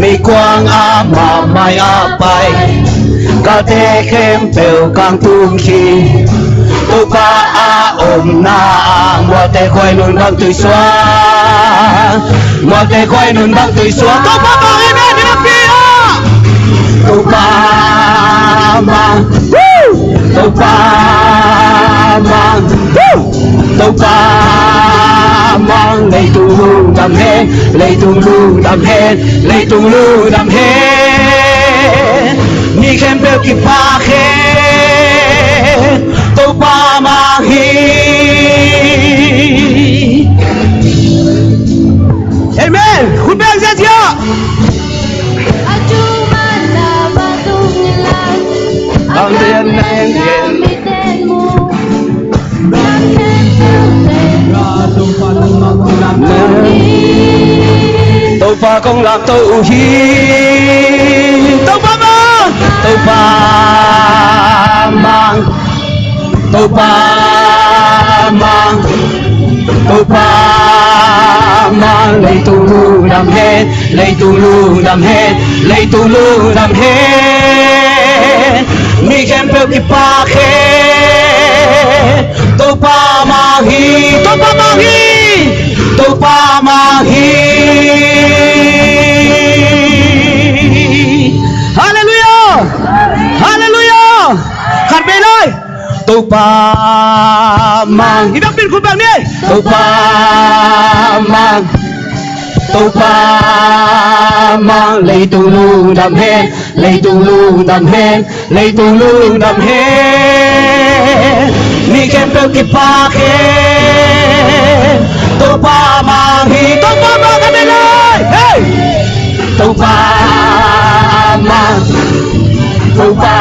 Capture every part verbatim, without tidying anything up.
Meikuang a mah mai a pai, galte khempeuh kang tung khin. Topa a omna ah mualte khuai nun bang tui suak, mualte khuai nun bang tui suak. Topa mang, amen, amen, amen. Topa mang, Topa mang, Topa mang. Leitung lungdam hen, leitung lungdam hen, leitung lungdam hen. Mi khempeuh kipak hen, Topa mang hi. Amen. Khut beng ziahziah. Topa kong lamto uh hi. Topa mang, Topa mang, Topa mang, Topa mang. Leitung lungdam hen, leitung lungdam hen, leitung lungdam hen. Mi khempeuh kipak hen. Topa mang hi, Topa mang hi, Topa mang hi. Halleluiah! Halleluiah! Khat vei lai. Topa mang. I biakinn khut beng ni. Topa mang, Topa mang. Leitung lungdam hen, leitung lungdam hen, leitung lungdam hen. Mi khempeuh kipak hen. Topa mang hi, Topa mang, amen lai. Hey! Topa mang, Topa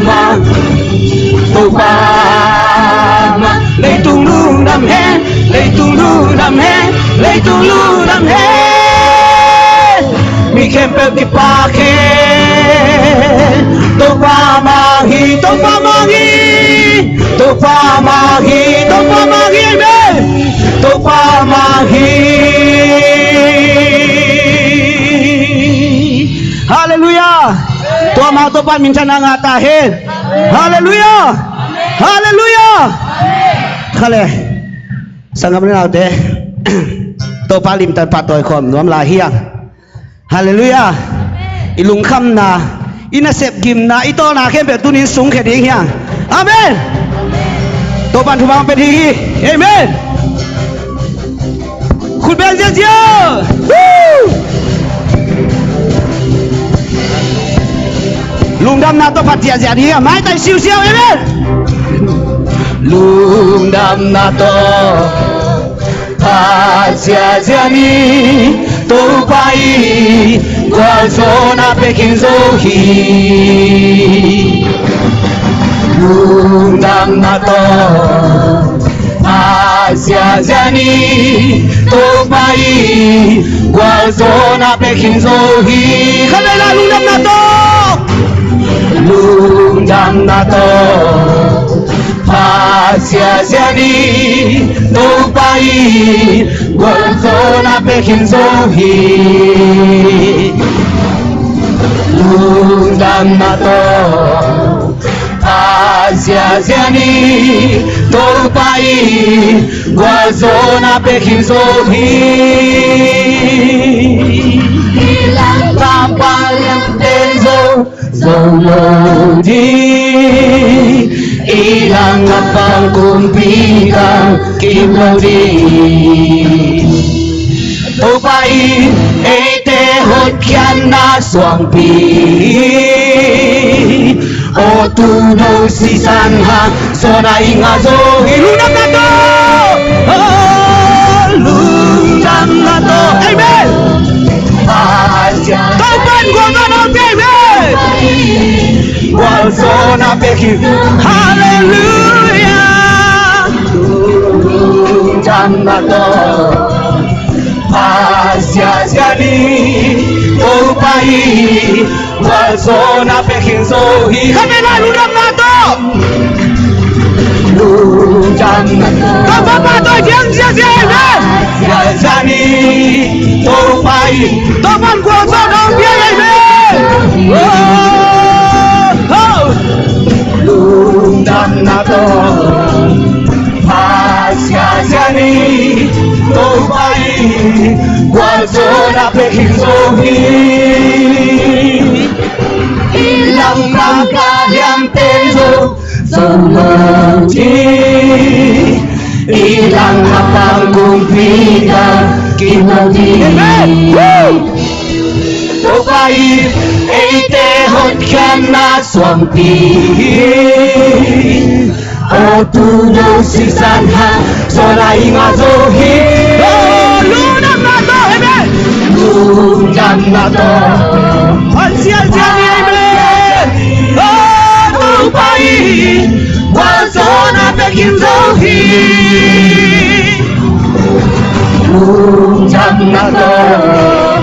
mang, Topa mang. Leitung lungdam hen, leitung lungdam hen, leitung lungdam hen. Mi khempeuh kipak hen. Topa mang hi, Topa mang hi, Topa mang hi, Topa mang hi, amen. Topa mang hi. Halleluiah. Tua mah Topa minthanna ngah ta hen. Halleluiah. Halleluiah. Khat le. Sanggam le naute, Topa limtak pahtawi khawm nuam lai hi hang. Halleluiah. I lungkhamna, i nasep gimna, i tawlna khempeuh tuni-in sungkhia ding hi hang. Amen. Topa'n thupha hong pia ding hi. Amen. Khut beng ziahziah. Woo! Lungdamna tawh phat ziahziah ni, a maitai siusiau, amen. Lungdamna tawh phat ziahziah ni, Topa in gualzawhna pia khin zo hi. Lungdamna tawh phat ziahziah ni, Topa in gualzawhna pia khin zo hi. Khat vei lai, lungdamna tawh. Lungdamna tawh phat ziahziah ni, Topa in gualzawhna pia khin zo hi. Lungdamna tawh phat ziahziah ni, Topa in gualzawhna pia khin zo hi. Lam pang lam ten zo, zo lo ding. I lam pang kumpi tang kim lo ding. Topa in eite hotkhiatna suangpi, aw tuuno sisan hang zawhna i ngah zo hi. Lungdamna tawh, oh, lungdamna tawh. Amen. Topa'n gualzawhna pia, amen. Gualzawhna pia khin. Halleluiah. Lungdamna tawh phat ziahziah ni, Topa in gualzawhna pia khin zo hi. Khat vei lai, lungdamna tawh. Lungdamna tawh. Topa pahtawi ding ziahziah, amen. Ziahziah ni, Topa in, Topa in gualzawhna hong pia hi, amen. Oh, oh. Lungdamna tawh Pasian zia ni, Topa in gualzawhna pia khin zo hi. I lam bang ka liam pen zo, zo lo ding. I lam a pang kumpi ka kim lo ding. Amen. Woo! Topa in eite hotkhiatna suangpi hi. Aw, tu lo sisan ha, zo lai nga zo hi. Oh, lungdamna tawh, amen. Lungdamna tawh Pasian zia ni, amen. Oh, Topa in gualzawhna pia khin zo hi. Lungdamna tawh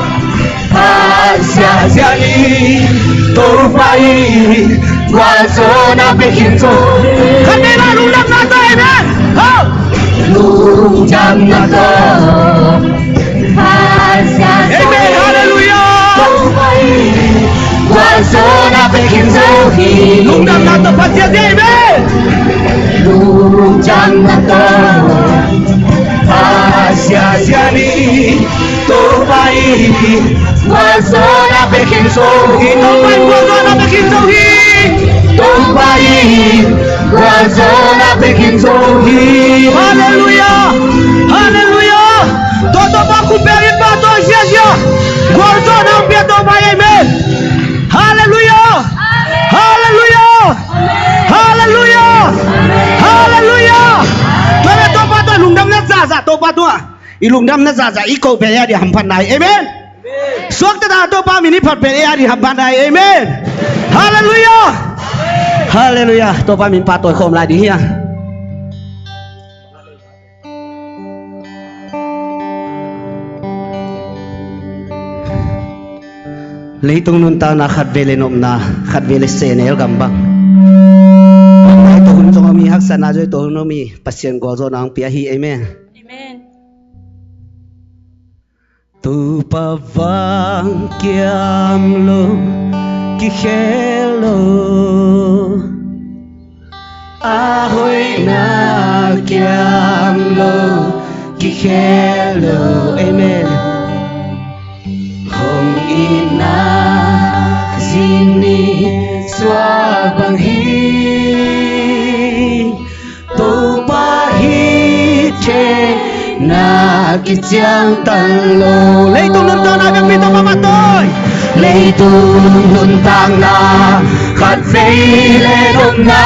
Pasian zia ni, Topa in gualzawhna pia khin zo. Khat vei la, lungdamna tawh, amen. Ho! Lungdamna tawh Pasian zia ni, amen. Halleluijah. Topa in gualzawhna pia khin zo hi. Lungdamna tawh Pasian zia ni, amen. Lungdamna tawh Pasian zia ni, Topa in gualzawhna pia khin zo hi. Topa in gualzawhna pia khin zo hi. Topa in gualzawhna pia khin zo hi. Halleluijah. Halleluijah. Tua Topa khut beng in pahtawi ziahziah. Gualzawhna hong pia Topa in, amen. Halleluijah. Halleluijah. Halleluijah. Halleluijah. Tua leh Topa tungah lungdamna zahzah, Topa tungah i lungdamna zahzah i koh pen ei a ding hamphatna hi. Amen. Suakta ta Topa min i phat pen ei a ding hamphatna hi. Amen. Halleluijah. Halleluijah. Topa min pahtawi khawm lai ding hi a. Leitung nuntakna khatvei le nopna, khatvei le sehnel gam bang. Nopna i tuah hun zong om hi, haksatna zong i tuah hun om hi, Pasian gualzawhna hong pia hi. Amen. Amen. Topa vang kiam lo, kikhel lo. A hoihna kiam lo, kikhel lo. Amen. Hong itna zing nisuah bang hi. Topa hi thei na kiciangtan lo. Leitung nuntakna biakpi tawh mama tawi. Leitung nuntakna khatvei le nopna,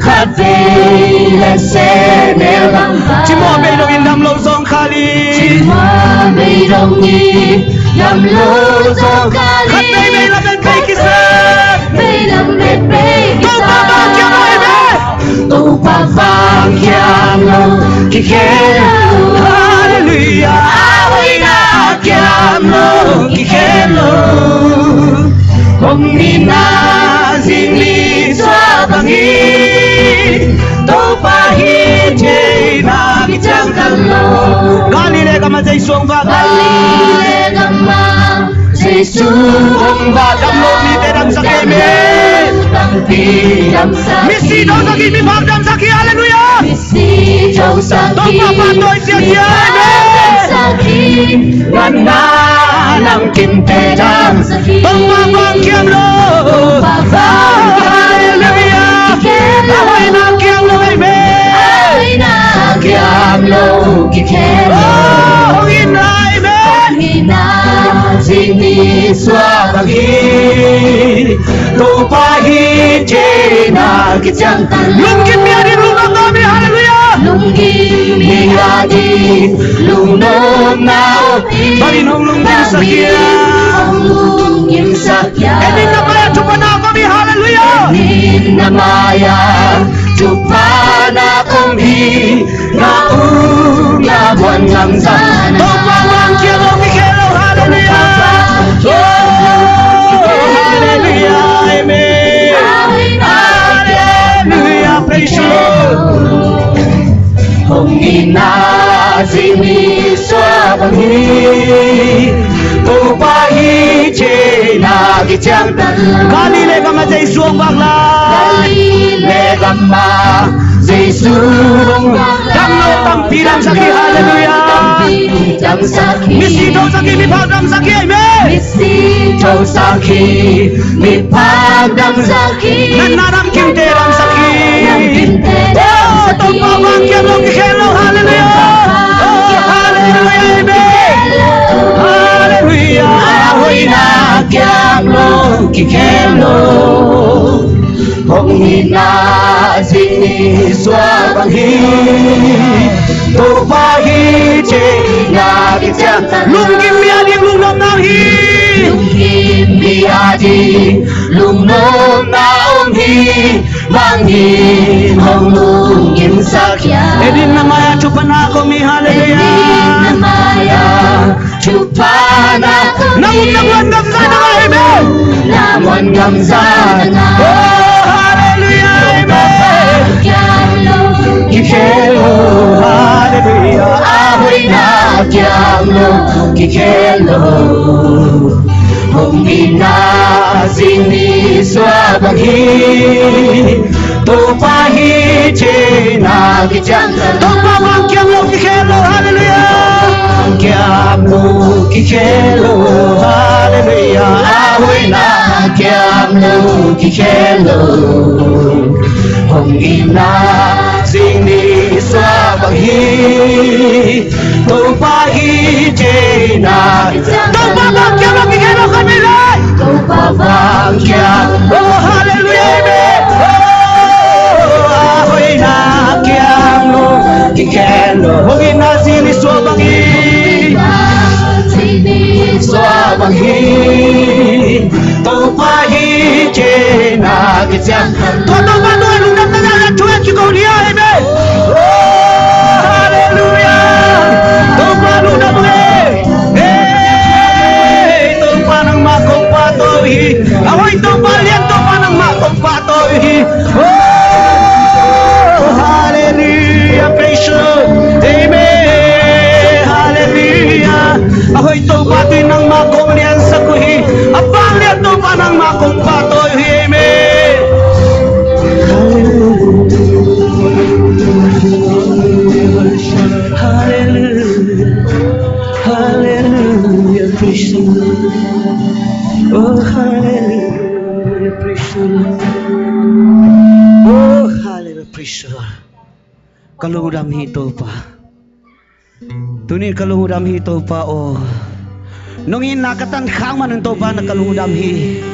khatvei le sehnel gam bang. Cimawh bei dong in dam lo zawngkhal hi. Cimawh bei dong in dam lo zawngkhal hi. Khatvei bei lam et bei kisam. Bei lam et bei kisam. Topa vang kiam lo hi ve. Topa vang kiam lo, kikhel lo. Halleluijah. A hoihna kiam lo, kikhel lo. Hong itna zing nisuah bang hi. Topa hi thei na kiciangtan lo. Galilee gam ah Jesu hong vak a. Galilee gam ah Jesu hong vak a. Dam lo mite damsak, amen. Misi dosak hi, miphak damsak hi, halleluijah. Misi dosak hi, miphak damsak hi. Topa pahtawi ziahziah, amen. Ngan na namkim te damsak hi. Topa vang kiam lo. Topa vang kiam lo. Halleluijah. A hoihna kiam lo, amen. A hoihna kiam lo, kikhel lo. Oh, hong itna, amen. Hong itna zing nisuah bang hi. Topa hi thei na kiciangtan lo. Lunggim mi a ding lungnopna om hi, halleluijah. Lunggim mi a ding lungnopna om hi. Bang in hong lunggimsak hiam? Bang in hong lunggimsak hiam? En in, na mai-ah thupha na om hi, halleluijah. En in, na mai-ah thupha na om hi. Na um na buan lamzan. Topa vang kiam lo, kikhel lo, halleluijah. Oh, halleluijah, amen. Halleluijah, praise the Lord. Hong itna zing nisuah bang hi. Galilee gamah Jesu hong vak lai. Galilee gamah Jesu hong vak lai. Damlo tampi damsak hi, halleluiah. Tampi damsak hi. Misi thosak hi, miphak damsak hi, amen. Misi thosak hi, miphak damsak hi. Natna damkimte damsak hi. Natna damkimte damsak hi. Oh, Topa vang kiam lo kikhel lo, halleluiah. Oh, halleluiah, amen. Halleluiah. A hoihna kiam lo kikhel lo. Hong itna zing ni suak bang hi. Topa hi cihna kician. Lunggim mi a ding lungnopna om hi. Lunggim mi a ding lungnopna om hi. Bang hi hong lunggimsak hi. Eden na mai-ah thupha na om hi, halleluiah. Eden na mai-ah thupha na om hi. Nang, nang wan gamza na mai, amen. Nang wan gamza na. Oh, halleluiah, amen. Kikhel lo, halleluiah. A hoihna kiam lo kikhel lo. Hong itna zing ni suak bang hi. Topa hi cihna kician. Topa vang kiam lo kikhel lo, halleluiah. Kiam lo kikhel lo, halleluiah. A hoihna kiam lo kikhel lo. Hong itna zing ni suak bang hi. Topa hi cihna. Topa vang kiam lo kikhel lo, khat vei lai. Topa vang kiam. Oh, halleluiah, amen. Oh, a hoihna kiam lo kikhel lo. Hong itna zing ni suak bang hi. Suak bang hi. Topa hi cihna kician. Tua Topa tua lungdam na na thu et kiko ni a, amen. Oh, halleluiah. Topa lungdam e. Hey, Topa nangmah kong pahtawi hi. A hoih Topa, lian Topa nangmah kong pahtawi hi. Oh, halleluiah, praise the Lord. Amen. Halleluiah. A hoih Topa tui nangmah kong liansak uh hi. A vanglian Topa nangmah kong pahtawi uh hi. Amen. Halleluiah. Halleluiah. Praise the Lord. Oh, halleluiah. Praise the Lord. Oh, halleluiah. Praise the Lord. Ka lungdam hi Topa. Tuni ka lungdam hi Topa aw. Nong itna ka tan khak manin Topa na ka lungdam hi.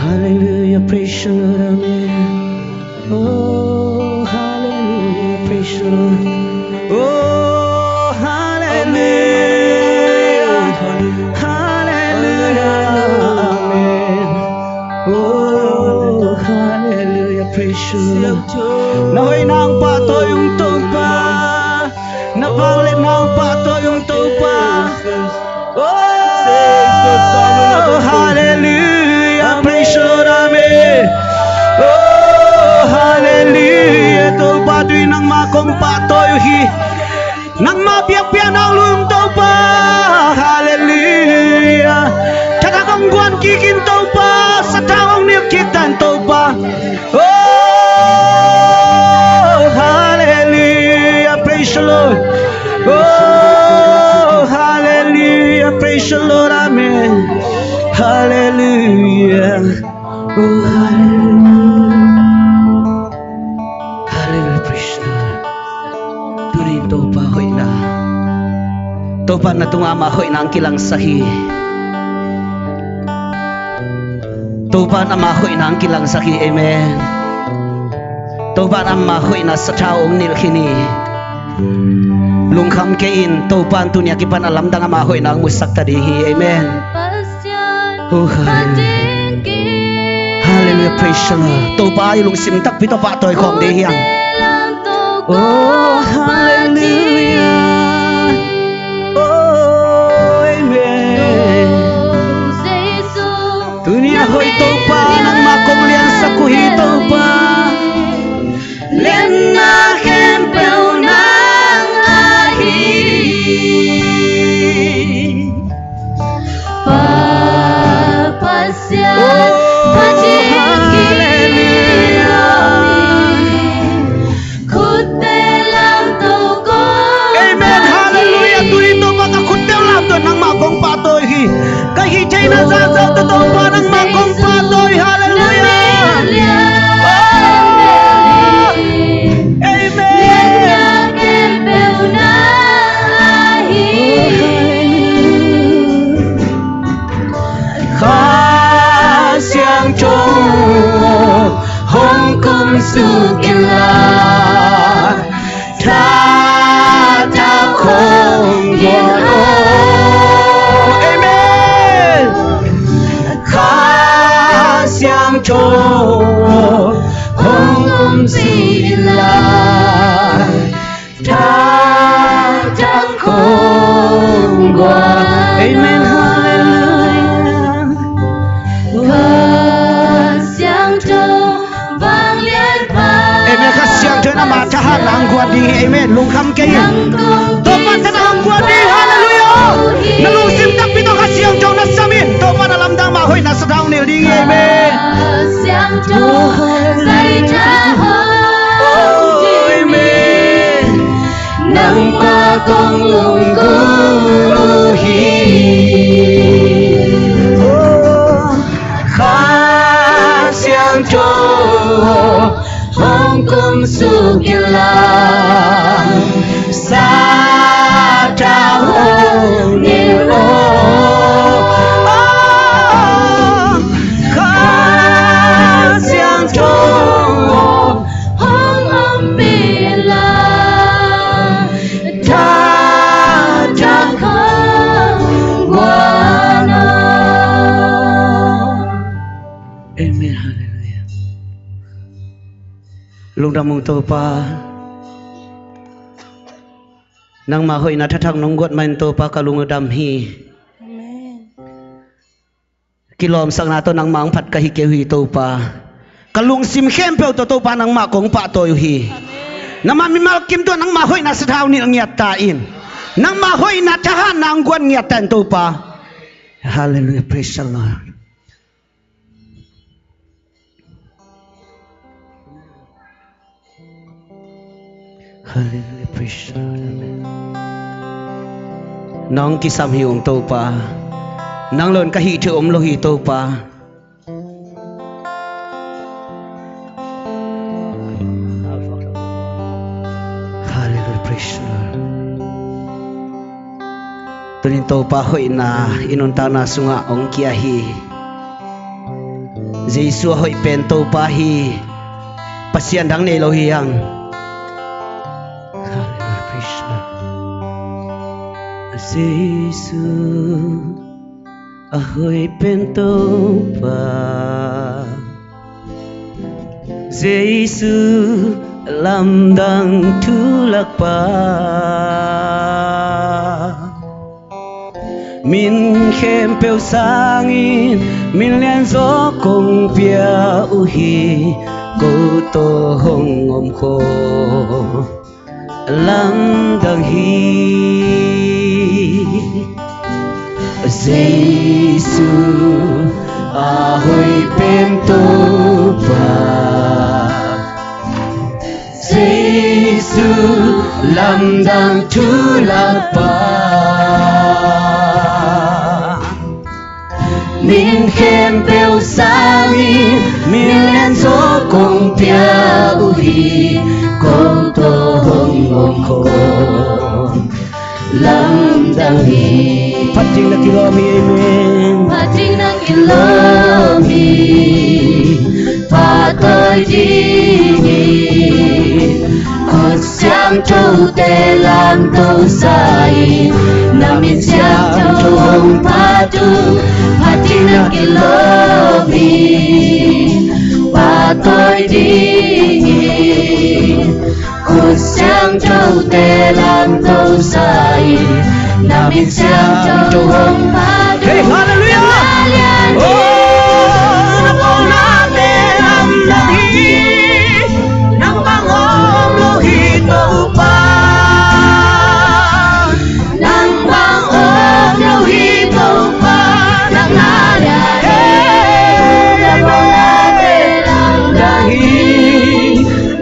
Halleluiah, praise the Lord, amen. Oh, halleluiah, praise the Lord. Oh, halleluiah. Halleluiah, amen. Oh, halleluiah, praise the Lord. Na hoihna hong pahtawi ung Topa. Na vangliatna hong pahtawi ung Topa. Oh, halleluiah, praise the Lord, amen. Oh, halleluiah, Topa tui nangmah kong pahtawi uh hi. Nangmah biakpiakna hong lum Topa. Halleluiah. Thathak hong guan kik in Topa. Sathau hong nilh kik ta in Topa. Oh, halleluiah, praise the Lord. Oh, halleluiah, praise the Lord, amen. Halleluiah. Oh, halleluiah. Halleluiah, praise the Lord. Tuni in Topa hoihna, Topa na tungah ama hoihna hong kilangsak hi. Topa in ama hoihna hong kilangsak hi. Amen. Topa in ama hoihna sathau hong nilh khin hi. Lungkham kei in, Topa in tuni a kipan a lamdang ama hoihna hong musak ta ding hi. Amen. Oh, hallelujah. Hallelujah, praise the Lord. Topa i lungsim takpi tawh pahtawi khawm ding hi hang. Oh, hallelujah. Oh, amen. Tuni a hoih Topa, nangmah kong liansak uh hi Topa. Lianna khempeuh nang ahi. Pa, Pa suk inla, taktak hong guan aw. Amen. Kha Siangtho hong om suk inla, taktak hong guan. Amen. Hallelujah. Kha Siangtho vanglian pha. Amen. Kha Siangtho in ama thahatna hong guan ding hi. Amen. Lungkham kei in. Topa thahatna hong guan ding. Hallelujah. Na lungsim takpi tawh Kha Siangtho na sam in. Topa na lamdang, ama hoihna sathau nilh ding hi. Amen. Kha Siangtho, Kha Siangtho, oh, amen. Nangmah kong lunggulh uh hi. Oh, Kha Siangtho hong kum suk inla, sathau hong nilh aw. Oh, Kha Siangtho hong ompih inla, taktak hong guan aw. Amen. Hallelujah. Lungdam ung Topa. Nangmah hoihna thahatna nong guan mah in Topa ka lung a dam hi. Amen. Kilawmsakna tawh nangmah hong phat ka hi kei uh hi Topa. Ka lungsim khempeuh tawh Topa nangmah kong pahtawi uh hi. Amen. Nangmah mimal kim tawh nangmah hoihna sathau nilh ngiat ta in. Nangmah hoihna thahatna hong guan ngiat ta in Topa. Hallelujah, praise the Lord. Hallelujah, praise the Lord. Amen. Nang kisam hi ung Topa. Nang lo in ka hih theih om lo hi Topa. Hallelujah, praise the Lord. Tunin Topa hoihna i nuntakna sungah hong kia hi. Jesu a hoih pen Topa hi. Pasian dang nei lo hi hang. Hallelujah, praise the Lord. Jesu a hoih pen Topa, Jesu lamdang thu lakpa. Min khempeuh sangin min lianzaw kong pia uh hi, ko tawh hong om khawm lamdang hi. Jesu a hoih pen Topa, Jesu lamdang thu lakpa. Min khempeuh sangin min lianzaw kong pia uh hi, ko tawh hong om khawm lamdang hi. Phat ding na kilawm hi, amen. Phat ding na kilawm hi. Pahtawi ding hi. Khut siangthote lamto sa in, na min siangtho hong phat uh. Phat ding na kilawm hi. Pahtawi ding hi. Khut siangthote lamto sa in, na min siangtho hong phat uh. Hey, hallelujah! Oh, na pawnate lamdang hi. Nang bang om lo hi Topa. Nang bang om lo hi Topa. Nang na lian hi. Na pawnate lamdang hi.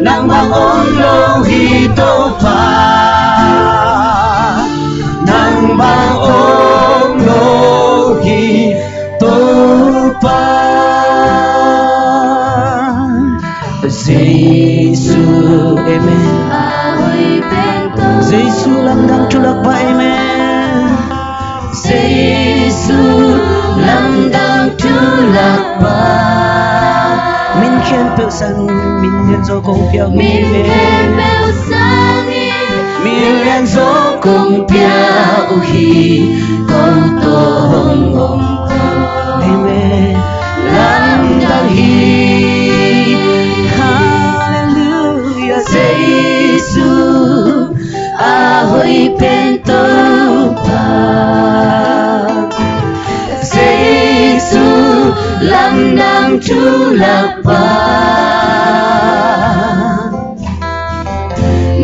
Nang bang om lo hi Topa. Nang bang om lo hi Topa. Jesu, amen. Jesu lamdang thu lakpa, amen. Jesu lamdang thu lakpa. Min khempeuh Sang min lian zo kong pia uh hi. Min khempeuh sangin min lian zo kong pia uh hi. Ko tawh hong om ko. Amen. Lamdang hi. Halleluiah. Jesu a hoih pen Topa. Jesu lamdang thu lakpa.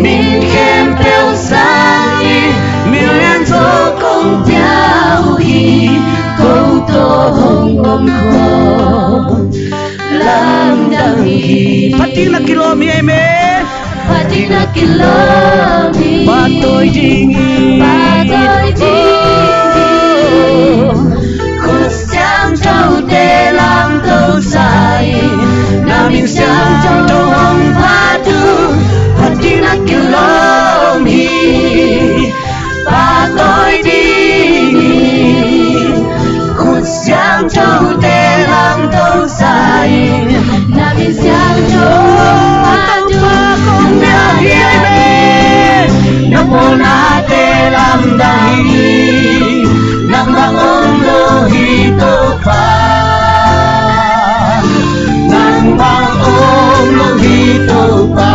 Min khempeuh sangin min lian zo kong pia uh hi. Ko tawh hong om ko. Lamdang hi. Phatna kilawm hi, amen. Phatna kilawm hi. Pahtawi ding hi. Pahtawi ding hi. Khut siangthote lamto sa in. Na min siangtho hong phat un. Phatna kilawm hi. Pahtawi ding hi. Khut siangthote lamto sa in. Na min siangtho hong phat un. Nang bang om lo hi, amen. Na pawlnate lamdang hi. Nang bang om lo hi Topa. Nang bang om lo hi Topa.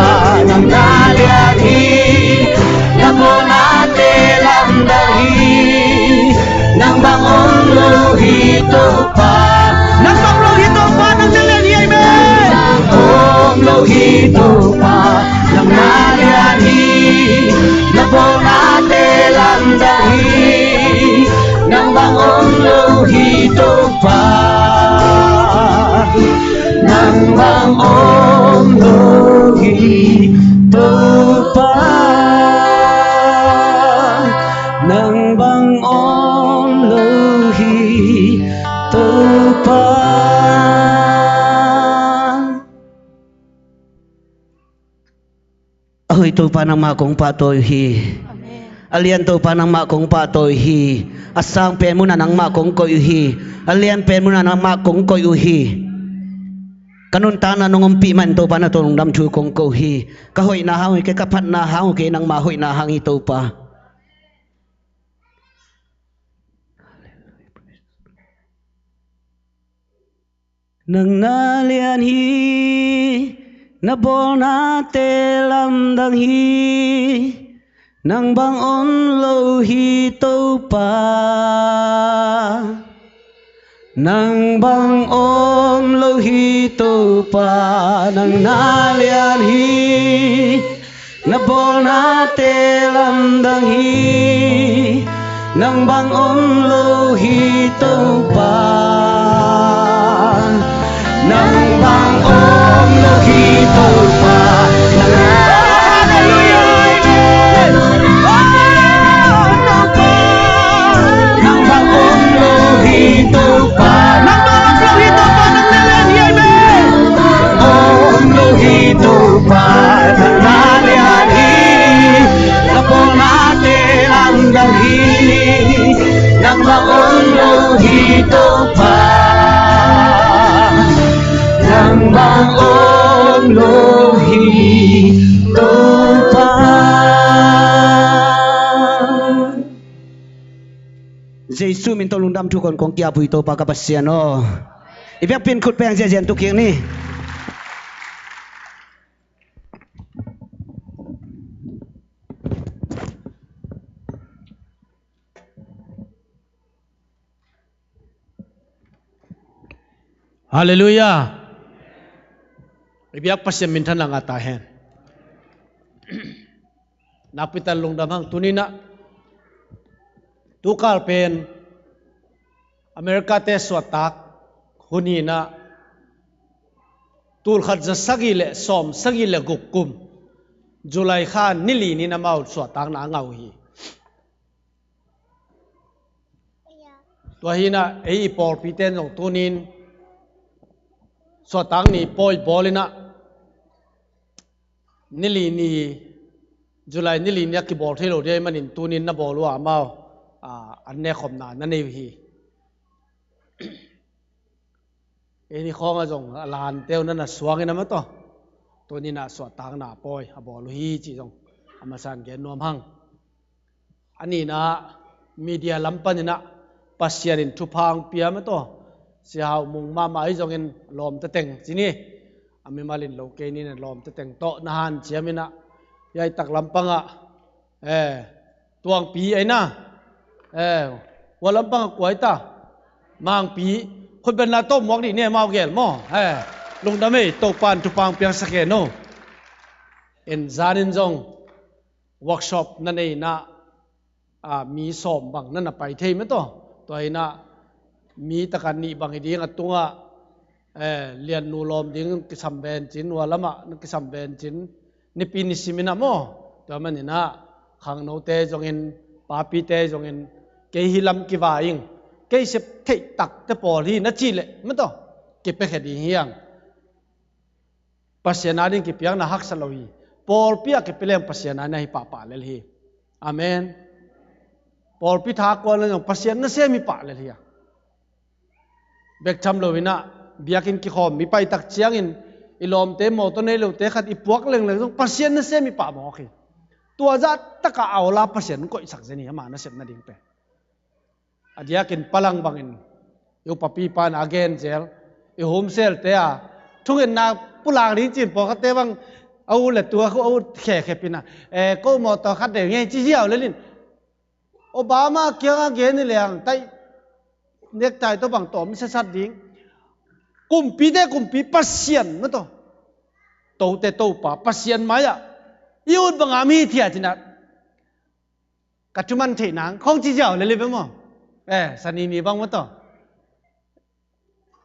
Nang na lian hi. Na pawlnate lamdang hi. Nang bang om lo hi Topa. Nang bang om lo hi Topa, nang na lian hi, amen. Nang bang om lo hi Topa, nang na lian hi. Na pawlnate lamdang hi. Nang bang om lo hi Topa. Nang bang om lo hi Topa. Nang bang om lo hi Topa. A hoih Topa nangmah kong pahtawi uh hi. Amen. A lian Topa nangmah kong pahtawi uh hi. A sang pen munah nangmah kong koih uh hi. A lian pen munah nangmah kong koih uh hi. Ka nuntakna nong ompih mah in Topa, na tawh lungdam thu kong ko uh hi. Ka hoihna hang uh hi kei, ka phatna hang uh hi kei, nangmah hoihna hang hi Topa. Nang na lian hi, na bawlnate lamdang hi. Nang bang om lo hi Topa. Nang bang om lo hi Topa, nang na lian hi. Na bawlnate lamdang hi. Nang bang om lo hi Topa. Nang bang om lo hi Topa. Nang, halleluiah. Nang bang om lo hi Topa. Nang bang om lo hi Topa, nang na lian hi, amen. Om lo hi Topa, nang na lian hi. Na pawlnate lamdang hi. Nang bang om lo hi Topa. Nang bang om lo hi Topa. Jesu min tawh lungdam thu kong kong kiap uh hi Topa ka Pasian aw. I biakpiin khut beng ziahziah in tu kik ni. Halleluiah. I biak Pasian minthanna ngah ta hen. Nakpi tak lungdam hang. Tuni-in ah tukal pen America-te suahtak hun hi-in ah, tulkhat za sagih le sawm sagih le guk kum July kha ni li ni-in amau suahtakna a ngah uh hi. Tua hi-in ah ei i pawlpite in zong tuni-in suahtak ni pawi bawl-in ah, ni li ni, July ni li ni a kibawl thei lo ding ahih manin tuni-in na bawl uh a, amau, a, an nekkhopna na nei uh hi. Ei ni khawng a zong a lante uh na na suang in a maw taw. Tuni-in a suahtakna pawi a bawl uh hi cih zong a masa-in gen nuam hang. A nihna, media lam panin a Pasian in thupha hong pia maw taw. Sia Hau Mung mahmah ahi zongin lawmte teng ci ni. A mimal in lo kei ni, na lawmte teng tawh na hanciam in a, hiai tak lampang ah, eh, Tuangpi ahi na. Eh, hua lampang ah kua ahi ta? Mangpi. Khutbetna tawh muak dih ni, amau gel maw. Eh, lungdam ei, Topa'n thupha hong piaksak hen aw. En zan in zong workshop na nei in a, a, mi sawm bang na na pai thei maw taw. Tua hi in a, mi tak a nih bang hi ding a tungah, eh, Liannu lawm ding kisam vencin, hua lamah na kisam vencin, nipi nisim in a maw. Tua manin a, khangnote zongin, papite zongin, kei hi lam kiva ing, kei sep theih takte pawl hi na cih leh maw taw, kipiakhia ding hi hang. Pasian ading kipiakna haksa lo hi. Pawlpi ah kipia leng Pasian ading ahi pahpah lel hi. Amen. Pawlpi tha kuan leng zong Pasian nasem hi pah lel hi a. Bek tham lo in a, biakinn kikhawm i pai tak ciangin, i lawmte mawtaw nei lote khat i puak lengleng zong Pasian nasem hi pah mawk hi. Tua zah tak a awl a Pasian koihsak zen hi, ama nasepna ding pen. A diakin palang bangin, i upapipa in a gen zel, i homesteerte a thungetna pulak ding ci-in pawlkhatte bang, a u le tu a khu a u khekhep in a, eh, ko mawtaw khat deuh ngei ci ziau lel in, Obama kiangah gen hi leng, tai, necktie tawh bang tawm sasat ding. Kumpite kumpi Pasian maw taw. Tote Topa Pasian mai-ah i ut bang a mi thiat in a, ka thu man theih nang khawng ci ziau lel hi ve maw. Eh, sanini bang maw taw.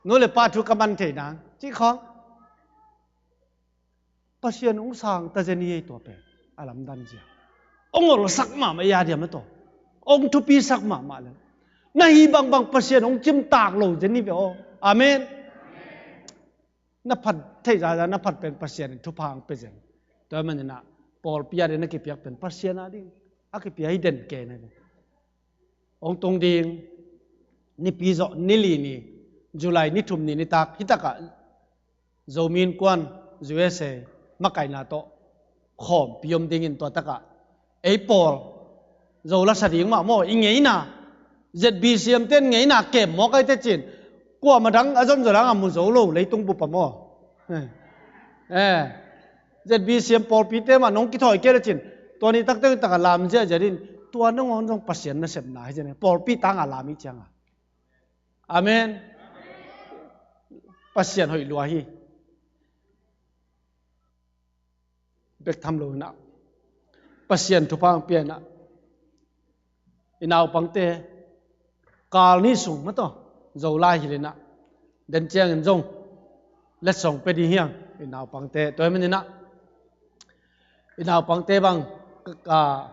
Nu le pa thu ka man theih nang ci khawng. Pasian hong sang ta zen hi ei, tua pen a lamdang zia. Hong olsak mahmah ei a diam a taw. Hong thupisak mahmah lel. Na hih bangbang Pasian hong cimtak lo zen hi ve aw. Amen. Na phat theih zaza na phat pen Pasian in thupha hong pia zen. Tua manin a, pawlpi ading na kipiak pen Pasian ading a kipia hi den kei na ve. Hong tung ding nipi zawh ni li ni, July ni thum ni nitak, hi tak ah Zomi Innkuan U S A makaihna tawh khawmpi om dingin, tua tak ah ei pawl Zo la sa ding mah maw, i ngeina, Z B C M te'n ngeina kem mawk ahi teh cin, kuamah dang a zonzon hang a mu zo lo leitung bup ah maw. Eh. Z B C M pawlpite mah nong kithawi kei le cin, tua ni takte tak a lam ziahziah ding, tua nangawn zong Pasian nasepna hi zen hi, pawlpi tang a lam hi ciang a. Amen. Pasian hoih lua hi. Bek tham lo in a, Pasian thupha hong pia in a, i naupangte kal ni sung maw taw, Zo lai hilh in a, den ciangin zong letsong pia ding hi hang i naupangte. Tua hi manin a, i naupangte bang, ah,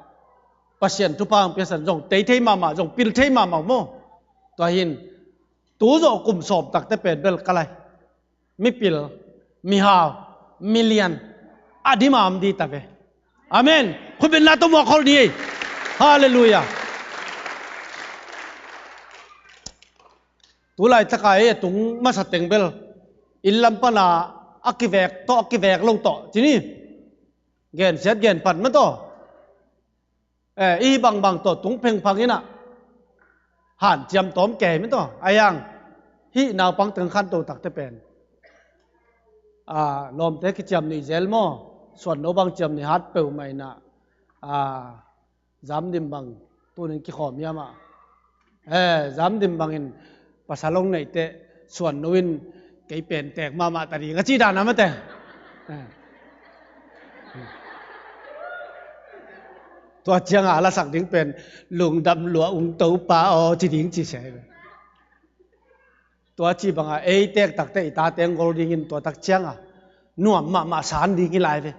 Pasian thupha hong piasan zong tei thei mahmah, zong pil thei mahmah maw. Tua hi in tu zawh kum sawm takte pen bel ka lai, mipil, mihau, milian a dim a om ding ta ve. Amen. Khutbetna tawh muak khol ni ei. Halleluiah. Tulaitak a ei a tung masa teng bel inn lam pan a, a kivek tawh a kivek lo tawh ci ni, gensiat genphat maw taw. Eh, i hih bangbang tawh tung phengphang in a, hanciam tawm kei maw taw. Ahi hang hih naupang teng khanto takte pen, ah, lawmte kiciamnuih zel maw, suanno bang ciamnuih hat peuhmah in a, ah, Zamdim bang tunin kikhawm hiam ah. Eh, Zamdim bangin pasal hong neih teh suanno in kei pen teek mahmah ta ding a ci dan a mate. Eh. Tua ciang a lasak ding pen lungdam lua ung Topa aw ci ding ci se. Tua ci bang a ei teek takte i tate hong gol dingin tua tak ciang a nuam mahmah san ding hi lai ve.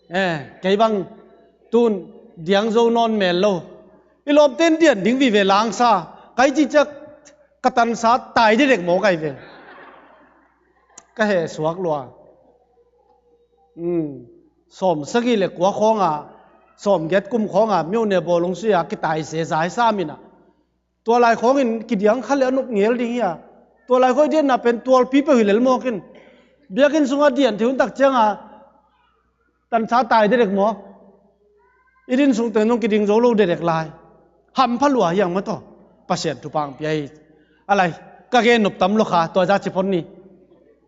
Eh, kei bang tun diang zo nawn mel lo. I lawmte'n dian ding vive langsa, kai ci ciang ka tansa tai dedek mawk ahi ve. Ka heh suak lua. Hmm. Sawm sagih le kua khawng a, sawm giat kum khawng a, myone bawlung sui a kitai se zai sam in a, tua lai khawngin kidiang kha le a nop ngel ding hi a, Tua lai khawng i diatna pen tualpi peuh hi lel mawk in. Biakinn sungah dian thei hun tak ciangah tansa tai dedek mawk. I din sung teng dong kiding zo lo dedek lai. Hampha lua hi ang maw taw. Pasian thupha hong pia hi. A lai, ka gen nop tam lo kha, tua zah ci phot ni.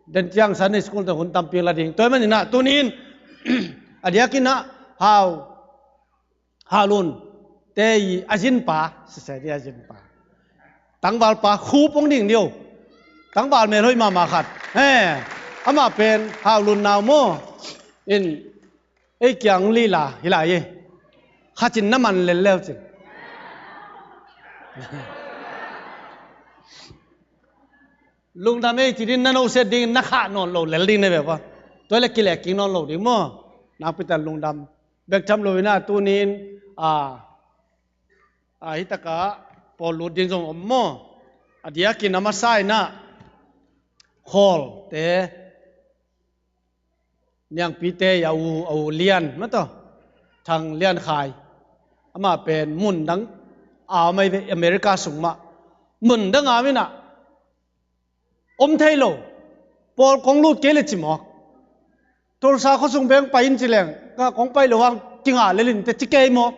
Den ciang Sunday school teng hun tampi la ding. Tua ahih manin ah tuni in a diakin ah Hau Hau Lun te i a zinpa, siseh ni a zinpa. Tangvalpa Khup hong ding ding o. Tangval mel hoih mahmah khat. He, amah pen Hau Lun nau maw. In, ei kiang lila, hi lai e. Kha cin na man lel leu cin. Lungdam ei ci din na no set ding na khah nawn lo lel ding na ve pa. Tua le kilek kik nawn lo ding maw. Nakpi tak lungdam. Bek tham lo in ah tuni in, a, a, hi takah pawl lut ding zong om maw. A diakin a masa in ah Khawl te, Niangpi te i a u, a u Lian, maw taw. Thang Lian Khai. Amah pen mun dang a om ahi ve, America sung mah. Mun dang a om in ah om thei lo. Pawl kong lut kei le ci mawk. Tulsa khuasung beng pai in ci leng, ka kong pai lo hang kingah lel in te ci kei mawk.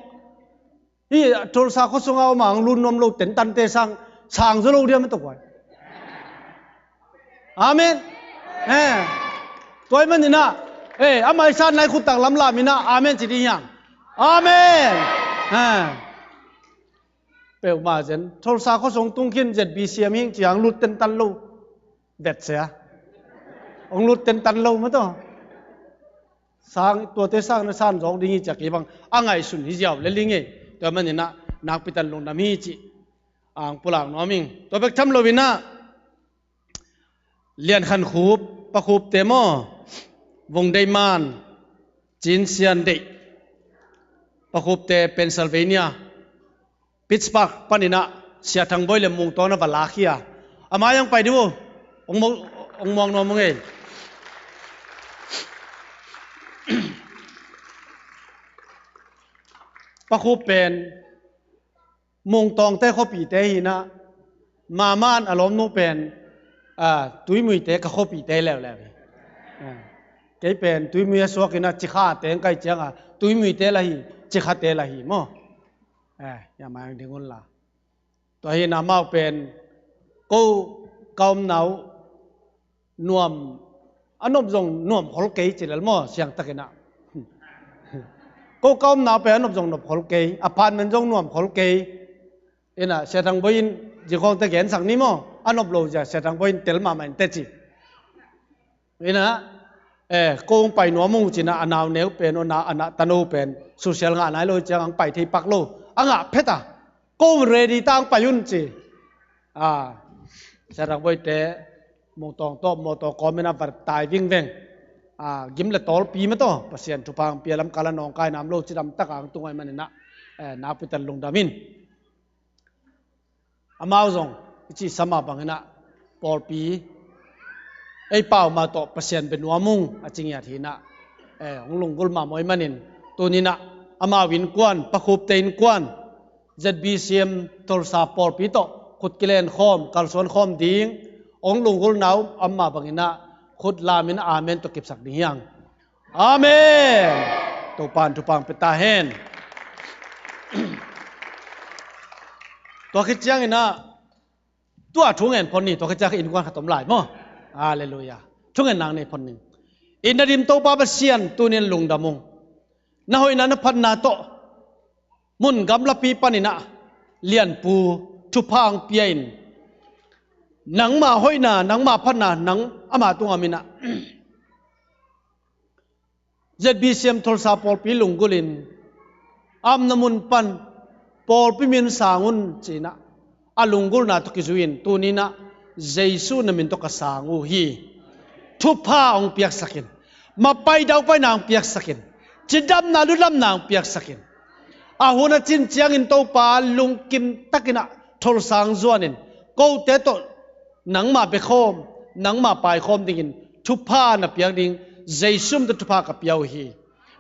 Hih Tulsa khuasung a om a hong lut nuam lo tentante sang, sang zaw lo diam a tawh kuai. Amen. Eh. Tua ahih manin ah, eh, amah i san lai khut tak lamlam in ah amen ci ding hiam? Amen. Eh. Peuhmah zen. Tulsa khuasung tung khin Z B C M hing ci hang lut tentan lo. Vet sia. Hong lut tentan lo maw taw. Sang, tuate sang na san zawk ding hi ci a kei bang a ngaihsun hi ziau lel ding e. Tua ahih manin ah nakpi tak lungdam hi ci. Ang pulak nuam ing. Tua bek tham lo in ah Lian Khan Khup, Pa Khup te maw. Vung Dei Man, Cin Sian Deih. Pa Khup te Pennsylvania, Pittsburgh panin ah Sia Thang Bawi le Mung Tawng na va lak hi a. A mai hong pai dih uh. Hong mu-, hong muang nuam uh ngei. Pa Khup pen Mung Tawngte khuapite hi in ah, Maman a lawmnu pen, a, Tuimuite ka khuapite leuleu hi. A, kei pen Tuimui a suak in ah Cikha teng kai ciang a, Tuimuite la hi, Cikhate la hi maw. A, ya mai ding un la. Tua hi in ah amau pen, ko ka omna uh nuam, a nop zong nuam khol kei ci lel maw, siangtak in ah. Ko ka omna pen a nop zong nop khol kei, apartment zong nuam khol kei. In ah, Sia Thang Bawi in, zingkhawngte gensak ni maw, a nop lo zia, Sia Thang Bawi in tel mahmah in teci. In ah, eh, ko hong pai nuam ung ci in ah, a nauneu pen, a na, a na tano pen, social ngah nai lo hi ciang hong pai thei pak lo, a ngah phet a. Ko ready ta hong pai un ci. A, Sia Thang Bawite, Mung Tawng tawh mawtaw kawm in a va tai vingveng. A, gim le tawlpi mah tawh, Pasian thupha hong pia lam kal a nawngkai nam lo cidam tak a hong tung ahih manin ah, eh, nakpi tak lungdam in. Amau zong, i cih sa mah bangin ah, pawlpi, ei pau mah tawh Pasian bia nuam ung a ci ngiat hi in ah, eh, hong lunggulh mahmah ahih manin, tuni in ah, amau innkuan, Pa Khupte innkuan, Z B C M Tulsa pawlpi tawh khut kilen khawm, kalsuan khawm ding, hong lunggulhna uh om mah bangin ah, khut lam in amen tawh kipsak ding hi hang. Amen. Topa'n thupha hong pia ta hen. Tua khit ciangin ah, tua thu ngen phot ni, tua khit ciang innkuan khat om lai maw. Halleluiah. Thu ngen nang nei phot ning. I na dim Topa Pasian, tuni in lungdam ung. Na hoihna na phatna tawh mun gamlapi panin ah Lianpu thupha hong pia in, nangmah hoihna, nangmah phatna, nang ama tungah om in ah, Z B C M Tulsa pawlpi lunggulh in, a omna mun pan pawlpi min sang un ci in ah, a lunggulhna tawh kizui in, tuni in ah Jesu na min tawh ka sang uh hi. Thupha hong piaksak in, mapai daupaina hong piaksak in, cidamna ludamna hong piaksak in. A hun a cin ciangin Topa lungkim takin ah Tulsa hong zuan in, kote tawh nangmah biakhawm, nangmah paikhawm dingin thupha na piak ding, Jesu min tawh thupha ka pia uh hi.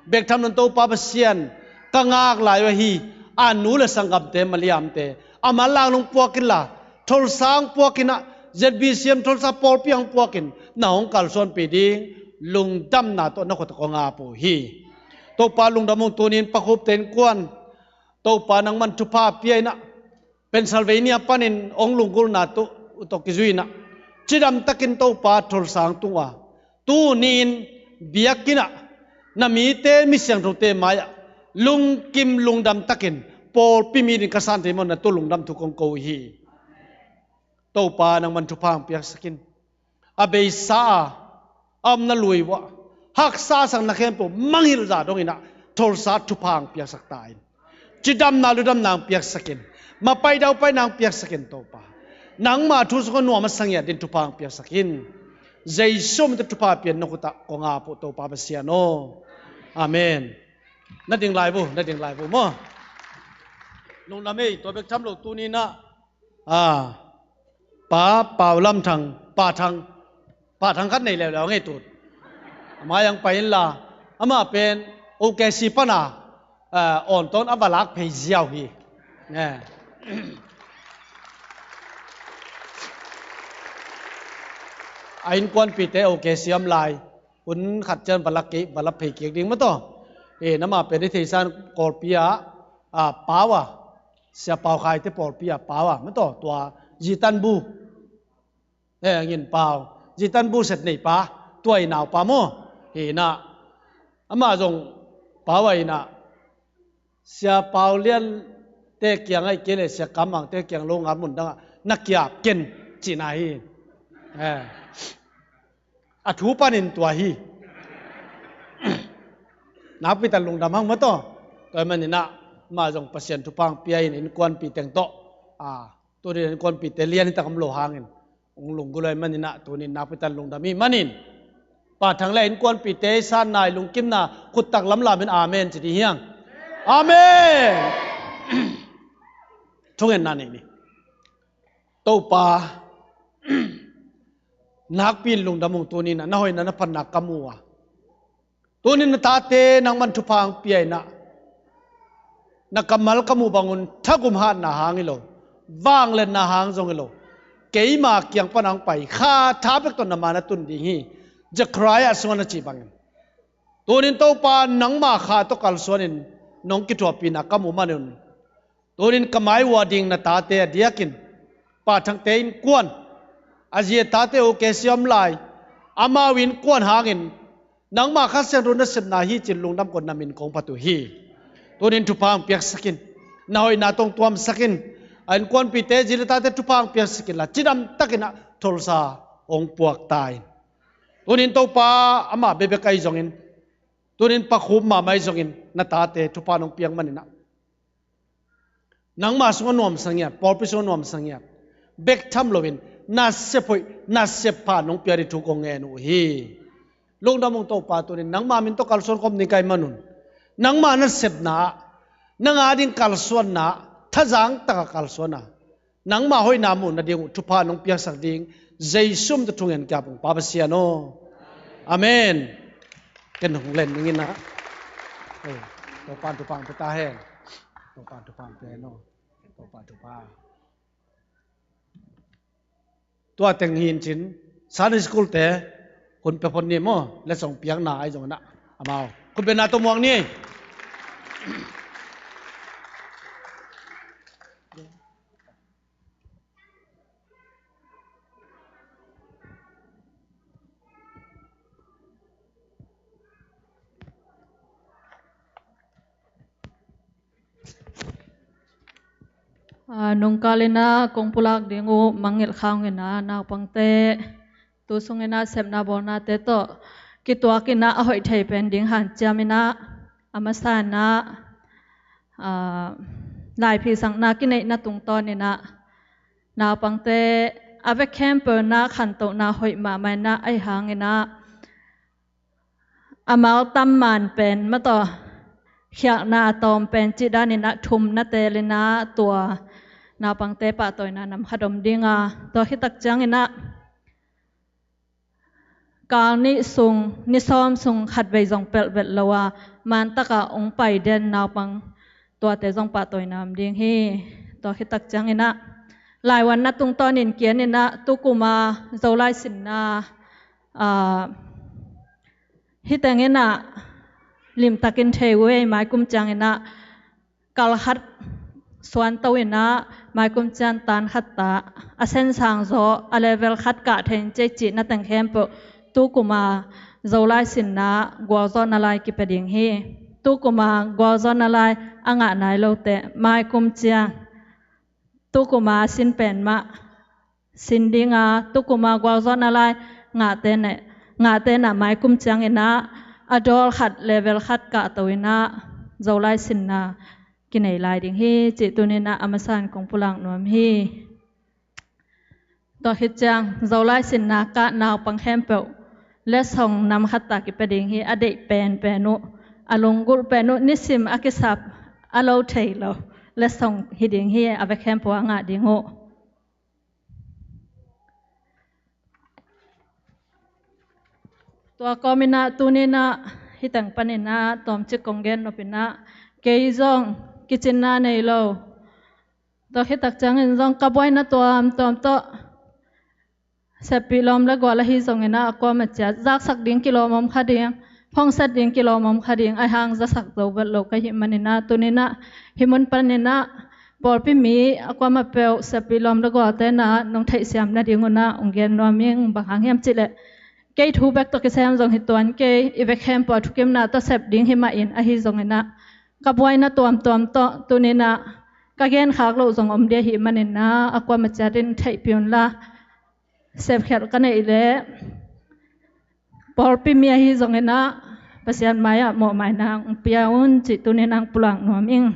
Bek tham lo in Topa Pasian, ka ngak lai uh ahi, a nu le sanggamte, Maliamte, a manlang nong puak inla, Tulsa hong puak in ah, Z B C M Tulsa pawlpi hong puakin na hong kalsuanpih ding lungdamna tawh na khut ah kong ap uh hi. Topa lungdam ung, tunin Pa Khup te innkuan Topa nangman thupha pia in ah, Pennsylvania panin hong lunggulhna tawh uh tawh kizui in ah, cidam takin Topa Tulsa hong tung uh a, tuni-in biakinn ah na mite, mi siangthote mai-ah lungkim lungdam takin pawlpi mi ding ka san thei mawk na tu lungdam thu kong ko uh hi. Topa nangman thupha hong piaksak in. A beisa a, a omna lui uah, haksa a sakna khempeuh mangngilh zah dongin ah Tulsa thupha hong piaksak ta in. Cidamna lungdamna hong piaksak in. Mapai daupaina hong piaksak in Topa. Nangma thu sungah nuam a sa ngiat dingin thupha hong piaksak in. Jesu min tawh thupha pia in, na khut ah kong ap uh Topa Pasian aw. Amen. Na ding lai uh, na ding lai uh maw. Lungdam ei, tua bek tham lo tuni-in ah, a, Pa Pau Lam Thang, Pa Thang, Pa Thang khat nei leuleu ngei tut. Amah hong pai inla, amah pen O K C pan a, a, awn tawn a va lak phei ziau hi. Ne. A innkuanpihte O K C om lai, hun khat ciang va lak kik, va lak phei kik ding maw taw. E, amah pen i theisan Kawlpi ah, a, pau a, Sia Pau Khai te pawlpi ah pau a, maw taw, tua Zi Tan Bu. E, a ngin pau, Zi Tan Bu set nei pa, tua i naupa maw. Hi in ah, amah zong pau a hi in ah, Sia Pau Lian te kiang ahih kei leh Sia Kam Mang te kiang lo ngal mun dang ah na kiap ken cihna hi. E. A thu panin tua hi. Nakpi tak lungdam hang maw taw. Tua ahih manin ah, amah zong Pasian thupha hong pia in innkuanpih teng tawh, a, tuni innkuanpihte lian hi tak om lo hangin hong lunggulh ahih manin ah, tuni nakpi tak lungdam ahih manin, Pa Thang le innkuanpihte i sanna, i lungkimna khut tak lamlam in amen ci ding hi hang. Amen. Thungetna nei ni. Topa, nakpi in lungdam ung, tuni-in ah na hoihna na phatna ka mu a, tuni-in na tate nangman thupha hong pia in ah, na kammal ka muh bangun thagum hatna hang hi lo, vangliatna hang zong hi lo, keima kiang pan hong pai Kha tha bek tawh na ma na tun ding hi, Zechariah sungah na cih bangin. Tuni-in Topa, nangma Kha tawh kalsuanin nong kithuahpihna ka muh manun, tuni-in ka mai uh a ding na tate a diakin, Pa Thangte innkuan, a zi a tate uh K C om lai, amau innkuan hangin nangma Kha Siangtho nasepna hi cih lungdam kawmin na min kong phat uh hi. Tuni-in thupha hong piaksak in, na hoihna tawh hong tuamsak in, a innkuanpihte zi le tate thupha hong piaksak inla, cidam takin ah Tulsa hong puak ta in. Tuni-in Topa, amah bekbek ahi zongin, tuni-in Pa Khup mahmah ahi zongin, na tate thupha nong piak manin ah, nangma sungah nuamsa ngiat, pawlpi sungah nuamsa ngiat bek tham loin, nasep hoih, nasep pha nong piak ding thu kong ngen uh hi. Lungdam ung Topa, tuni-in nangma min tawh kalsuan khawm ding ka hih manun, nangma nasepna ah, nang a ding kalsuanna ah, thazang takin kalsuan a, nangma hoihna muh nading uh thupha nong piaksak ding Jesu min tawh thungen ka ap ung, Pa Pasian aw. Amen. Ken hong len ning in ah. Eh, Topa'n thupha hong pia ta hen. Topa'n thupha hong pia hen aw. Topa'n thupha. Tua teng hi in cin, Sunday school te hun pia phot ni maw, letsong piakna ahi zongin ah, amau khut bengna tawh muak ni. Ah, nungkal in ah kong pulak ding uh mangngilh kha ung in ah, naupangte tu sung in ah sepna bawlnate tawh kituak in ah a hoih thei pen ding hanciam in ah, a masa in ah, ah, laiphi sakna kineihna tungtawn in ah, naupangte a vek khempeuh in ah khantohna hoih mahmah in ah, ahih hangin ah, a mal tam man pen maw taw, khialhna a tawm pen cih danin ah thum na teel in ah, tua naupangte pahtawina nam khat om ding a, tua khit tak ciangin ah kal nih sung, ni sawm sung khatvei zong pelh vet lo a, man takin hong pai den naupang, tuate zong pahtawina om ding hi. Tua khit tak ciangin ah Laivuanna tungtawnin kian inah, tu kuma Zolai sinna, aa, hih teng inah limtakin thei uh ei, mai kum ciang inah kal khat suanto inah, mai kum ciang tan khat ta, a sensang zaw, a level khat kah thei in cei cihna teng khempeuh tu kuma Zolai sinna gualzawhna lai kipia ding hi. Tu kuma gualzawhna lai a ngah nai lote, mai kum ciang tu kuma sin pen mah sin dinga, tu kuma gualzawhna lai ngahte ne, ngahte na mai kum ciang inah a dawl khat, level khat kahto inah Zolai sinna kinei lai ding hi cih tuni inah a masa in kong pulak nuam hi. Tua khit ciang Zolai sinna kah naupang khempeuh letsong nam khat ta kipia ding hi. A deih penpen uh, a lunggulh pen uh, nisim a kisap a lo thei lo letsong hi ding hi. A vek khempeuh a ngah ding uh. Tua kawm inah tuni inah hih teng pan inah tawmcik kong gen nop inah, kei zong kicinna nei lo. Tua khit tak ciangin zong ka buaina tuamtuam tawh seppih lawm le gual ahi zong inah a kuamah ciat zaksak ding kilawm om kha ding, phongset ding kilawm om kha ding, ahi hang zasak zo vet lo ka hih man inah tuni inah hih mun pan inah pawlpi mi a kuamah peuh seppih lawm le gualte na nong theihsiam nading un ah hong gen nuam ing. Bang hang hiam cih leh kei thu bek tawh kisem zong hi tuan kei, i vek khempeuh a thukimna tawh sep ding hi mah in, ahi zong inah ka buaina tuamtuam tawh tuni inah ka genkhak loh zong om ding ahih man inah a kuamah ciat in theihpih un la, sepkhialh ka neih leh pawlpi mi ahi zong inah Pasian mai-ah mawhmaina hong pia un cih tuni inah hong pulak nuam ing.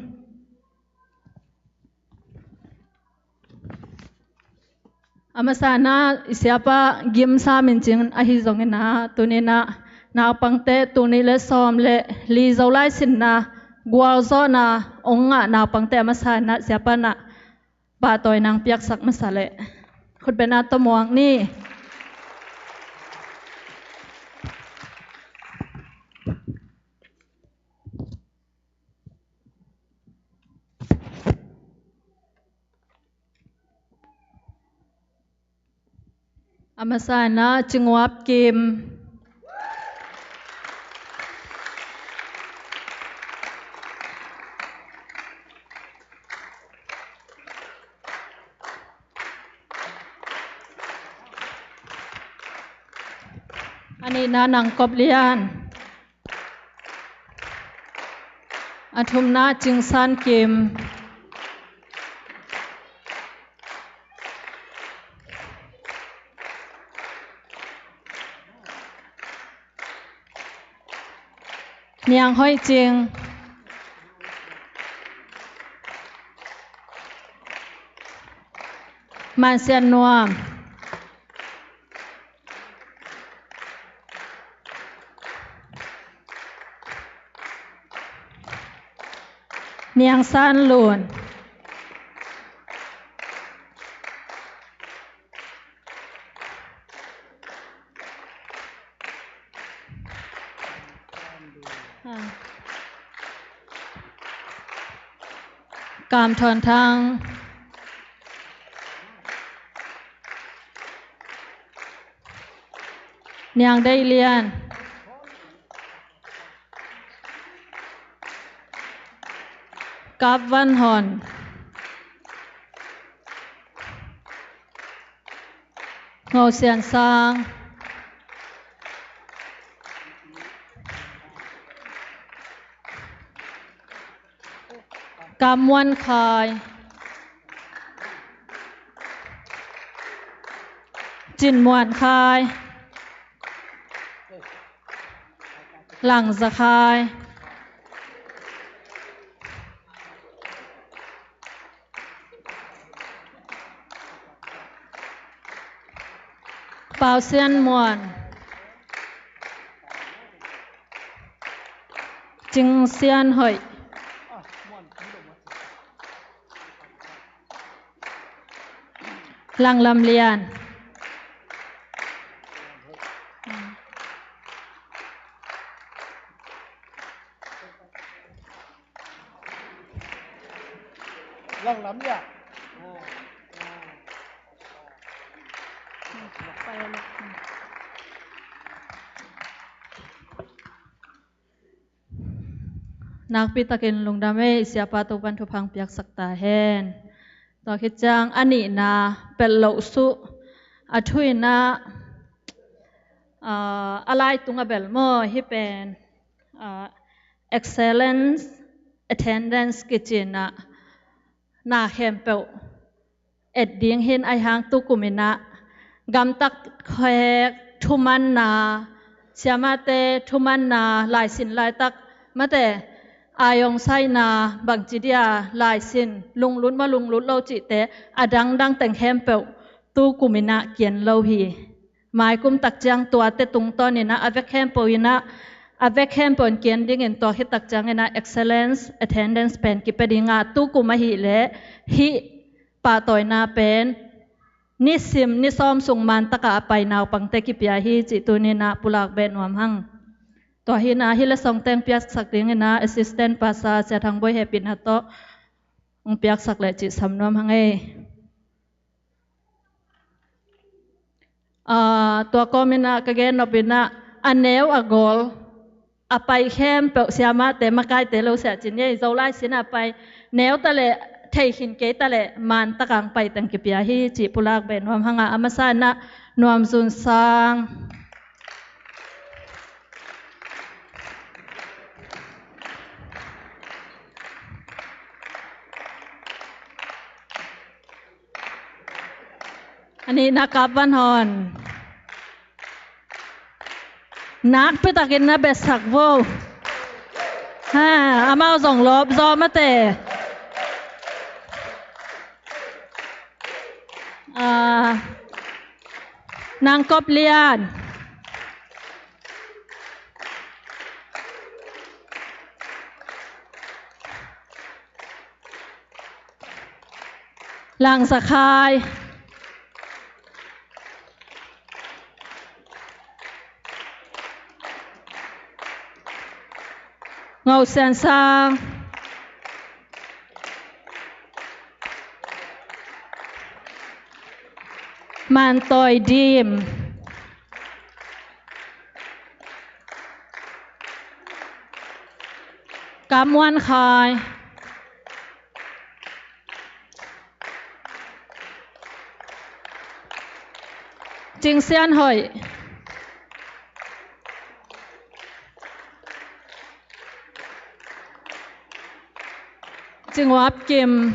A masa inah i siapa Gim Sa Min Cing ahi zong inah tuni inah naupangte, tul nih le sawm le li Zolai sinna gualzawhna hong ngah naupangte a masa inah siapa inah pahtawina hong piaksak masa leh khutbetna tawh muak ni. A masa inah Ci Nguap Kim. A nihna Nang Kop Lian. A thumna Cing San Kim. Niang Hoih Cing. Man Sian Nuam. Niang San Lun. Kam Thawn Thang. Niang Deih Lian. Kap Van Hon. Ngo Sian Sang. Kam Muan Khai. Cin Muan Khai. Lang Za Khai. Pau Sian Muan. Cing Sian Hoih. Lang Lam Lian. Lang Lam Lian. Nakpi takin lungdam ei, Siapa Topan thupha piaksak ta hen. Tua khit ciang a nihna pelh loh suh, a thuina, ah, a lai tung a bel maw, hih pen, ah, excellence attendance kici-in ah na khempeuh et ding hi-in, ahih hang tukum in ah gamtat khawhek thumanna, siamahte thumanna, laisin laitak mate, a hong saina bangci dia laisin, lunglut maw lunglut lo cihte, a dangdang teng khempeuh tukum in ah kigen lo hi. Maikum tak ciang tuate tungtawn in ah a vek khempeuh in ah, a vek khempeuh in kigen dingin tua khit tak ciangin ah excellence attendance pen kipia ding a, tukum ahih leh hih pahtawina pen nisim ni sawm sung man taka a pai naupangte kipia hi cih tuni-in ah pulak beh nuam hang. Tua hi-in ah hih leh sawngteng piaksak dingin ah assistant pastor Sia Thang Bawi hehpihna tawh hong piaksak leh cih sam nuam hang ei. Ah, tua kawmin ah ka gen nop in ah, a neu a gol a pai khempeuh siamahte makaite lo sia cin ei, Zolai sin a pai neu ta leh, thei khin kei ta leh, man taka hong pai teng kipia hi cih pulak beh nuam hang a, a masa in ah Nuam Zun Sang. A nihna Kap Van Hon. Nakpi takin na betsak vo. Ha, amau zong lawp zaw mate. Ah, Nang Kop Lian. Lang Za Khai. Ngau Sian Sang. Man Tawi Dim. Kam Muan Khai. Cing Sian Hoih. Cing Uap Kim.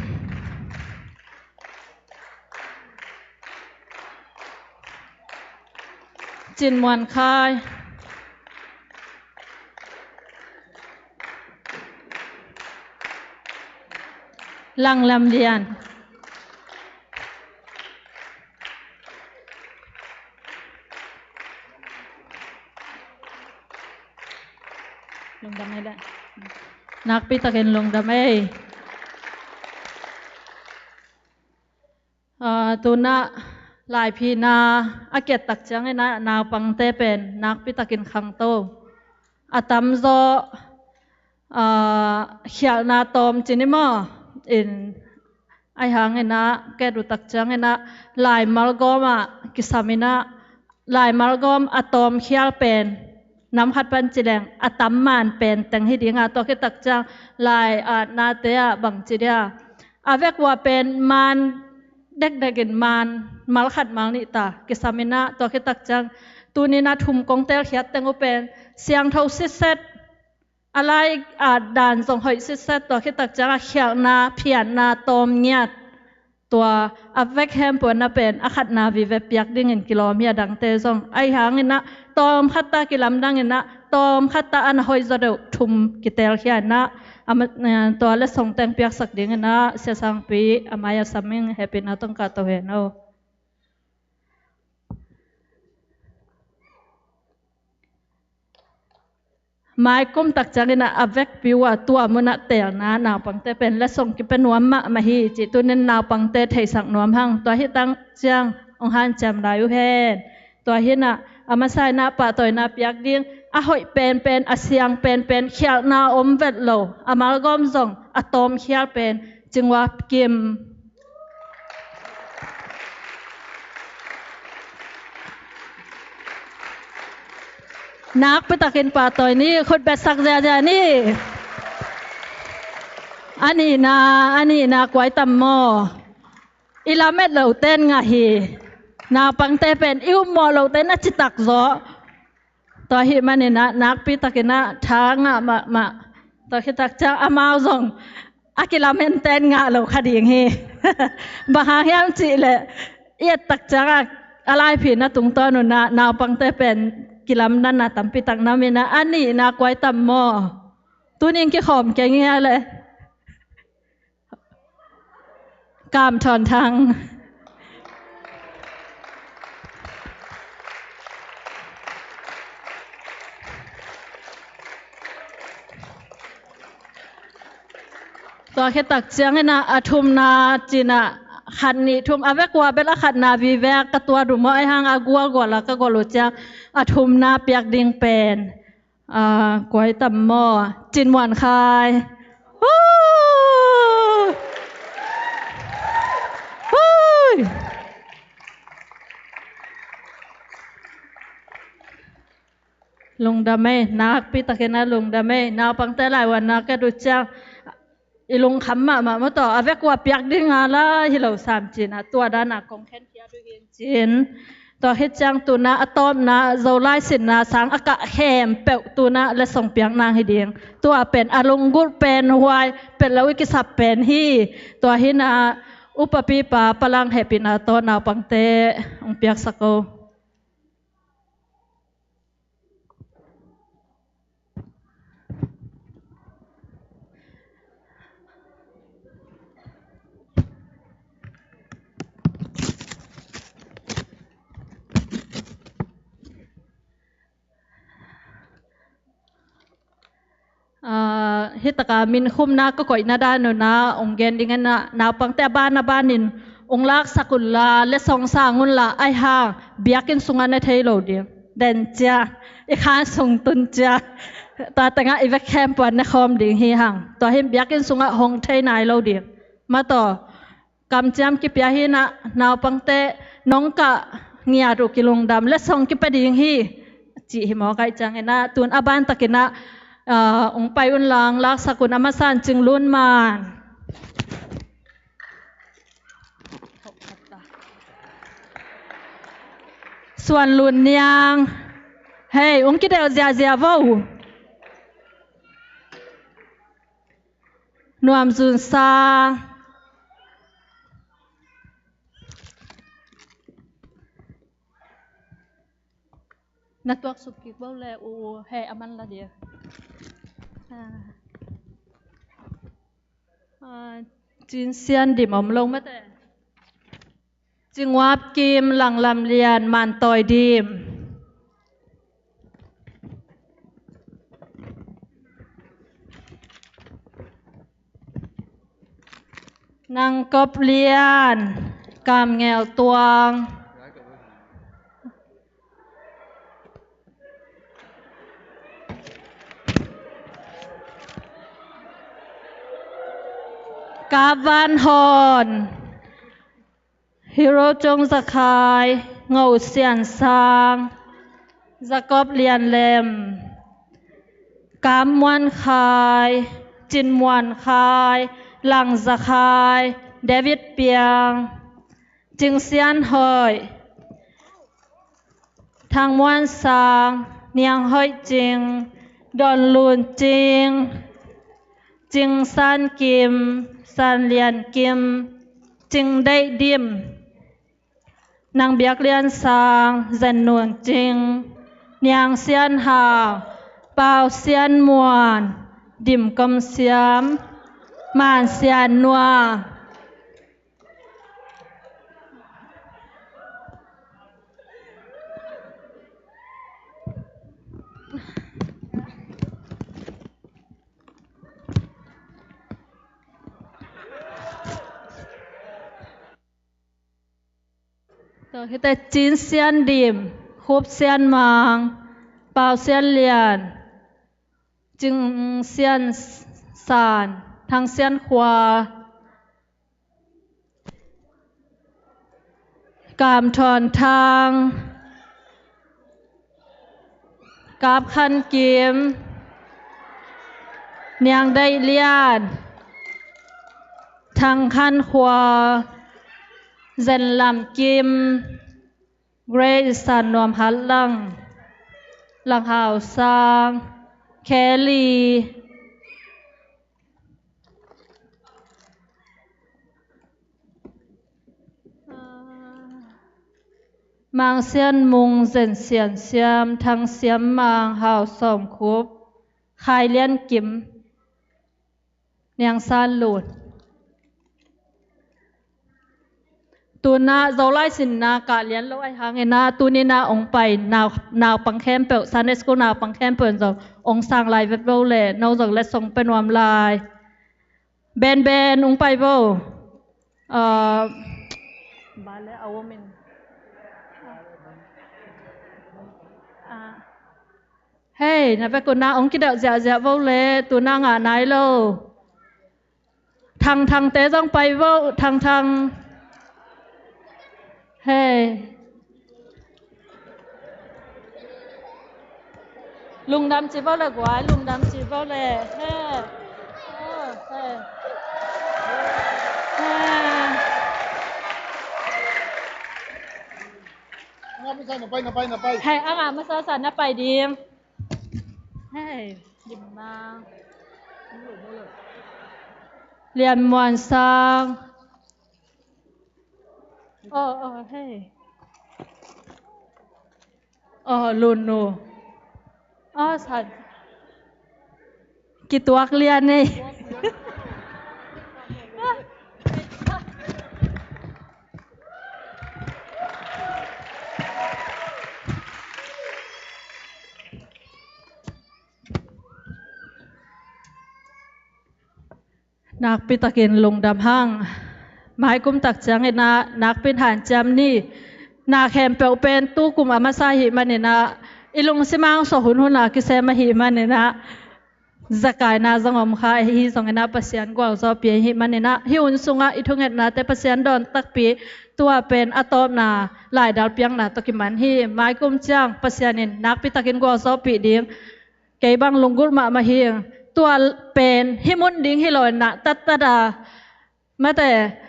Cin Muan Khai. Lang Lam Lian. Lungdam ei leh. Nakpi takin lungdam ei. Ah, tu-in ah laiphina a kiat tak ciangin ah naupangte pen nakpi takin khangto. A tamzaw, ah, khialhna tawm ci ni maw? In, ahih hangin ah ka et uh tak ciangin ah laimal gawm ah kisam in ah laimal gawm a tawmkhial pen nam khat pan ci leng a tam man pen teng hi ding a, tua khit tak ciang lai atnate ah bangci dia, a vek uh ah pen man dekdek in man mal khat mal nih ta kisam in ah, tua khit tak ciang tuni-in ah thum kong telkhiat teng uh pen siangtho sitset, a lai at dan zong hoih sitset, tua khit tak ciang a khialhna phiatna tawm ngiat. Tua a vek khempeuh in ah pen a khatna vive piak dingin kilawm hi, a dangte zong. Ahih hangin ah tawm khat ta kilamdang in ah tawm khat ta a na hoih zaw deuh thum kitelkhia in ah, a ma-, eh, tua leh sawngteng piaksak dingin ah Sia Sangpi a mai-ah sam ing, hehpihna tawh kah to hen aw. Maikum tak ciangin ah a vekpi uh ah tua mun ah telna naupangte pen letsong kipia nuam mahmah hi cih tuni-in naupangte theisak nuam hang. Tua hi tak ciang hong hanciam lai uh hen. Tua hi-in ah a masa in ah pahtawina piak ding, a hoih penpen, a siang penpen, khialhna om vet lo, a malgawm zong a tawmkhial pen Cing Uap Kim. Nakpi takin pahtawi ni, khut betsak ziazia ni. A nihna, a nihna kuai tam maw? I lamet lote in ngah hi. Naupangte pen i upmawh lote in a citak zaw. Tua ahih manin ah nakpi takin ah tha ngah mahmah. Tua khit tak ciang amau zong a kilamen ten ngah lo kha ding hi. Bang hang hiam cih leh i et tak ciang ah a laiphi na tungtawn un ah naupangte pen kilamdanna tampi tak na om in ah a nihna kuai tam maw? Tunin kikhawm keng hi a leh. Kam Thawn Thang. Tua khit tak ciangin ah a thumna cin ah khat nih thum a vek ua bel a khatna vive ka tuat uh maw, ahih hang a gualgual a ka golh uh ciang a thumna piak ding pen. Ah, kuai tam maw? Cin Muan Khai. Hui! Hui! Lungdam ei, nakpi takin ah lungdam ei. Naupangte lai uan nak ka duh ciang i lungkham mahmah maw taw, a vek ua piak ding a la hi lo sam cin ah, tua dan a kong khenkhia duh hi cin. Tua khit ciang tu-in ah a tawpna Zolai sinna sang a kah khempeuh tu-in ah letsong piak nang hi ding. Tua pen a lunggulh pen huai pet lo i kisap pen hi. Tua hi-in ah upapipa Palang Hehpihna tawh naupangte hong piaksak o. Ah, hi taka min khumna ka koihna dan un ah hong gen ding in ah, naupangte a ban a banin hong laksak un la, letsong sang un la, ahih hang biakinn sungah ne thei lo ding. Den cia, i khan sung tun cia. Tua tengah i vek khempeuh ah ne khawm ding hi hang. Tua hi-in biakinn sungah hong thei nai lo ding. Maw taw, kamciam kipia hi-in ah, naupangte nong kah ngiat uh kilungdam, letsong kipia ding hi, cih hi mawk ahih ciangin ah, tu-in a ban takin ah, ah, hong pai un la, laksak un, a masa in Cing Lun Man. Suan Lun Niang. Hei, hong kidelh ziazia vo. Nuam Zun Sang. Na tuaksuk kik bo le u he a man la dia. Ah. Ah, Cin Sian Dim om lo mate. Cing Uap Kim, Lang Lam Lian, Man Tawi Dim. Nang Kop Lian, Kam Ngel Tuang. Kap Van Hawn. Hero Cong Za Khai, Ngo Sian Sang, Jacob Lian Lem, Kam Muan Khai, Cin Muan Khai, Lang Za Khai, David Piang, Cing Sian Hoih, Thang Muan Sang, Niang Hoih Cing, Don Lun Cing, Cing San Kim, San Lian Kim, Cing Deih Dim, Nang Biak Lian Sang, Zen Nuan Cing, Niang Sian Hau, Pau Sian Muan, Dim Kom Siam, Man Sian Nua. Tua khit teh Cin Sian Dim, Khup Sian Mang, Pau Sian Lian, Cing Sian San, Thang Sian Khua, Kam Thawn Thang, Kap Khan Kim, Niang Deih Lian, Thang Khan Khua, Zen Lam Kim, Grace San Nuam Hat Lang, Lang Hau Sang, Kelly. Mang Sian Mung, Zen Sian Siam, Thang Siam Mang, Hau Sawm Khup, Khai Lian Kim, Niang San Lut. Tuna Zolai sinna kah lian lo ahih hangin ah, tuni-in ah hong pai nau, naupang khempeuh, Sunday school naupang khempeuh in zong hong sang lai vet vo leh, no zong letsong pia nuam lai. Ben Ben, hong pai vo. Ah, bale a woman. Ah. Hei, na vekun ah hong kidelh ziahziah vo leh, tuna ngah nai lo. Thang Thang te zong pai vo, Thang Thang. Hei. Lungdam ci vo leh guai, lungdam ci vo leh. Hei. Oh, hei. Hei. Nga masa na pai, na pai, na pai. Hei, a nga masa sa na pai ding. Hei, dim ma. Lian Muan Sang. Oh, oh, hei. Oh, Lun Nu. Oh, san. Kituak lian ei. Nakpi takin lungdam hang. Maikum tak ciangin ah nakpi in hanciam ni. Na khempeuh pen tukum a masa ahih manin ah, i lungsim hong suah hunhun a kisem ahih manin ah, zakaina zong om kha, ahi zongin ah Pasian gualzawhpih ahih manin ah, hih hun sungah i thungetnate Pasian dawn takpi, tua pen a tawpna laidal piakna tawh kiman hi. Maikum ciang Pasian in nakpi takin gualzawhpih ding, kei bang lunggulh mahmah hi. Tua pen hih mun ding hi lo in ah, tattat a, mate,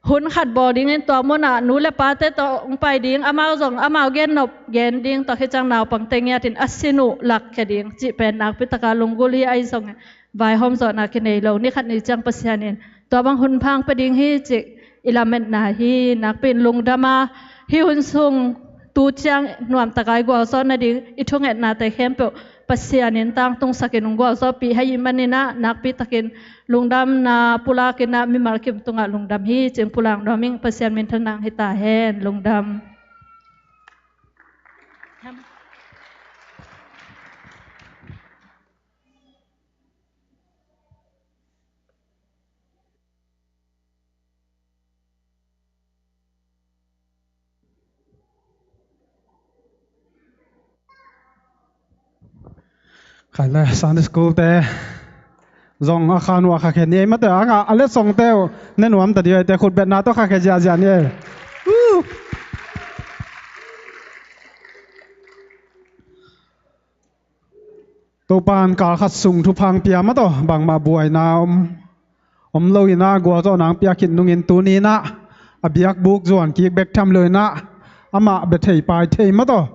hun khat bawl dingin tua munah nu le pate tawh hong pai ding, amau zong amau gennop gen ding, tua khit ciang naupangte ngiatin a sin uh lakkhia ding cih pen nakpi taka lunggulh hi. Ahi zongin vaihawm zawhna kinei lo, ni khat ni ciang Pasian in tua bang hun pha hong pia ding hi cih i lametna hi. Nakpi in lungdam a, hih hun sung tu ciang nuamtaka i gualzawh nading i thungetnate khempeuh Pasian in tangtungsakin hong gualzawhpih ahih manin ah, nakpi takin lungdamna pulakin ah, mimal kim tungah lungdam hi cih pulak nuam ing. Pasian minthanna hong hi ta hen. Lungdam. Khai le Sunday school te zong a khan uh a kha khe ni ei mate, a ngah a letsongte uh ne nuam ta dih ei te, khutbetna tawh kha khe ziahziah ni ei. Woo! Topa'n kal khat sung thupha hong pia mah tawh, bangmah buaina om, om lo in ah, gualzawhna hong pia khit nungin tuni in ah, a biakbuk zuan kik bek tham lo in ah, amah bia thei pai thei mah tawh,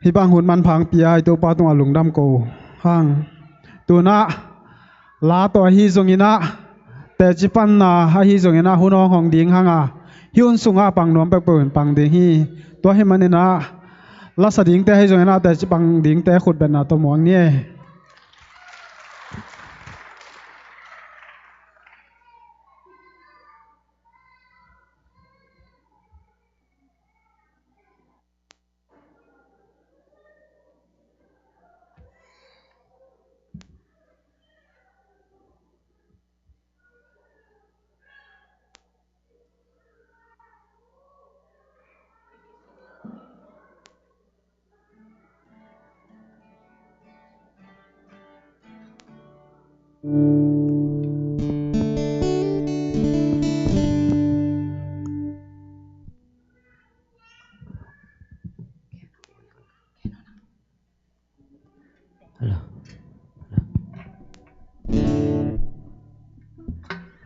hih bang hun manpha hong pia i Topa tungah lungdam ko hang. Tu in ah, la tawh ahi zongin ah, teci panna ahi zongin ah, hun hong hong ding hang a, hih hun sungah pang nuam peuhpeuh in pang ding hi. Tua ahih manin ah, lasa dingte ahi zongin ah, teci pang dingte khutbetna tawh muang ni ei.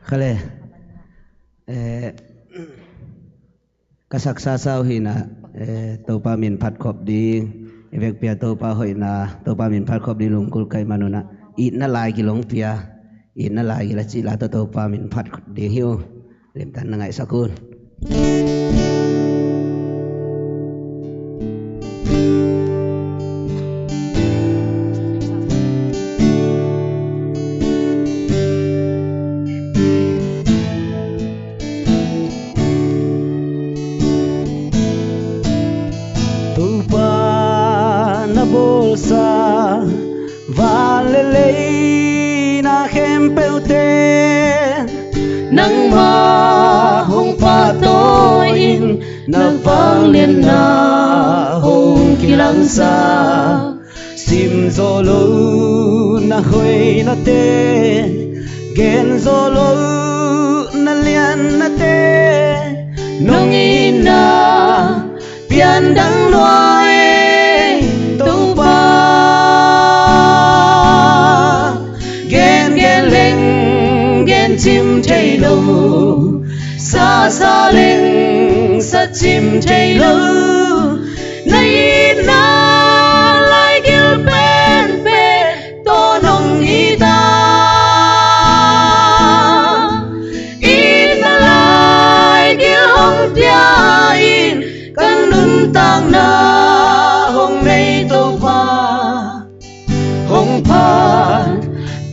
Khale, eh, ka saksa sau hi na, eh, Topa min phat khop ding, i vekpi a Topa hoihna, Topa min phat khop ding lungkul ka hih man un ah, itna laigil hong pia, itna laigil a cih la tawh Topa min phat ding hi uh. Limtan na ngaihsak un. Topa na bawlsa van le lei na khempeuhte, nangmah hong pahtawi in, na vangliatna hong kilangsak. Sim zawh loh na hoihnate, gen zawh loh na liannate, nong itna pian dang lua ei Topa. Gen gen leng gen cim thei lo, sa sa leng sa cim thei lo, na itna laigil penpen tawh nong it a. Itna laigil hong pia in, ka nuntakna hong nei Topa. Hong phat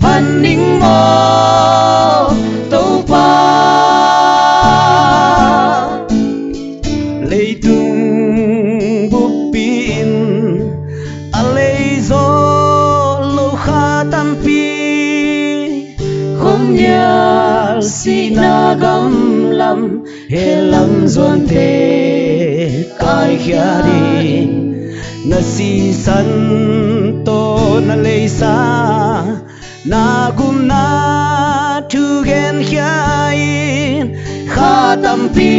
phat ning maw Topa. Leitung buppi in a lei zawh lo kha tampi, khuamial sihna gam lam, hell lam zuante kaikhia ding, na sisan tawh na leisa, na gupna thu genkhia in, kha tampi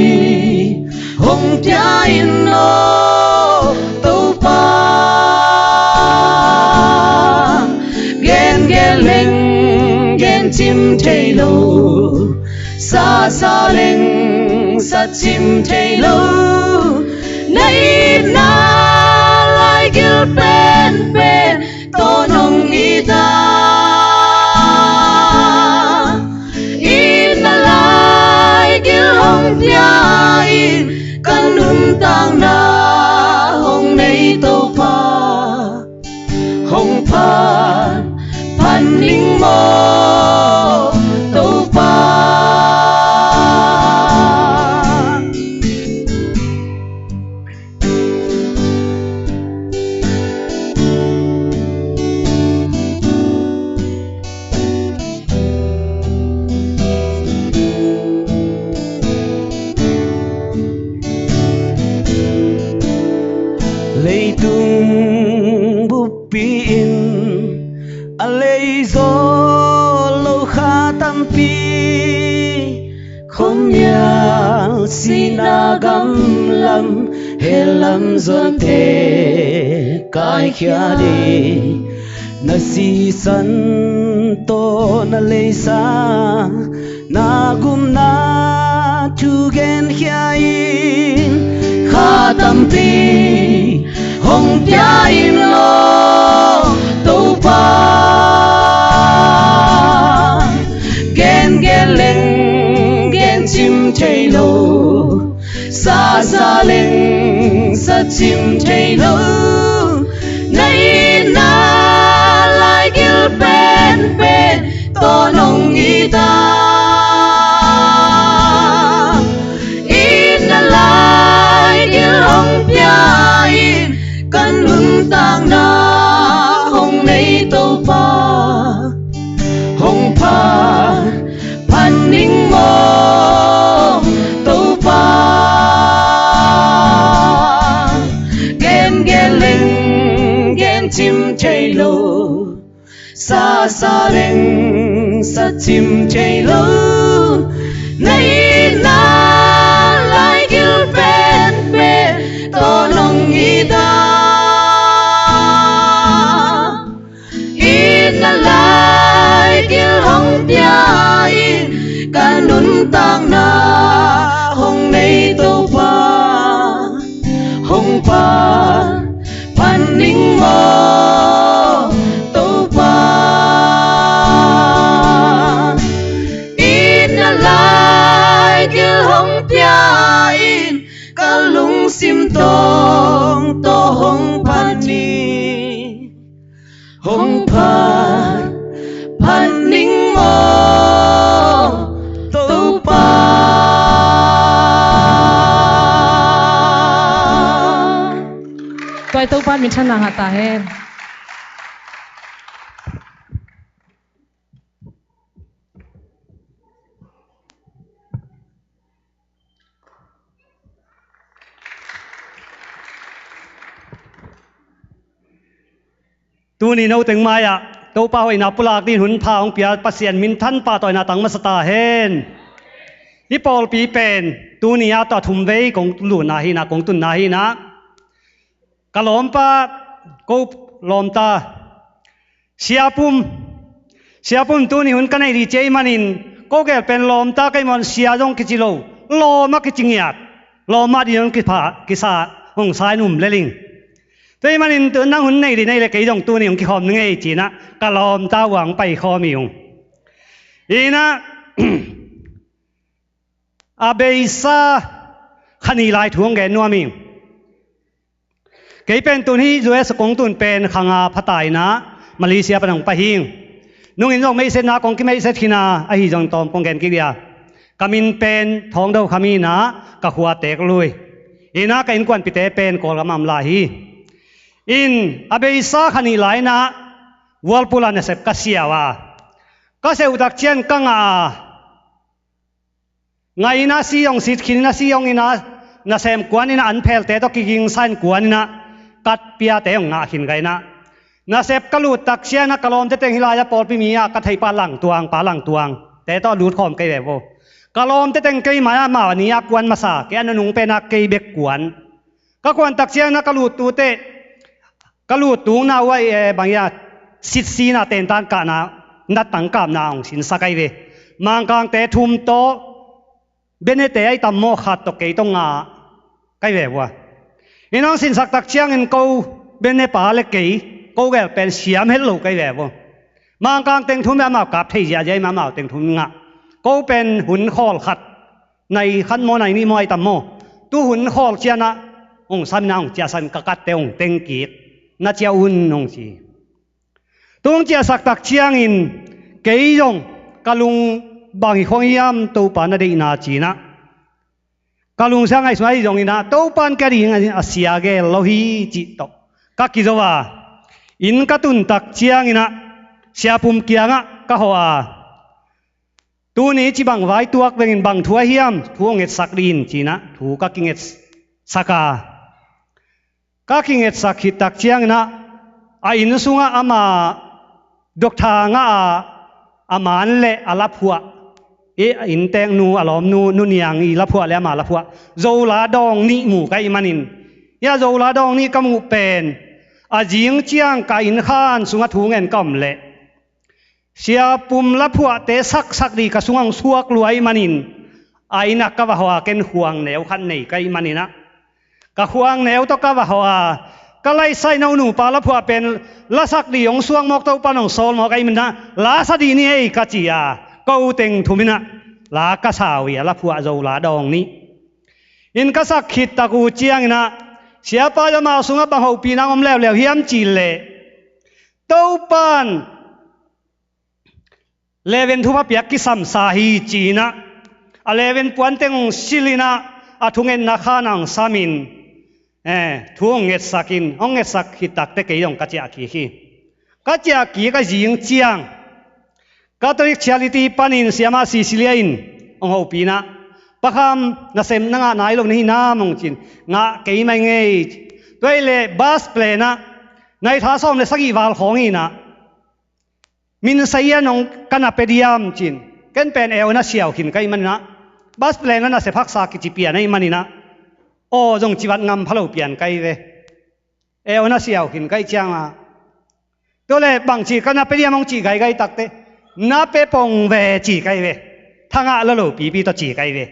hong pia in aw Topa. Gen gen leng gen cim thei lo, sa sa leng sa cim thei lo, na itna laigil penpen tawh nong it a. Itna laigil hong pia in, ka nuntakna hong nei Topa. Hong phat phat ning maw Topa. Leitung buppi in a lei zawh lo kha tampi, khuamial sihna gam lam, hell lam zuante kaikhia ding, na sisan tawh na leisa, na gupna thu genkhia in, kha tampi hong pia in aw Topa. Gen gen leng gen cim thei lo, sa sa leng sa cim thei lo, na itna laigil penpen tawh nong it a. Itna laigil hong pia in, ka nuntakna hong nei Topa. Hong phat phat ning maw Topa. Gen gen leng gen cim thei lo, sa sa leng sa cim thei lo, na itna laigil penpen tawh nong it a. Itna laigil hong pia in, ka Sim tawng tawh hong phat ni, hong phat phat ning maw, Topa. Tua i Topa minthanna ngah ta hen. Tuni noteng mai-ah Topa hoihna pulak dingin hun pha hong pia Pasian minthan pahtawina tang masa ta hen. Hih pawlpi pen tuni-ah tawh a thum vei kong lutna hi-in ah, kong tunna hi-in ah, ka lawmpa, ko lawmta Sia Pum, Sia Pum tuni hun ka neih ding ci ahih manin, ko gel pen lawmta ka hih mawk in sia zong kici lo, lawm a kici ngiat, lawm a ding zong kipha, kisa, hong sa in um lel ing. Tua ahih manin tu nang hun neih ding nei leh kei zong tuni hong kikhawm ning ei ci-in ah ka lawmta uah hong paikhawm hi ung. Hi-in ah a beisa kha nih lai thu hong gen nuam ing. Kei pen tun hih U S kong tun pen kha nga pha ta in ah Malaysia pan hong pai hi ing. Nungin zong meihsetna kong kimeihset khin a, ahi zong tawm kong gen kik ding a. Ka min pen Thawng Do Kham hi-in ah ka khua Teeklui. Hi-in ah ka innkuanpihte pen Kawlgam ah om lai hi. In a beisa kha nih lai-in ah Whirlpool ah nasep ka siau a, ka siau uh tak ciang ka ngah a, ngai in ah si zong sit khin in ah, si zong in ah, nasem kuan in ah, an phelte tawh kigingsa in kuan in ah, katpiate zong ngah khin ka hi-in ah, nasep ka lut tak ciang ah ka lawmte teng hih lai-ah pawlpi mi-ah ka thei pa Langtuang, pa Langtuang te tawh lut khawm kei ve vo. Ka lawmte teng kei mai-ah amau a ni-ah kuan masa, kei a nunung pen ah kei bek kuan. Ka kuan tak ciang ah ka lut tute, ka lut tungna uh ah, eh, bang hiam, sitsi-in ah tentan kahna, nat tang kapna hong sinsak ahi ve. Mangkangte thum tawh, benete ahi tam maw, khat tawh kei tawh nga ka hi ve ua. In hong sinsak tak ciangin ko benepa le kei, ko gel pen siam het lo ka hi ve ua. Mangkang teng thum le amau kap thei ziahziah in amau teng thum ngah. Ko pen hun khawl khat, nai khat maw, nai nih maw ahi tam maw, tu hun khawl ciang ah hong sam in ah hong ciahsan, ka katte hong teng kik, na ciah un hong ci. Tu hong ciahsak tak ciangin kei zong ka lung bang hi khong hiam Topa na deihna ci-in ah, ka lungsim ngaihsun ahi zongin ah Topa in ka ding a sia gel lo hi cih tawh ka kizo a, inn ka tun tak ciangin ah Sia Pum kiangah ka hawh a, tuni ci bang vai tuak vengin, bang thu ahi hiam, thu hong ngetsak dih in ci-in ah thu ka kingetsak a, ka kingetsak khit tak ciangin ah a inn sungah ama doctor ngah a, a man le a laphuah, i a innteeknu, a lawmnu Nu Niang i laphuah le ama laphuah Zola dawng nih mu ka hih manin, hih a Zola dawng nih ka muh pen a zing ciang ka inn khan sungah thu ngen ka om leh Sia Pum laphuahte saksak dih ka sungah hong suak lua ahih manin, a inn ah ka va hawh a, ken khuangneu khat nei ka hih manin ah, ka khuangneu tawh ka va hawh a, ka laihsa in a u nupa laphuah pen lasak dih hong suak mawk, Topa in hong sawl mawk ahih manin ah, lasa dih ni ei ka ci a, ko teng thum in ah la ka sa uh hi a, laphuah Zola dawng nih. Inn ka sak khit tak uh ciangin ah, siapa in amau sungah bang hopihna hong om leuleu hiam cih leh, Topa in leven thupha piak kisamsa hi ci-in ah, a leven puan teng hong silh in ah, a thungetna khan ah hong samin, eh, thu hong ngetsak in, hong ngetsak khit tak teh kei zong ka ciah kik hi. Ka ciah kik a zing ciang, Catholic Charity panin Siama Cecilia in hong hopih in ah, Pa Kham, nasem na ngah nai lo na hi nam hong ci-in, ngah kei mai ing ei. Tua hi leh bus plane ah nai tha sawm le sagih val khawng hi-in ah, Min Sa Ian hong ka na pia diam ci-in, ken pen eu na siau khin ka hih manin ah, bus plane ah nasep haksa kici pian ahih manin ah, aw zong ci vat ngam pha lo pian ka hi ve. Eu na siau khin ka hih ciang a, tua leh bangci ka na pia diam hong cih gaigai tak teh, na pia pong ve ci ka hi ve. Thangah lo lo pipi tawh ci ka hi ve.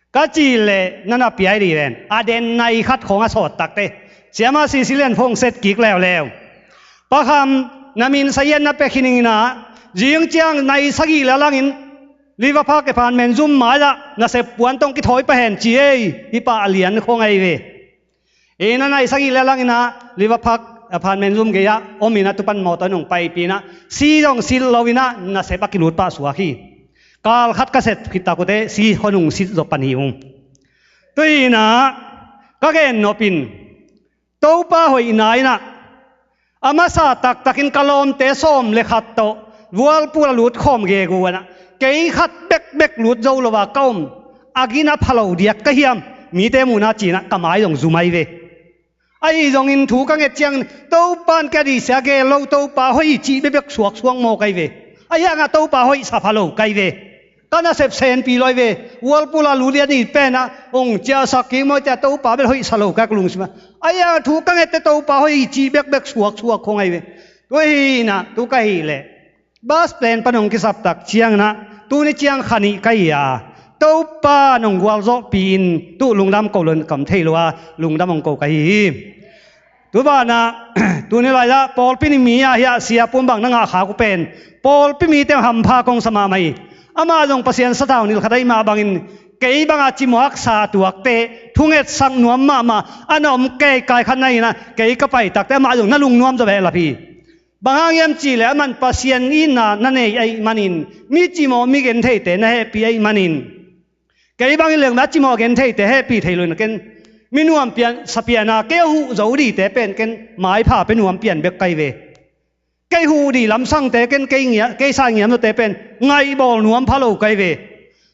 Ka cih leh na na pia hi dih ven. A den nai khat khawng a sawt tak teh, Siama Cecilia in phone set kik leuleu. Pa Kham, na Min Sa Ian na pia khin ing in ah, zing ciang nai sagih le a langin River Park Apartment zum mai-ah nasep puan tawh hong kithawi pah hen ci ei. Hih pa a lian khawng ahi ve. Inn a nai sagih le a langin ah River Park apartment room gei-ah om in ah, tu pan mawtaw in hong paipih in ah, si zong silh lo in ah nasep a kilut pah suak hi. Kal khat ka sep khit tak uh teh si hong hong silh zaw pan hi ung. Tu in ah ka gen nop in, Topa hoihna in ah a masa taktakin ka lawmte sawm le khat tawh Whirlpool a lut khawm gegu in ah, kei khat bekbek lut zo lo a ka om, a gina pha lo diak ka hiam, mite muhna ci-in ah ka mai zong zum ahi ve. Ahi zongin thu ka nget ciangin Topa in ka dihsia gel lo, Topa hoih cih bekbek suaksuak mawk ahi ve. Ahi hangah Topa hoihsa pha lo ka hi ve. Ka nasep senpi lo hi ve. Whirlpool a lut lian i pen ah hong ciahsak kik maw, tua Topa bel hoihsa lo ka hi, ka lungsim ah. Ahi hangah thu ka ngette Topa hoih cih bekbek suaksuak khong ahi ve. Tua hi in ah tu ka hih leh bus stand pan hong kisap tak ciangin ah tuni ciang kha nih ka hi a, Topa in hong gualzawhpih in tu lungdam ko lo in kam thei lo a, lungdam hong ko ka hi hi. Tu banah tuni lai-ah pawlpi ni mi ah hiah Sia Pum bang na ngah khak uh pen pawlpi mite hampha kong sa mahmah hi. Amah zong Pasian sathau nilh khat ahih mah bangin kei banga cimawh haksa tuakte thungetsak nuam mahmah a na om keikai khat na hi in ah, kei ka pai takte amah zong na lungnuam zaw behlap hi. Bang hang hiam cih leh aman Pasian itna na nei ahih manin, mi cimawh mi gentheite na hehpih ahih manin, kei bangin leng mah a cimawh gentheite hehpih thei lo in ah ken mi nuam pian sa pian a, kei a huh zo dihte pen ken maipha pia nuam pian bek ka hi ve. Kei huh dih lamsangte ken kei ngia, kei sa ngiam lote pen ngaihbawl nuam pha lo ka hi ve.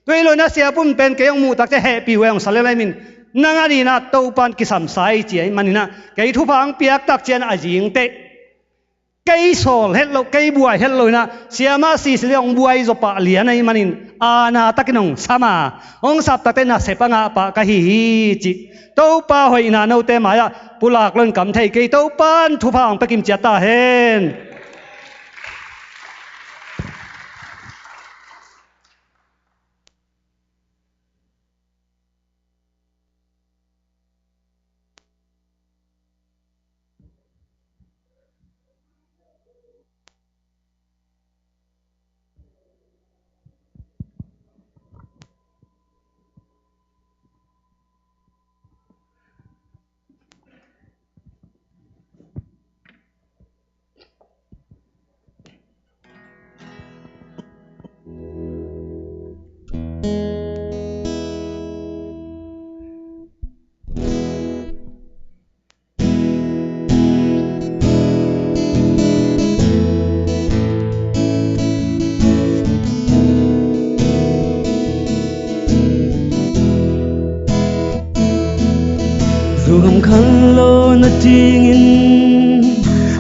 Tua hi lo in ah Sia Pum pen kei hong muh tak ciang hehpih uh e, hong sa lel ahih manin, nang a ding in ah Topa in kisam sa hi ci ahih manin ah kei thupha hong piak tak ciang a zing teh kei sawl het lo, kei buai het lo in ah, Sia Mah Sisi le hong buai zaw pah lian ahih manin, aana takin hong sam a, hong sap tak teh nasep a ngah pah ka hi hi cih Topa hoihna note mai-ah pulak lo in kam thei kei. Topa in thupha hong pia kim ciat ta hen. Zogam khan lo na dingin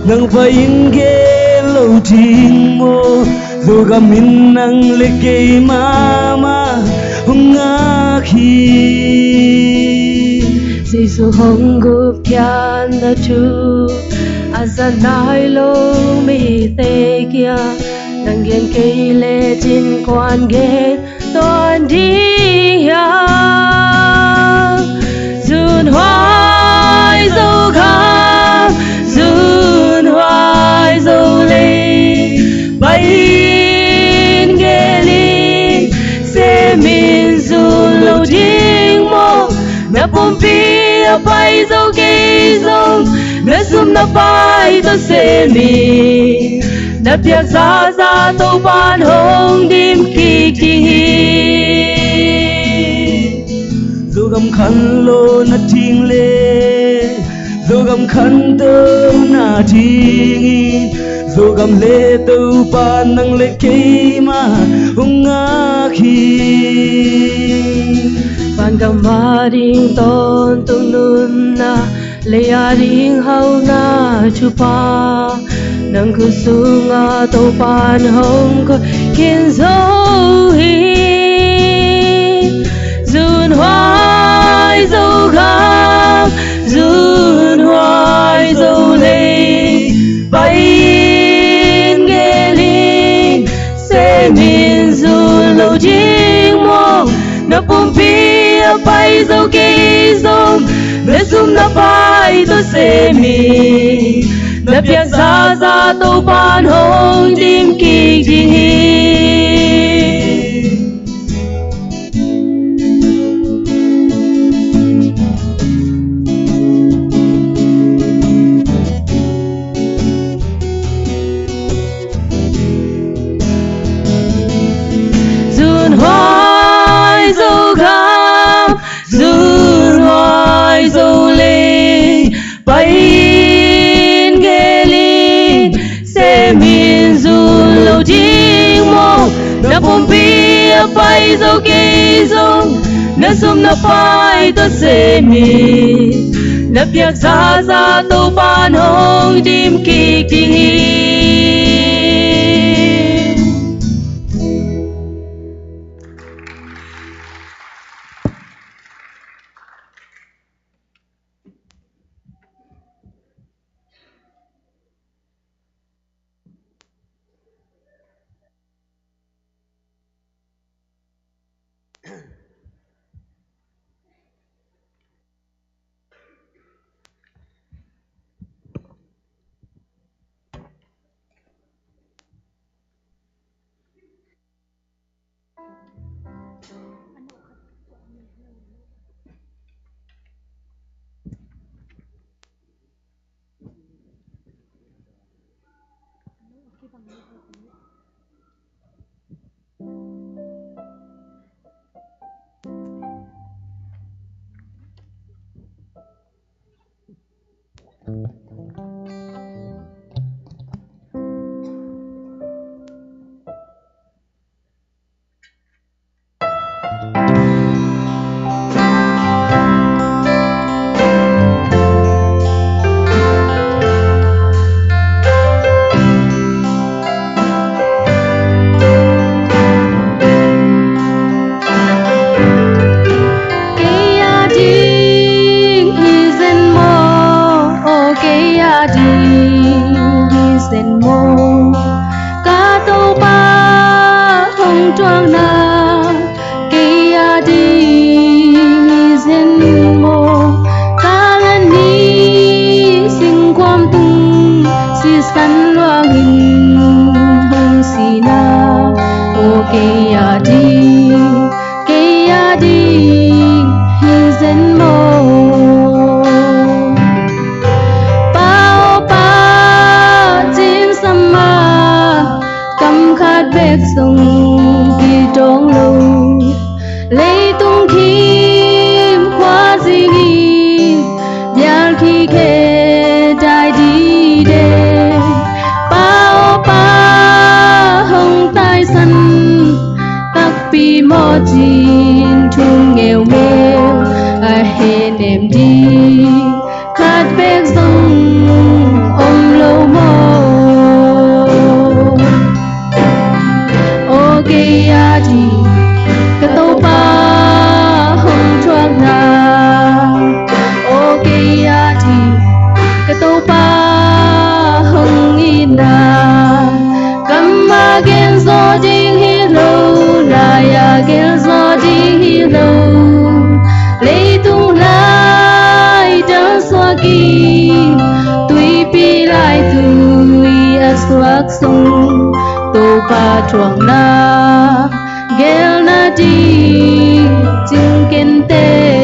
nang pai in gel lo ding maw? Zogam in nang le kei mahmah hong ngak hi. Jesu hong gupkhiatna thu a za nai lo mite kiang nang gen kei lecin kuan gen tuan ding hiam? Zun huai Zogam, zun huai Zolei, pai in gel in, sem in zun lo ding maw? Na pumpi a pai zo kei zong, na sum na pai tawh sem in, na piaksa zah Topa'n hong dim kik ding hi. Zogam khan lo na ding le Zogam khanto na dingin Zogam le Topa nang le keimah hong ngak hi. Vangam a ding tawntung nunna, lei a ding hauna thupha, nang khut sungah Topa'n hong koih khin zo hi. Zun huai Zogam, zun huai Zolei, pai in gel in, sem in zun lo ding maw? Na pumpi a pai zo kei zong, na sum na pai tawh sem in, na piaksa zah Topa'n hong dim kik ding hi. Na pumpi a pai zo kei zong, na sum na pai tawh sem hi. Na piak zaza Topa'n hong dim kik ding hi. Kei a ding hi zen maw, aw kei a ding hi zen maw. Ka Topa hong thuakna kei a ding hi zen maw. Ka la ni singkuam tung sisan luangin hong sihna, aw kei a ding, kei a ding hi zen maw. Pa aw pa, cing sam a, kam khat bek zong kidong lo. Leitung khim khua zingin bial khikhe dai dide. Pa aw pa, hong taisan takpi maw cin thu ngeungeu a henem ding khat bek zong om lo maw. Aw kei a ding ka Topa hong thuakna, aw kei a ding ka Topa hong itna. Kam a gen zaw ding hi lo, lai a gel zaw ding hi lo. Leitung lai dal suak in, tuipi lai tui a suak sung, Topa thuakna gelna ding cing kei inteh.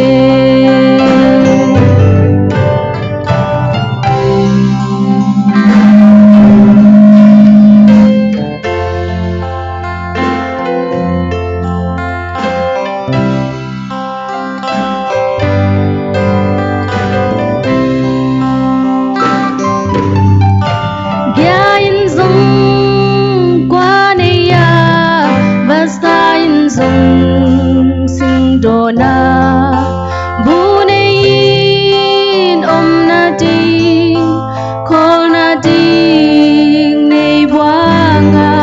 Gia in zong kua nei a, vasa in zong sing dawn a, bu nei in omna ding, khawlna ding nei buang a,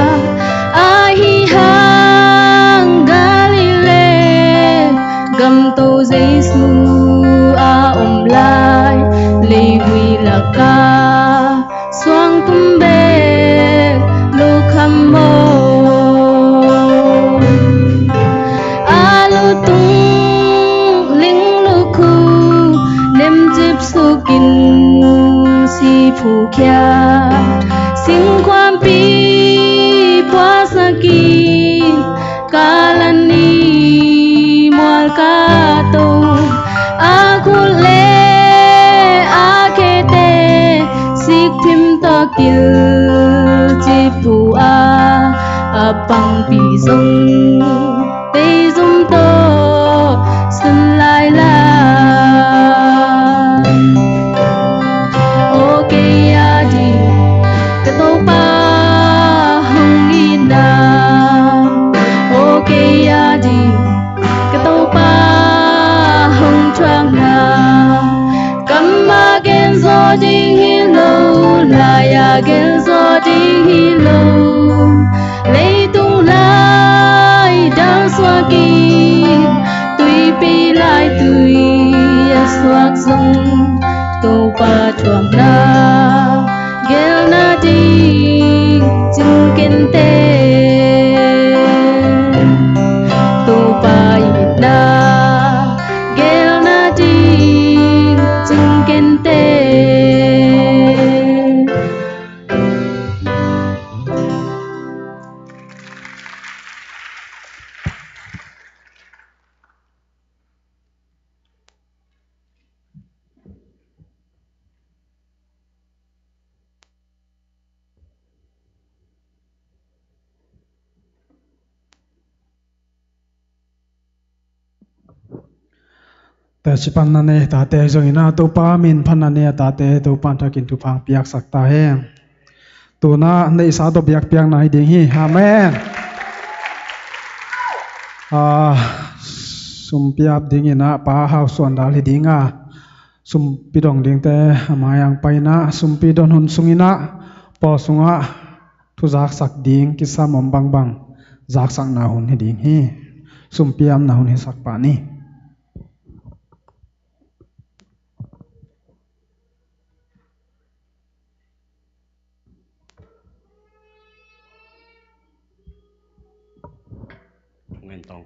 ahi hang Galilee gamto Jesu a om lai, leivui lak a suangtum bek lukham maw. A lutung ling lukhu nemcip sukin si phukhia, singkuampi puasak in, ka la ni mual ka to, a khut le a khete sik thim tawh kilcip uh a, a pangpi zong tei zum tawh sun lai lai. Aw kei a ding ka Topa hong itna, Ding hi lo, lai-ah gelzaw ding hi lo. Leitung lai dal suakin, tuipi lai tui a suak zong, Topa thuakna gelna ding cing kei in teh. Topa itna gelna ding cing kei in teh. Teci panna nei tate zongin ah, Topa min panna nei a tate Topa in thakin thupha piaksak ta hen. Tu-in ah neihsa tawh biakpiakna hi ding hi. Amen. Ah, sumpi ap dingin ah Pa Hau Suan Dal hi ding a, sumpi dong dingte a mai-ah pai in ah, sumpi don hun sungin ah pawl sungah thu zaksak ding kisam om bangbang zaksakna hun hi ding hi. Sumpi apna hun hisak pah ni. Ngen tong.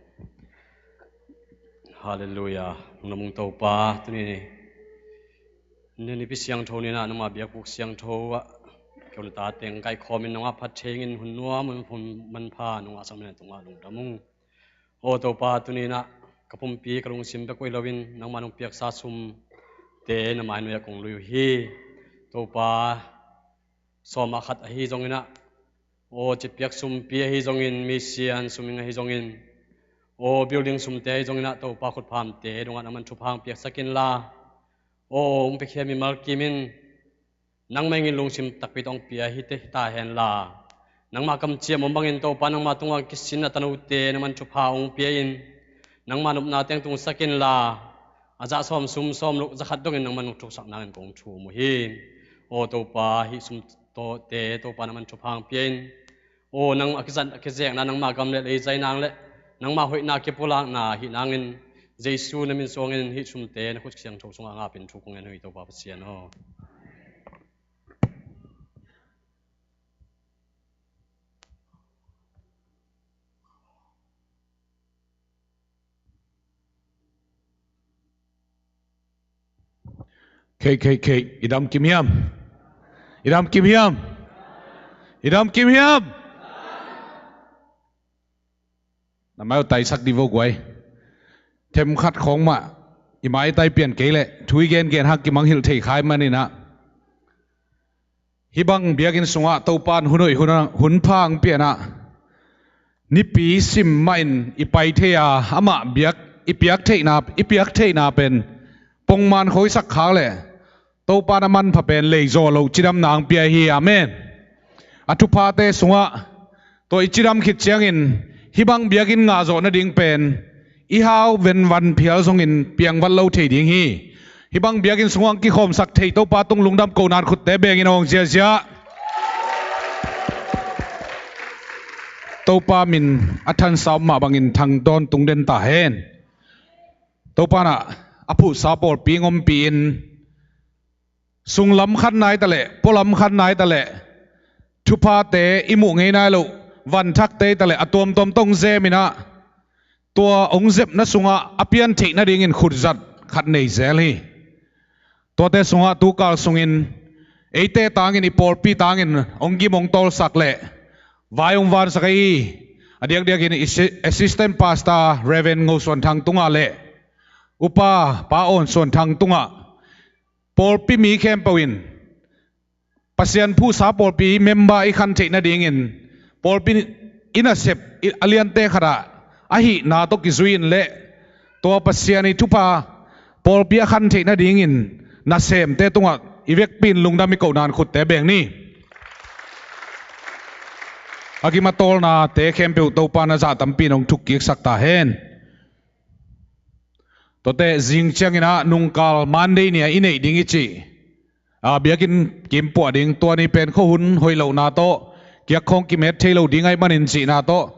Halleluiah. Lungdam ung Topa, tuni ni, nipi siangtho ni-in ah nangma biakbuk siangtho ah ka u le nau teng kaikhawmin nangmah phat thei ing in, hun nuam, hun manpha nangmah a sak min tungah lungdam ung. Aw Topa, tuni-in ah ka pumpi ka lungsim bek uh hi loin nangmah nong piaksa sumte na mainuai-ah kong lui uh hi. Topa, sawm ah khat ahi zongin ah, aw cipiak sumpi ahi zongin, misiang sum ahi zongin, aw building sumte ahi zongin ah, Topa, khutphamte dongah nangman thupha piaksak inla, aw hong piakhia mimal kimin nangmah ii lungsim takpi tawh hong pia hi ta hen la, nangmah kamciam om bangin Topa, nangmah tungah kisin a tanote nangman thupha hong pia in, nangmah nopna teng tungsak inla, a zah sawm, sum sawm, luk za khat dongin nangman hong thuksak nangin kong thum uh hi. Aw Topa, hih sumte Topa nangman thupha hong pia in, aw nang a kizat a kizekna nangmah gam le lei zai nang le nangmah hoihna kipulakna hi nangin, Jesu na min suangin hih sumte na khut siangtho sungah ngapin thu kong ngen uh hi, Topa Pasian aw. Khei, khei, khei, i dam kim hiam? I dam kim hiam? I dam kim hiam? Na mai uh taisak dih vo guai. Themkhat khawng mah i mai tai pian kei leh thu i gengen hang kimangngilh thei kha ahih manin ah, hih bang biakinn sungah Topa in hun hoih, hun, hun pha hong pia in ah, nipi sim mahin i pai thei a, amah biak, i piak theihna, i piak theihna pen pongman khawng i sak khak leh Topa in a manpha pen leizaw loh cidamna hong pia hi. Amen. A thuphate sungah tua i cidam khit ciangin hih bang biakinn ngah zawh nading pen i hau venvan phial zongin piangvat lo thei ding hi. Hih bang biakinn sungah hong kikhawmsak thei Topa tung lungdam ko-in khutte bengin hong ziazia. Topa min a thansa om mah bangin thang tawntung den ta hen. Topa in ah a phuhsa pawlpi hong ompih in, sunglam khat nai taleh, pualam khat nai taleh, thuphate i muh ngei nai loh vanthakte taleh a tuamtuam tawh hong zem in ah, tua hong zepna sungah a pian theih nadingin khutzat khat nei zel hi. Tuate sungah tukal sungin eite tangin, i pawlpi tangin hong gim hong tawlsak leh vai hong vansak ahi, a diakdiakin i si-, Assistant Pastor Reverend Ngo Suan Thang tungah leh Upa Pa Awn Suan Thang tungah, pawlpi mi khempeuh in Pasian phuhsa pawlpi member i khan theih nadingin pawlpi i nasep i, a liante khat ah a hihna tawh kizui in leh tua Pasian ii thupha pawlpi a khan theih nadingin nasemte tungah i vekpi in lungdam i ko-in khutte beng ni. A gim a tawlnate khempeuh Topa in a zah tampi in hong thukkiksak ta hen. Tuate zing ciangin ah nungkal Monday ni-a i neih ding i cih a, biakinn kim puah ding, tua ni pen khuahun hoih lohna tawh kiak khawng kimet thei lo ding ahih manin cihna tawh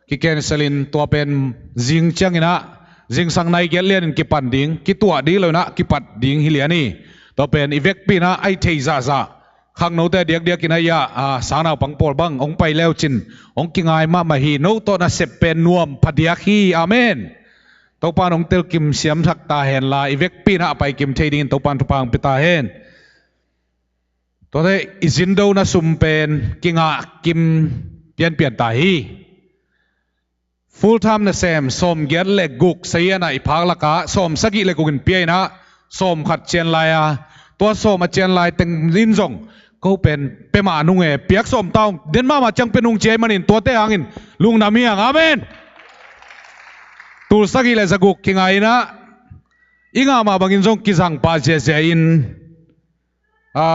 kikenselin tua pen zing cianginah zingsang nai giat lianin kipan ding, kituah ding loinah kipat ding hi lian hi. Tua pen i vekpi inah a hih theih zahzah khangnote a diakdiakin a ia, a, sangnaupang pawl bang hong pai leucin hong kingai mahmah hi. No tawh nasep pen nuam phadiak hi. Amen. Topan hong telkim siamsak ta henla i vekpi inah a paikim thei dingin Topan thupha hong pia ta hen. Tuate i zindo na sum pen kingah kim pianpian ta hi. Full time nasem sawm giat le guk sayiana i phak lakah sawm sagih le guk in pia inah sawm khat cian lai a, tua sawm a cian lai teng in zong ko pen pia mah nung e, piak sawm ta ung, den mahmah ciang pia nung ci ahih manin tuate hangin lungdam hi hang. Amen. Tul sagih le zaguk kingai inah i ngah mah bangin zong kizang pah ziazia in, a,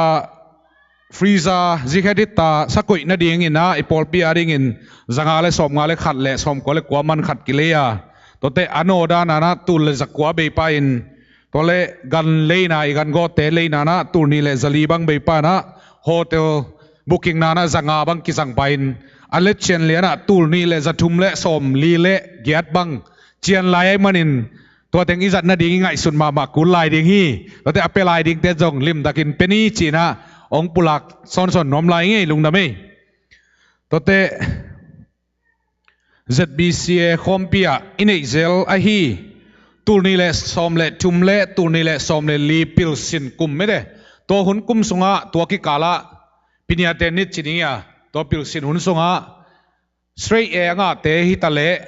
freezer zikhet hita sakoih nadingin ah i pawlpi adingin zanga le sawmnga le khat le sawmkua le kua man khat kilei a, tuate a naw dana inah tul le zakua bei pah in, tua le gan leina, i gan gawtte leina inah tul nih le zali bang bei pah inah hotel booking na inah zanga bang kizang pah in, a le cian lianah tul nih le zathum le sawmli le giat bang cian lai ahih manin tua teng i zat nading i ngaihsut mahmah kul lai ding hi. Tuate a pia lai dingte zong limtakin pia ni ci inah hong pulak sawnsawn nuam lai ngei, lungdam ei. Tuate Z B C A khawmpi ah i neih zel ahi tul nih le sawm le thum le tul nih le sawm le li pilsin kum mete, tua hun kum sungah tua kikalah piniate nit ci ding hi a, tua pilsin hun sungah straight A a ngahte hitaleh,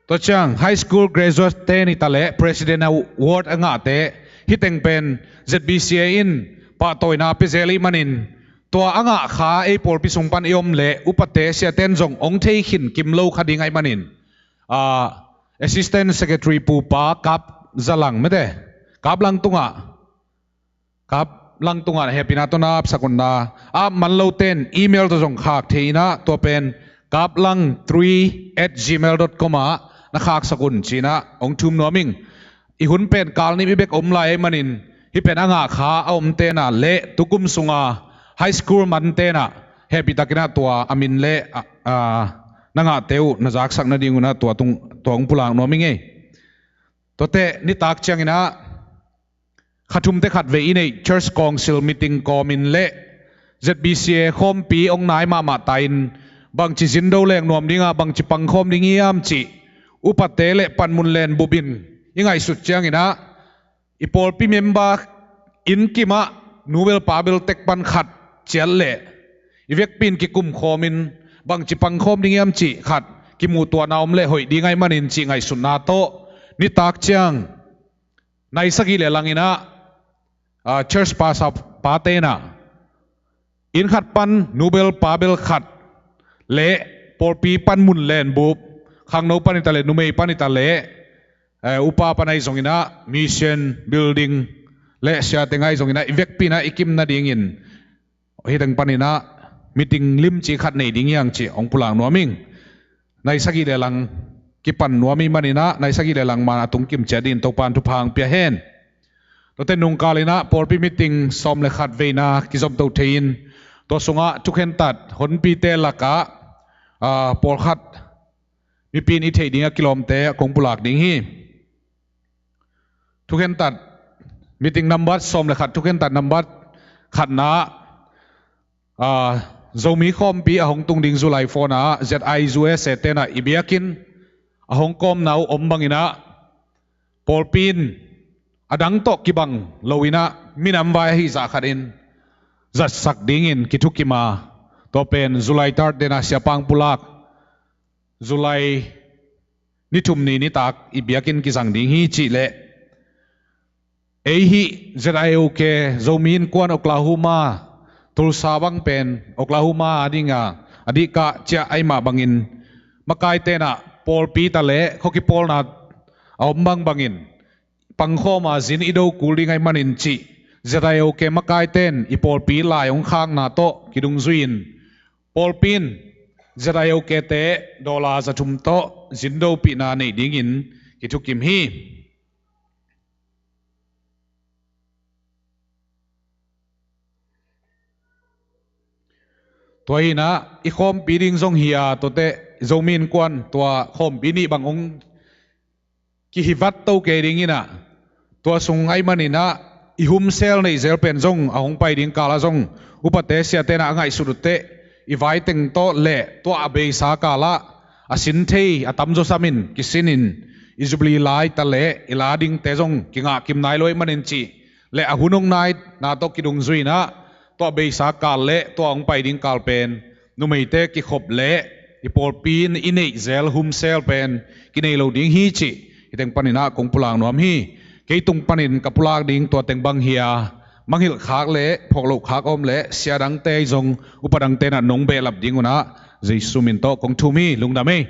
tua ciang high school graduate te hitaleh, President Award a ngahte, hih teng pen Z B C A in pahtawina pia zel ahih manin, tua a ngah kha ei pawlpi sung pan i om leh upate siate in zong hong thei khin kim lo kha ding ahih manin, ah, Assistant Secretary Pu Pa Kap Zalang mete, Kap Lang tungah, Kap Lang tungah hehpihna tawh na apsak un la, ap man lote in email tawh zong khak thei inah, tua pen kaplang three at gmail dot com ah na khaksak un ci inah hong thum nuam ing. I hun pen kal nih mi bek om lai ahih manin, hih pen a ngah kha a omte inah le tukum sunga high school mante inah hehpihtakin ah tua a min le, a, a, na ngahte uh na zaksak nading un ah tua tung, tua hong pulak nuam ing ei. Tuate nitak ciangin ah kha thumte khatvei i neih Church Council meeting kawmin le Z B C A khawmpi hong nai mahmah ta in, bangci zindo leng nuam dingah bangci pangkhawm ding hiam cih upate le panmun len bup in i ngaihsut ciangin ah, i pawlpi member inn kimah nu bel pa bel tek pan khat ciat leh i vekpi in kikumkhawmin bangci pangkhawm ding hiam cih khat kimuhtuahna om leh hoih ding ahih manin cih ngaihsutna tawh nitak ciang nai sagih le lang inah, ah, church pastor pate inah inn khat pan nu bel pa bel khat le pawlpi panmun len bup, khangno pan hitaleh, numei pan hitaleh, eh, upa pan ahi zongin ah, mission building le siate ngai zongin ah i vekpi inah i kim nadingin hih teng panin ah meeting limci khat nei ding hi hang cih hong pulak nuam ing. Nai sagih le lang kipan nuam ahih manin ah, nai sagih le lang man a tung kim ciat dingin Topan thupha hong pia hen. Tuate nungkal inah pawlpi meeting sawm le khat veina kizomto thei in, tua sungah thukhentat honpite lakah, ah, pawlkhat mipi in i theih dingah kilawmte ah kong pulak ding hi. Thukhentat, meeting nambat sawm le khat, thukhentat nambat khatna, ah, Zomi khawmpi a hong tung ding July four-na Z I U S A te inah i biakinn a hong kawmna uh om bangin ah, pawlpi in a dang tawh kibang lo inah minam vai ahi zah khat in zatsak dingin kithukim a, tua pen July third te inah siapa hong pulak July ni thum ni nitak i biakinn kizang ding hi cih leh, ei hih Z I O K Zomi Innkuan Oklahoma, Tulsa bang pen Oklahoma a ding a, a dihkah ciah ahih mah bangin makaite inah pawlpi taleh khua kipawlna a om bangbangin pangkhawm a zin i do kul ding ahih manin cih Z I O K makaite in i pawlpi lai hong khakna tawh kidungzui in, pawlpi in Z I O K te dollar zathum tawh zindopihna neih dingin kithukim hi. Tua hi inah i khawmpi ding zong hi a, tuate Zomi Innkuan tua khawmpi nih bang hong kihivat to kei ding inah, tua sung ahih maninah i humsel neihzel pen zong a hong pai ding kalah zong upate siate inah a ngaihsut uhteh, i vaiteng tawh le tua a beisa kalah a sin thei a tamzaw samin kisinin, i Jubilee lai ta le i la dingte zong kingah kim nai lo ahih manin cih le a hun hong naina tawh kidungzui inah, tua beisa kal le tua hong pai ding kal pen numeite kikhop le i pawlpi in i neihzel humsel pen kinei lo ding hi cih hih teng paninah kong pulak nuam hi. Kei tung panin ka pulak ding tua teng bang hi a, mangngilh khak le phawk loh khak om le sia dangte ahi zong upa dangte inah nong behlap ding unah Jesu min tawh kong thum hi. Lungdam ei.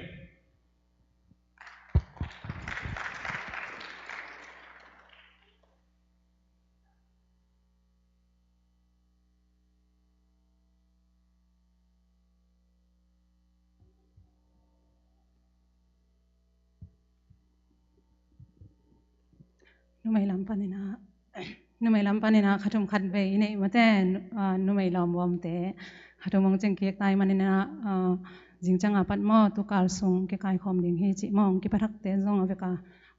Numei lam paninah, numei lam paninah khathum khatvei i neih mate, ah, numei lawm vuamte khathum hong cingkik ta ahih maninah, ah, zingciang a pat maw tukal sung kikaikhawm ding hi cih maw, hong kipathakte zong a veka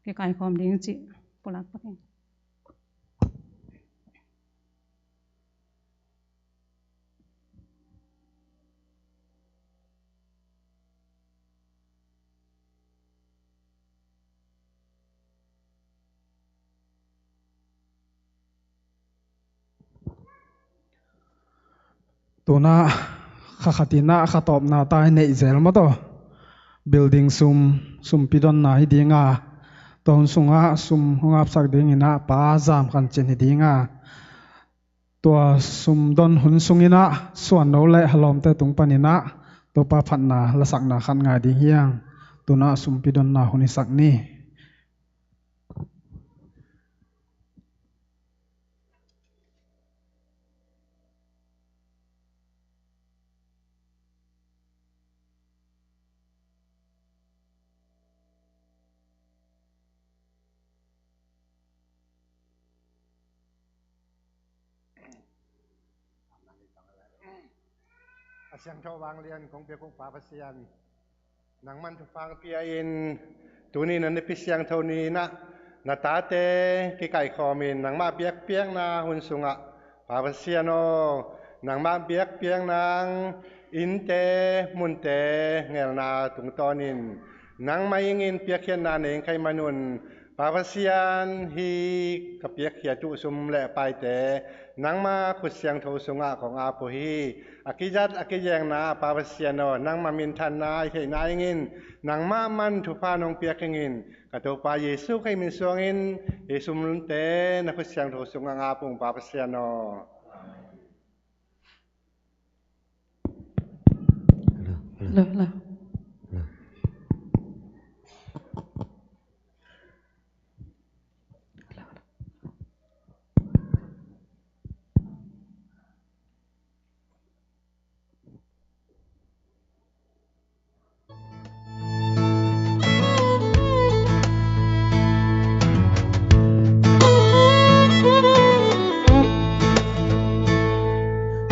kikaikhawm ding cih pulak pak ing. Tunah kha khat inah kha tawpna ta i neihzel maw taw. Building sum, sumpi donna hi ding a, tua hun sungah sum hong apsak ding inah Pa Zam Khan Cin hi ding a, tua sum don hun sung inah suan no le halawmte tung paninah Topa phatna lasakna khat ngai ding hi hang. Tunah sumpi donna hun hisak ni. A siangtho vanglian kong piak uh Pa Pasian, nangman thupha pia-in tuni na nipi siangtho ni-inah na tate kikaikhawmin nangmah biakpiakna hun sungah Pa Pasian aw, nangmah biakpiakna innte munte ngelna tungtawnin nangmah ingin piakkhiatna nei ing ka hih manun Pa Pasian, hih ka piakkhiat uh sum le paite nangmah khut siangtho sungah kong ap uh hi. A kizat a kizengna Pa Pasian aw, nangmah minthanna i theihna ingin nangmah man thupha nong piak ingin, ka Topa Jesu Khrih min suangin hih sumte na khut siangtho sungah ap ung Pa Pasian aw. Hello, hello.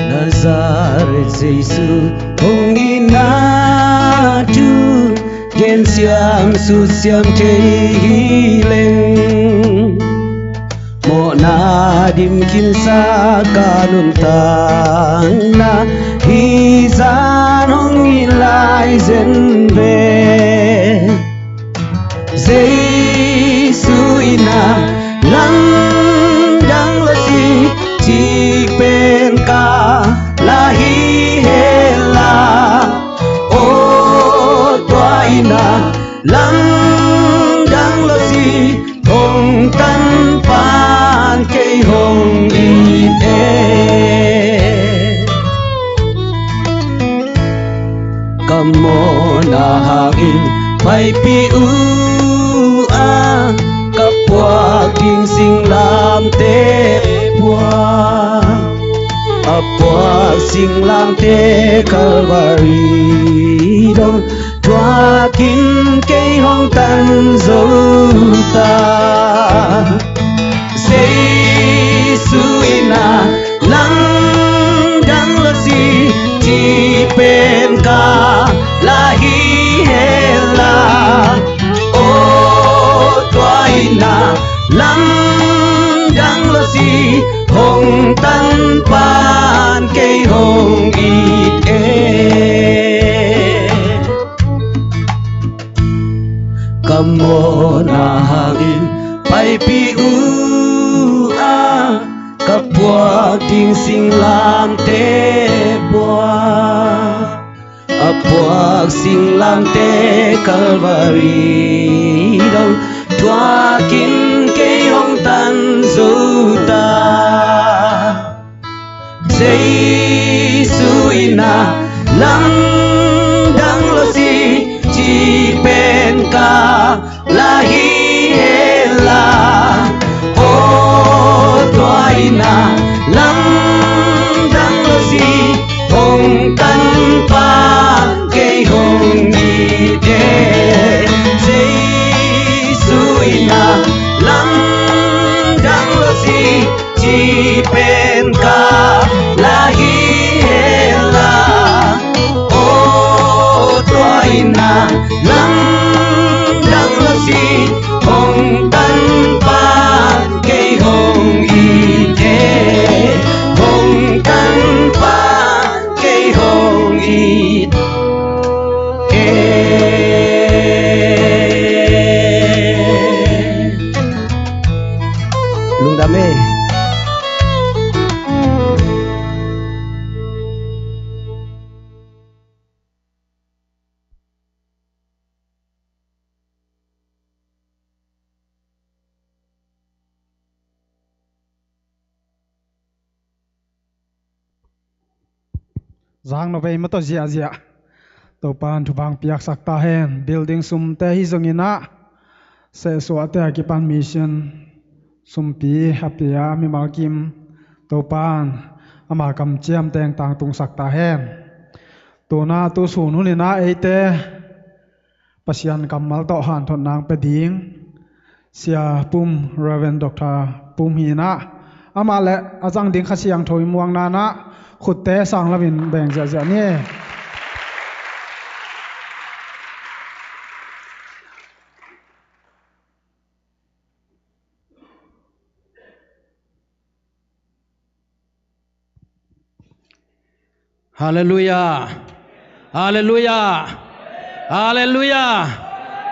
Nazareth Jesu hong itna thu, gensiam suksiam thei hi leng, mawhna dim khinsa ka nuntakna hih zan hong it lai zen ve. Jesu itna lamdang lo si, cih pen ka la hi hela. O tua itna lamdang lo si, hong tanpan kei hong it e. Ka mawhna hangin paipih uh a, ka puak ding singlamteh puak, a puak singlamteh Calvary dong, thuakin kei hong tan zo ta. Jesu itna lamdang lo si, cih Hong tanpan kei hong it e. Ka mawhna hangin paipih uh a, ka puak ding singlamteh puak. A puak singlamteh Calvary dong, tuakin kei hong tan zo ta. Jesu in a lamdang lo si, ci pen ka la hi hela. Aw tua in a lamdang lo si, hong tanpan kei hong it e. Jesu in a lamdang lo si, ci pen ka la hi hela. Aw tua in a lamdang lo si, hong tanpan kei hong it e. Hong tanpan kei hong it e. Lungdam e. Zang no vei maw tawh ziahziah Topa'n thupha piaksak ta hen. Building sumte hi zongin ah, sehsuahte a kipan mission sumpi a pia mimal kim Topa'n ama kamciam teng tangtungsak ta hen. Tuna tu sun hunin ah eite Pasian kammal tawh hanthotna hong pia ding Sia Pum, Reverend Doctor Pum hi in ah, amah le a zang ding Kha Siangtho i muang nan ah khutte sang lamin beng ziahziah ni. Halleluiah. Halleluiah. Halleluiah.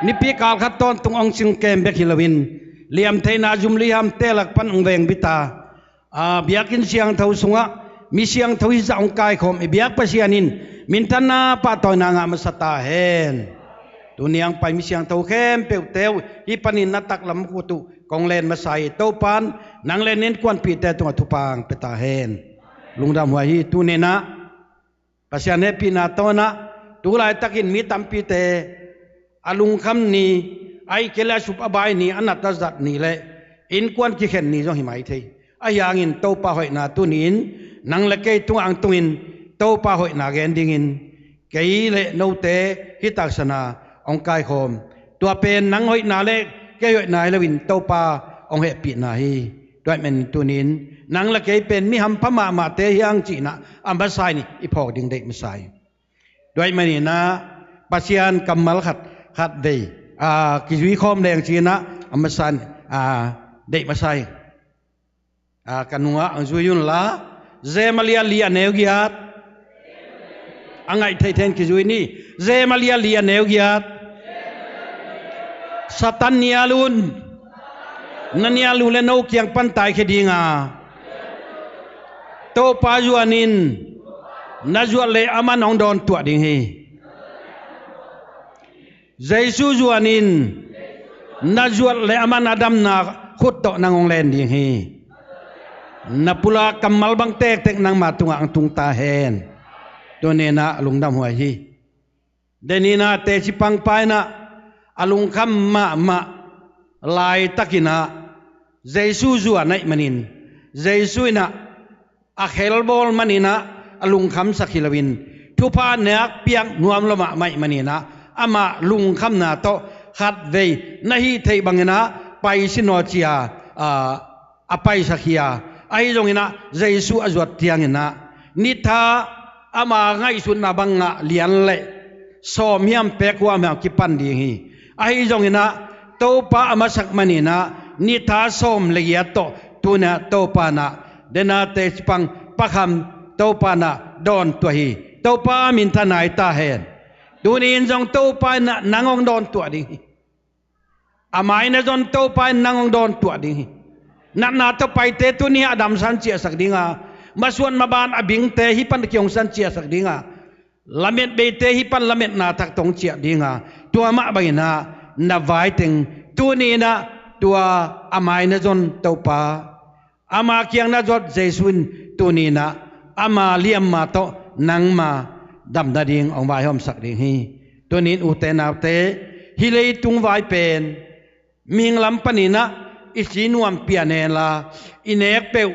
Nipi kal khat tawntung hong cing kem bek hi loin, liamtheihna zum lihamte lak pan hong veng bit a, a, biakinn siangtho sungah mi siangtho hizah hong kaikhawm i biak Pasian in minthanna pahtawina ngah masa ta hen. Tuni a hong pai mi siangtho khempeuhte uh hih panin na taklam khut uh kong len masa hi. Topa'n nang le na innkuanpihte tungah thupha hong pia ta hen. Lungdam huai hi. Tuni in ah Pasian hehpihna tawh in ah tu laitakin mi tampite a lungkham ni, ahih kei leh a sup a bai ni, a nat a zat ni le innkuan kikhen ni zong hi mai thei. Ahi hangin Topa hoihna tuni-in nang le kei tungah hong tungin Topa hoihna gen dingin kei le note hih taksana hong kaikhawm. Tua pen nang hoihna le kei hoihna hi loin Topa hong hehpihna hi. Tua ahih manin tuni-in nang le kei pen mi hampha mahmahte hi hang ci-in ah a masa in i phawk ding deih masa hi. Tua ahih manin ah Pasian kammal khat, khat vei, a, kizui khawm leng ci-in ah a masa in, a, deih masa hi. A, ka nungah hong zui un la. Zeim a lian li, a neu giat. A ngaih theithei in kizui ni. Zeim a lian li, a neu giat. Satan nial un. Na nial uh leh no kiang pan taikhia ding a, Topa zuan in. Na zuat leh aman hong dawntuah ding hi. Jesu zuan in. Na zuat leh aman a damna khut tawh nang hong len ding hi. Na pulak kammal bang tektek nangma tungah hong tung ta hen. Tuni in ah lungdam huai hi. Denin ah teci pangpa in ah a lungkham mahmah laitakin ah Jesu zuan ahih manin, Jesu in ah a khelbawl manin ah a lungkhamsak hi loin, thupha nek piak nuam lua mahmah ahih manin ah amah lungkhamna tawh khatvei na hih theih bangin ah paisi nawn ci-a, a, a paisak hi a. Ahi zongin ah Jesu a zuat ciangin ah nitha ama ngaihsutna bang ngah lian le sawm hiam pek huam hiam kipan ding hi. Ahi zongin ah Topa a masak manin ah nitha sawm le giat tawh tuni-ah Topa in ah Dena te cipang pakham Topa na dawntuah hi. Topa a minthan nai ta hen. Tuni in zong Topa in na nang hong dawntuah ding hi. A mai na zon Topa in nang hong dawntuah ding hi. Natna tawh paite tuni a damsan ciahsak dinga, masuan maban a bingte hih pan kihongsan ciahsak dinga, lamet beite hih pan lametna thak tawh hong ciah dinga, tua mah banginah na vaiteng tuni inah tua a mai na zon Topa, ama kiang na zuat Jesu in tuni inah ama liamma tawh nangma dam nading hong vaihawmsak ding hi. Tuni in ute naute, hih leitung vai pen mihing lam paninah i si nuam pian henla, i nek peuh,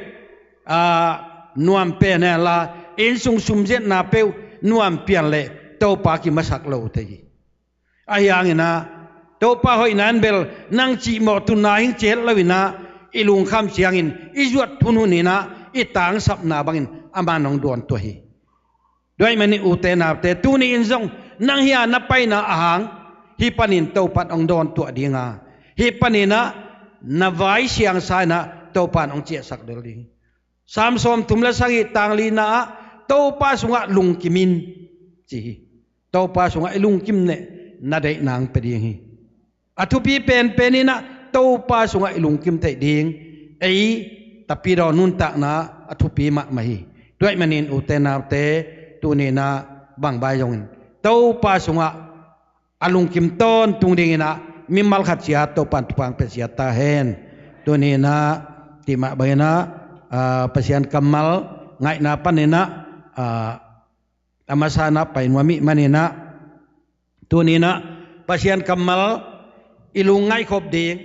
aa, nuam pian henla, innsung sumziatna peuh nuam pian leh Topa kimasak lo thei hi. Ahi hanginah Topa hoihna in bel nang cihmawh tunna hing ciat loinah i lungkham ciangin i zuat hunhuninah i tangsapna bangin aman hong dawntuah hi. Tua ahih manin ute naute, tuni in zong nang hih a na paina a hang hih panin Topa in hong dawntuah dinga, hih paninah na vai siangsa inah Topa in hong ciahsak lel ding hi. Sam sawmthum le sagih tang lina ah Topa sungah lungkim in ci hi. Topa sungah i lungkim neh na deihna hong pia ding hi. A thupi penpen inah Topa sungah i lungkim theih ding ei tapidaw nuntakna a thupi mahmah hi. Tua ahih manin ute naute, tuni inah bangbai zongin Topa sungah a lungkim tawntung dinginah mimal khat ciat Topa in thupha hong pia ciat ta hen. Tuni inah tua mah banginah, aa, Pasian kammal ngaihna paninah, aa, a masa inah pai nuam ih maninah tuni inah Pasian kammal i lungngaih khop ding,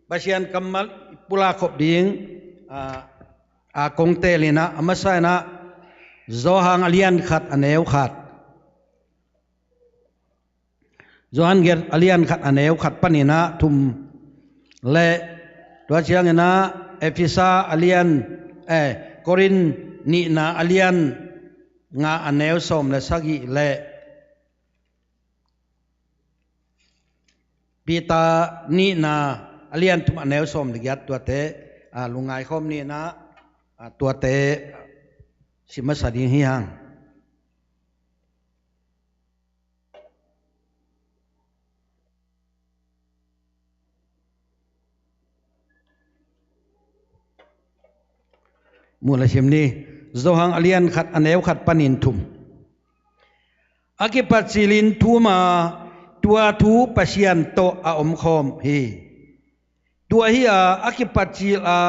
Pasian kammal i pulak khop ding, aa, a kong teel inah a masa inah Johan a lian khat a neu khat. Johan a lian khat a neu khat paninah thum le tua cianginah Efesa a lian, eh, Korin nihna a lian nga a neu sawm le sagih le Peter nihna a lian thum a neu sawm le giat tuate, a, lungngai khawm ninah, a, tuate sim masa ding hi hang. Muh le sim ni. Johan a lian khat a neu khat panin thum. A kipat cilin thu om a, tua thu Pasian tawh a omkhawm hi. Tua hi a, a kipat cil a,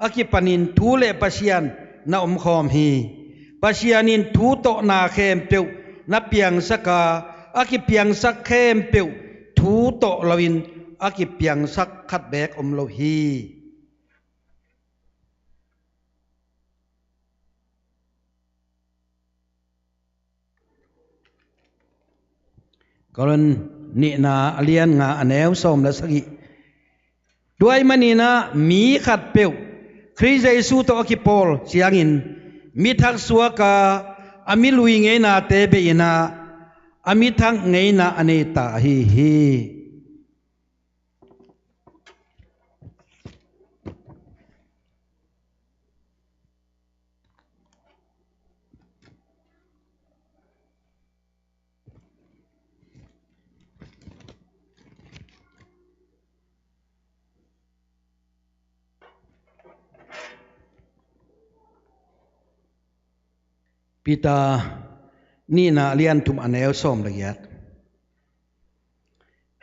a kipanin thu le Pasian na omkhawm hi. Pasian in thu tawh na khempeuh na piangsak a, a kipiangsak khempeuh thu tawh loin a kipiangsak khat beek om lo hi. Korin nihna a lian nga a neu sawm le sagih. Tua ahih maninah mi khatpeuh Khrist Jesu tawh a kipawl ciangin mi thak suak a, a mi lui ngeinate bei inah a mi thak ngeina a nei ta ahi hi. Peter nihna a lian thum a neu sawm le giat.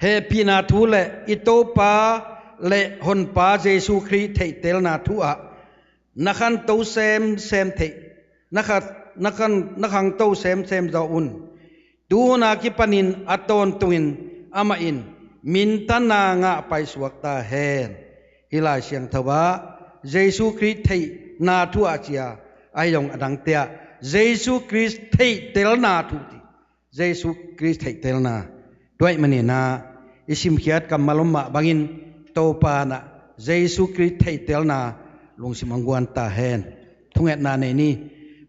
Hehpihna thu le i Topa le Honpa Jesu Khrih theihtelna thu ah na khanto semsem theih, na kha-, na khan-, na khangto semsem zaw un. Tu hun a kipanin a tawntungin amah in minthanna ngah paisuak ta hen. Hih Lai Siangtho ah Jesu Khrih theihna thu ah cia, ahi zong a dangte ah Jesu Khrih theihtelna thu ti. Jesu Khrih theihtelna. Tua ahih maninah i simkhiat kammal om mah bangin Topa nah Jesu Khrih theihtelna lungsim hong guan ta hen. Thungetna nei ni.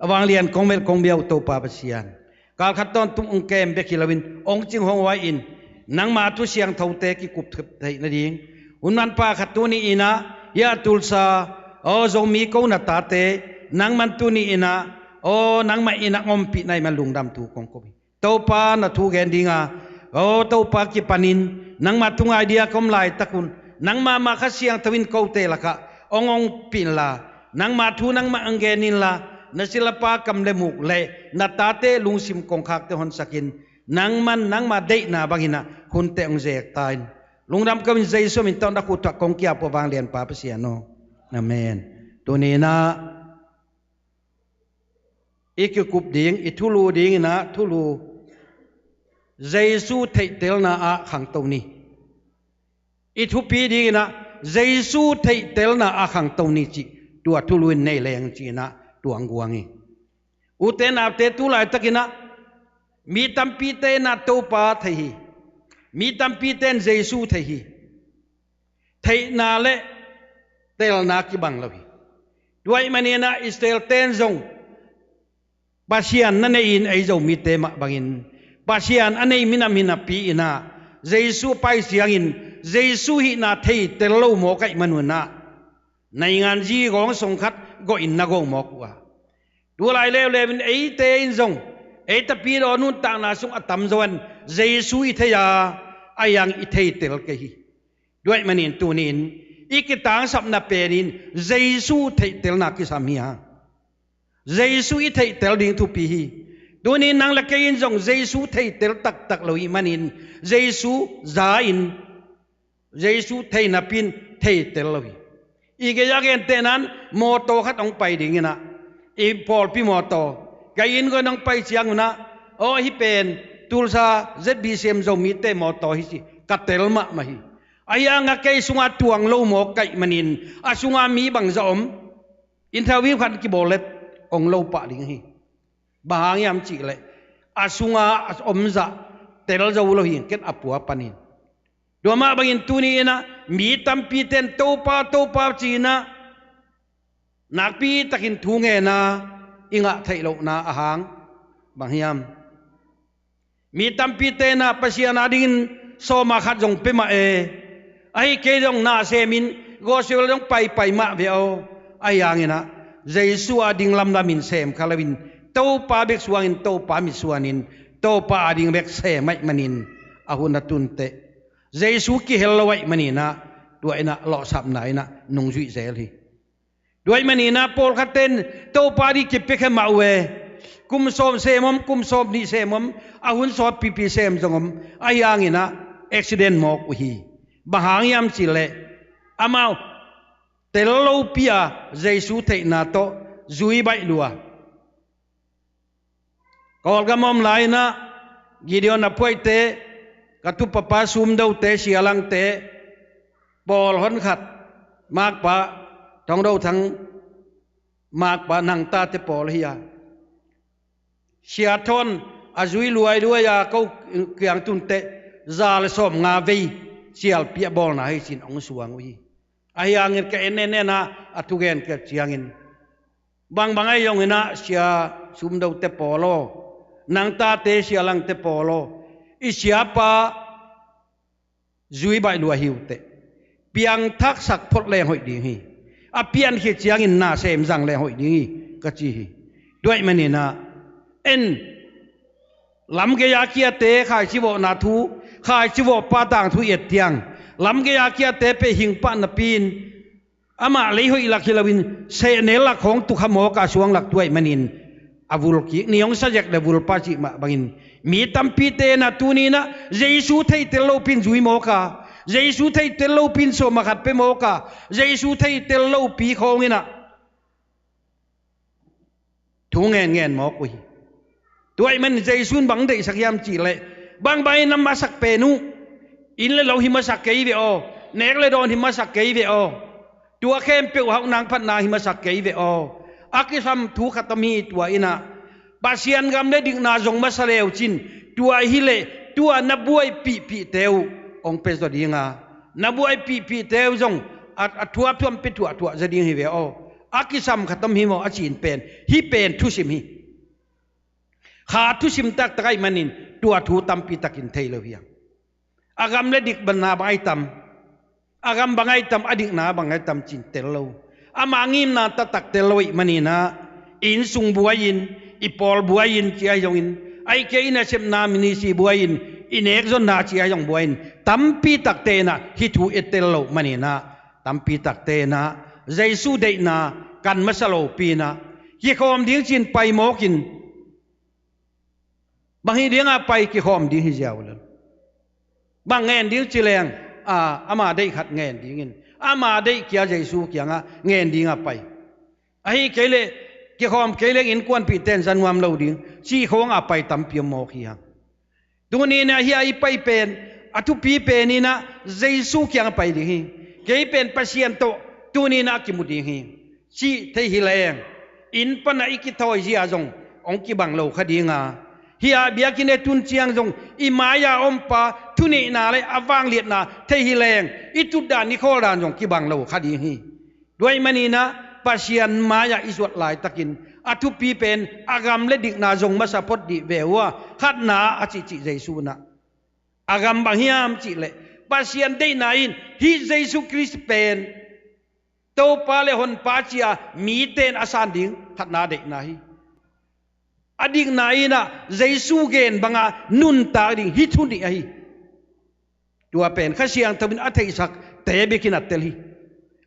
A vanglian kong melh kong bia uh Topa Pasian, kal khat tawntung hong kem bek hi loin hong cing hong huai in, nangma thu siangthote kikup theih nading hun manpha khat tuni inah hih a Tulsa Aw Zomi ko na tate, nangman tuni in ah, aw nangmah in ah ompih na hih man lungdam thu kong ko hi. Topa na thu gen ding a, aw Topa kipanin nangmah thu ngai ding a ka om laitak un, nangmah mah Kha Siangtho in kote lakah hong ompih inla, nangmah thu nangmah hong gen inla, na silapa kam le muk le na tate lungsim kongkhakte honsakin, nangman nangmah deihna bangin ah hunte hong zek ta in. Lungdam ko in Jesu min tawh na khut thuah kong ki-ap uh a vanglianpa Pasian aw. Amen. Tuni in ah i kikup ding, i thulu ding in ah thulu, Jesu theihtelna ah khangto ni. I thupi ding in ah Jesu theihtelna ah khangto ni cih tua thulu in nei leng ci in ah tua hong guang hi. Ute naute, tu laitakin ah mi tampite in ah Topa thei hi. Mi tampite in Jesu thei hi. Theihna le telna kibang lo hi. Tua ahih manin ah Israel-te in zong Pasian na nei in, ei Zomite mah bangin Pasian a nei minam hi napi in ah Jesu a pai ciangin Jesu hihna thei tel lo mawk ahih man un ah naingan zi gawng song khat gawh in na go mawk uh a, tu lai leuleu in eite in zong ei Tapidaw nuntakna sung a tamzaw in Jesu i thei a, ahi hang i thei tel kei hi. Tua ahih manin tuni in i kitangsapna pen in Jesu theihtelna kisam hi a, Jesu i theihtel ding thupi hi. Tuni in nang le kei in zong Jesu theitel taktak lo ahih manin Jesu za in, Jesu thei napi in theitel lo hi. I gei a gentehna in mawtaw khat hong pai ding in ah, i pawlpi mawtaw, kei inn gawin hong pai ciang un ah, aw hih pen Tulsa Z B C M Zomite mawtaw hi ci, ka tel mahmah hi. Ahi hang ah kei sungah tuang lo mawk ka hih manin a sungah mi bangzah om, interview khat kibawl leh hong lo pah ding hi. Bang hang hiam cih leh a sungah a om zah tel zo lo hi, ken a pua panin. Tua mah bangin tuni in ah mi tampite in Topa, Topa ci in ah nakpi takin thu ngen a, i ngah theih lohna a hang bang hiam? Mi tampite in ah Pasian adingin sawm ah khat zong pia mah e, ahi kei zong na sem in gospel zong paipai mah ve aw. Ahi hangin ah Jesu ading lamlam in sem kha lo in, Topa bek suangin, Topa mitsuan in, Topa ading bek sem ahih manin a hun a tun teh Jesu kihel lo ahih manin ah tua in ah lawhsapna in ah nungzuih zel hi. Tua ahih manin ah pawlkhatte in Topa ading kipia khe mah uh e, kum sawm sem om, kum sawm nih sem om, a hun sawtpipi sem zong om. Ahi hangin ah accident mawk uh hi. Bang hang hiam cih leh amau tel lopi a Jesu theihna tawh zui baih lua. Kawlgam om lai in ah Gideon a phuaite, ka tupapa Sumdote, Sialangte pawl hon khat, Makpa, Thongdo Thang, Makpa, Nangtate pawl hi a, Sia Thawn a zui luailuai a ko kiang tun teh za le sawmnga vei sialpi a bawlna hi ci in hong suang uh hi. Ahi hangin ka en en en a, a thugen ka ciangin, bangbang ahi zongin ah Sia Sumdote pawl aw, Nangtate, Sialangte pawl aw, i siapa zui baih lua hi uh teh, piangthaksak phot leng hoih ding hi. A pian khit ciangin na sem zang leng hoih ding hi, ka ci hi. Tua ahih manin ah en, lam gei a kiate khaici vawhna thu, khaici vawhpa tangthu i et ciang, lam gei a kiate peh hing pah napi in amah lei hoih lak hi loin sehnel lak khawng tukha mawk a, suang lak tua ahih manin a vul kik ni, hong sa zek le vulpa cih mah bangin mi tampite in ah tuni in ah Jesu theitel lopi in zui mawk a, Jesu theitel lopi in sawm ah khat pia mawk a, Jesu theitel lopi khawng in ah thu ngen ngen mawk uh hi. Tua ahih manin Jesu in bang deihsak hiam cih leh, bangbang in na masak pen uh, inn le lo hi masak kei ve aw, nek le dawn hi masak kei ve aw, tua khempeuh hauh nang phatna hi masak kei ve aw. A kisam thu khat om hi, tua in ah Pasian gam le dikna zong masa le uh cin, tua hi leh tua na buaipihpihte uh hong pia zaw ding a, na buaipihpihte uh zong a, a thuapthuam pia thuahthuah zaw ding hi ve aw. A kisam khat om hi maw, a ci-in pen, hih pen thusim hi. Kha thusim taktak ahih manin tua thu tampi takin thei lo hi hang. A gam le dikna bang ahi tam, a gam bang ahi tam, a dikna bang ahi tam ci-in tel lo. Ama ngimna taktak tel lo ih maninah, i innsung buai-in, i pawl buai-in ci ahi zongin, ahih kei i nasepna ministry buai-in, i nekzonna ci ahi zong buai-in, tampi takte inah hih thu i tel lo maninah, tampi takte inah Jesu deihna kan masa lopi inah kikhawm ding ci-in pai mawkin, bang hi dinga pai kikhawm ding hi ziau lel. Bang ngen ding ci leng, a, ama deih khat ngen dingin, ama deih kia Jesu kiangah ngen dinga pai. Ahih kei leh kikhawm kei leng innkuanpihte in za nuam lo ding cih khawngah pai tampi om mawk hi hang. Tuni inah hih a i pai pen a thupi pen inah Jesu kiangah pai ding hi. Kei pen Pasian tawh tuni inah a kimu ding hi cih thei hi leng, inn panah i kithawi zia zong hong kibang lo kha dinga, hih a biakinn i tun ciang zong i mai-a ompa thuneihna le a vangliatna thei hi leng, i tutdan i khawldan zong kibang lo kha ding hi. Tua ih maninah Pasian mai-ah i zuat laitakin a thupi pen a gam le dikna zong masa phot dih ve uh a, khatna a cihcih Jesu inah, a gam bang hiam cihleh, Pasian deihna in hih Jesu Khrist pen Topa le Honpa ci-a mite in a san ding khatna deihna hi. A dikna inah Jesu gen banga nuntak ding hih thu nih ahi. Tua pen Kha Siangtho in a theihsakte bekin a tel hi.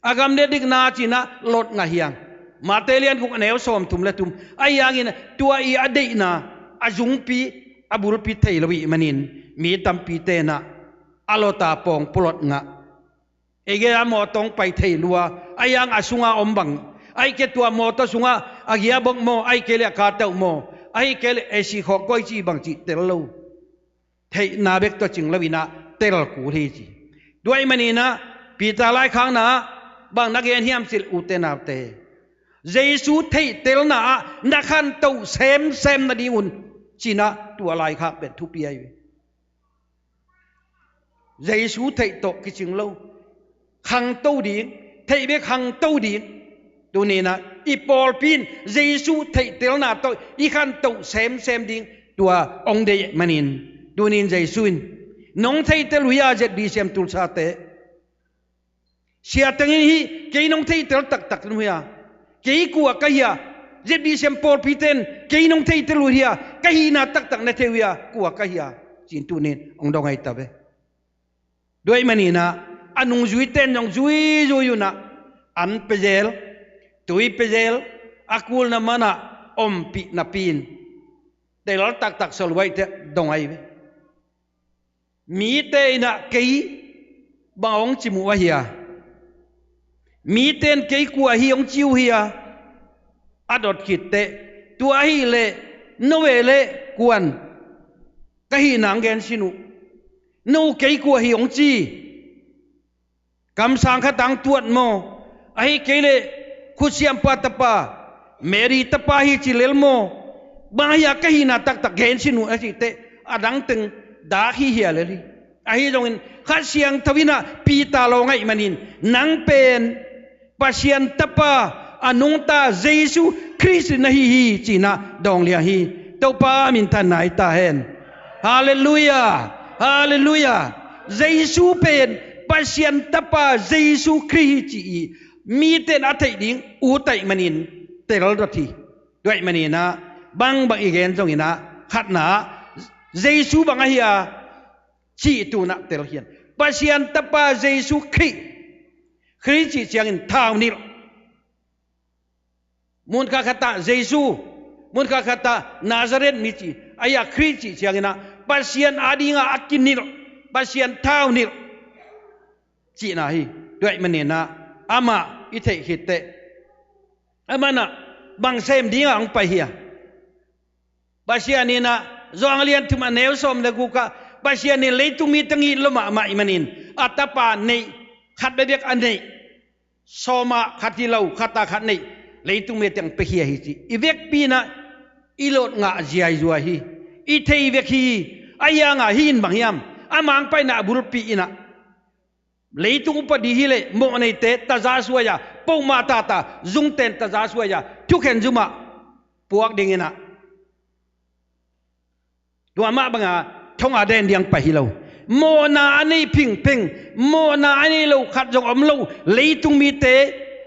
A gam le dikna cinah Lot ngah hi hang. Mate lian guk a neu sawmthum le thum. Ahi hangin tua ih a deihna a zungpi a bulpi thei lo ih manin mi tampite inah a Lot a pawng pulot ngah. Ei gei a mawtaw hong pai thei lua, ahi hang a sunga om bang, ahih kei leh tua mawtaw sungah a gearbox maw, ahih kei leh a car teuh maw, ahih kei leh A C khawk koi ci bang cih tel lo. Theihna bek tawh cing lo inah tel kul hi ci. Tua ih maninah Peter laikhakna ah bang na gen hiam cihleh, ute naute, Jesu theihtelna ah na khanto semsem nadingun cinah tua laikhak pen thupi ahi ve. Jesu theih tawh kicing lo, khangto ding, theih bek khangto ding. Tuni inah i pawlpi in Jesu theihtelna tawh i khanto semsem ding tua hong deih manin, tuni in Jesu in, nong theihtel uh hia, Z B C M Tulsa te? Sia Teng in, hi, kei nong theihtel taktak na uh hia? Kei kua ka hia? Z B C M pawlpite in kei nong theihtel uh hia? Ka hihna taktak na thei uh hia? Kua ka hia? Ci-in tuni in hong dong ahi ta ve. Tua ih maninah a nungzuite in zong zuizui unah an pia zel, tui pia zel, a kulna manah ompih napi-in tel taktak Saul White te dong ahi ve. Mite inah kei bang hong cim uh ahia? Mite in kei kua hi hong ci uh hia? A dot khit teh, tua ahih leh no ve le kuan ka hihna hong gen sin uh. No kei kua hi hong ci? Kamsang khat ah hong tuat maw? Ahih kei leh khutsiampa tapa, Mary tapa hi ci lel maw? Bang ahia ka hihna taktak gen sin uh a cih teh, a dang teng dak hi hia lel hi. Ahi zongin Kha Siangtho inah Peter lawng ahih manin, nang pen Pasian Tapa a nungta Jesu Khrist na hi hi, ci-inah dawng liang hi. Topa minthanna hi ta hen. Halleluiah. Halleluiah. Jesu pen Pasian Tapa Jesu Khrist hi ci-in mite in a theih ding ut ahih manin tel dot hi. Tua ahih maninah bangbang i gen zonginah khatna ah Jesu bang ahia cih tu-in ah tel hi hang. Pasian Tapa Jesu Khrist. Khrist cih ciangin thau nilh. Mun khat khat ah Jesu, mun khat khat ah Nazareth mi ci, ahih hang Khrist cih cianginah Pasian adingah a kinilh, Pasian thau nilh cihna hi. Tua ahih maninah amah i theih khit teh, amah in ah bang sem dingah hong pai hia? Pasian in ah, Johan a lian thum a neu sawm le guk ah, Pasian in leitung mite it lo mahmah ahih manin a Tapa neih, khat bekbek a neih, sawm ah khat hi lo, khat ah khat neih, leitung mite hong piakhia hi ci. I vekpi in ah i lot ngah ziaizua hi. I thei vek hi. Ahih hang ah hih in bang hiam? Ama hong paina a bulpi in ah leitung upadi hi leh mawhneite taza suai-a, pohmah tata zungte in taza suai-a, thukhen zum ah puak dingin ah, tua mah banga thong a den ding pai hi lo. Mawhna a nei phingpheng, mawhna a nei lo khat zong om lo, leitung mite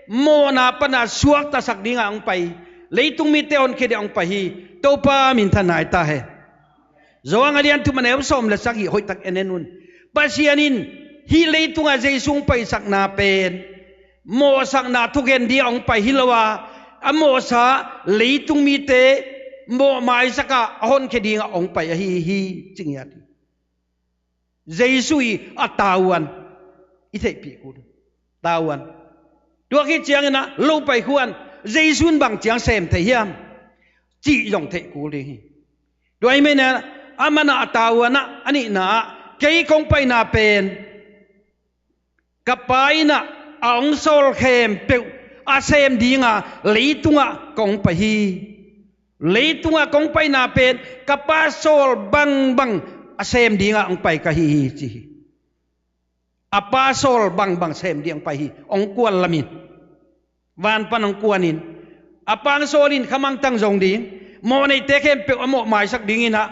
mawhna pana suaktasak dinga hong pai, leitung mite honkhia dinga hong pai hi. Topa minthanna hi ta hen. Johan a lian thum a neu sawm le sagih hoihtak en en un. Pasian in hih leitunga Jesu hong paisakna pen mawhsakna thugen dinga hong pai hi lo a, a mawhsa leitung mite mawhmaisaka a honkhia dinga hong pai ahi hi, ci ngiat hi. Jesu i a tavuan i theihpih kul. Tavuan. Tua khit ciangin ah lo paikhuan Jesu in bang ciang sem thei hiam cih zong theih kul ding hi. Tua ahih manin ah, a mana a tavuan ah, a nihna ah, kei kong paina pen ka Pa in ah a hong sawl khempeuh a sem dinga leitungah kong pai hi. Leitungah kong paina pen ka Pa sawl bangbang a sem dinga hong pai ka hi hi, ci hi. A Pa sawl bangbang sem ding hong pai hi, hong kuan lamin. Van pan hong kuanin, a Pa hong sawlin khamangthang zong ding, mawhneite khempeuh a mawhmaisak dingin ah,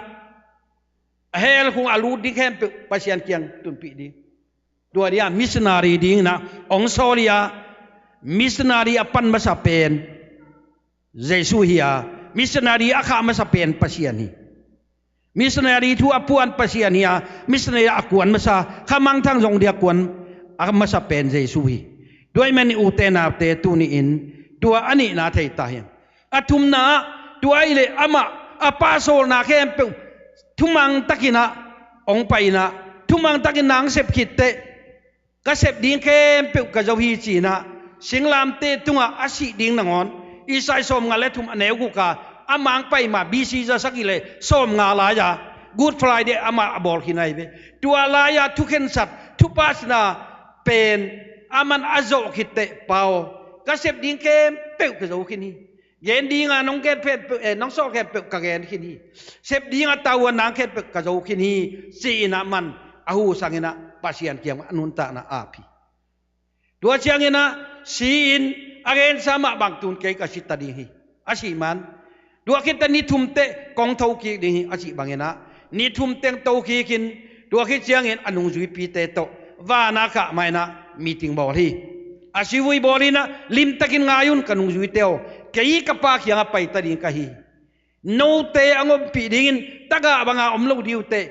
a hell khung a lut ding khempeuh Pasian kiang tunpih ding. Tua dia missionary dingin ah hong sawl hi a, missionary a pan masa pen Jesu hi a, missionary a khah masa pen Pasian hi. Missionary thu a puan Pasian hi a, missionary a kuan masa, khamangthang zong dia kuan a masa pen Jesu hi. Tua ahih manin ute naute, tuni-in tua a nihna thei ta hi. A thumna ah, tua ahih leh amah a Pa sawlna khempeuh thumang takin ah hong pai in ah, thumang takin na hong sep khit teh, ka sep ding khempeuh ka zo hi, ci-in ah singlamteh tungah a sih ding nangawn, Isai sawmnga le thum a neu guk a, a mang pai ma B C za sagih le sawmnga lai-a Good Friday amah a bawl khin ahi ve. Tua lai-a thukhensat, thupasina pen aman a zawh khit teh, Pa aw, ka sep ding khempeuh ka zo khin hi. Gen dinga nong gen khempeuh, eh, nong sawl khempeuh ka gen khin hi. Sep dinga tavuan nang khempeuh ka zo khin hi, ci-in ah aman a hu sangin ah Pasian kiangah a nuntakna ap hi. Tua ciangin ah si-in a gensa mah bang tun kei ka si ta ding hi. A sih man. Tua khit teh ni thum teh kong thokik ding hi, a cih bangin ah ni thum teng tokikin, tua khit ciangin a nungzuipite tawh vana kah mah in ah meeting bawl hi. A sivui bawl in ah, limtakin ngai un ka nungzuite aw, kei ka Pa kiangah pai ta ding ka hi. Note a ngompih dingin tagah banga om lo ding uh teh,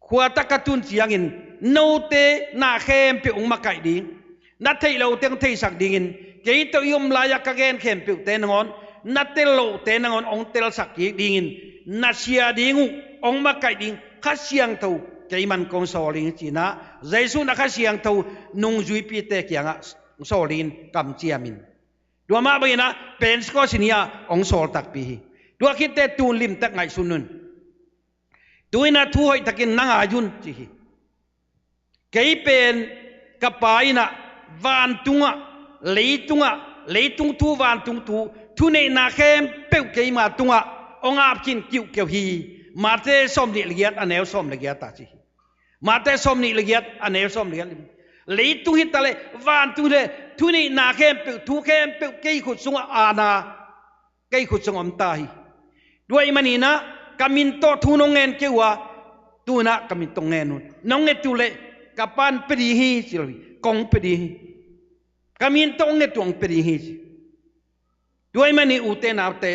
khuatak ka tun ciangin note na khempeuh hong makaih ding, na theih lote hong theisak dingin, kei tawh i om lai-a ka gen khempeuhte nangawn, na tel lohte nangawn hong telsak kik dingin, na sia ding uh hong makaih ding Kha Siangtho keiman kong sawl ding hi, ci-in ah Jesu in a Kha Siangtho nungzuipite kiangah hong sawl dingin kamciam in. Tua mah bangin ah Pentecost ni-a hong sawl takpi hi. Tua khit teh tun limtak ngaihsun un. Tu-in ah thu hoihtakin na ngai un, ci hi. Kei pen ka Pa in ah vantungah, leitungah, leitung thu, vantung thu, thuneihna khempeuh keima tungah hong ap khin kiuhkeuh hi. Matthai sawmnih le giat a neu sawm le giat ah ci hi. Matthai sawmnih le giat a neu sawm le giat. Leitung hi ta leh, vantung hi leh, thuneihna khempeuh, thu khempeuh kei khut sungah aana, kei khut sungah om ta hi. Tua ahih manin ah ka min tawh thu nong ngen kei uh a, tu-in ah ka min tawh ngen un. Nong nget uh leh ka Pa'n pia ding hi, ci lo hi. Kong pia ding hi. Ka min tawh nget uh hong pia ding hi, ci. Tua ahih manin ute naute,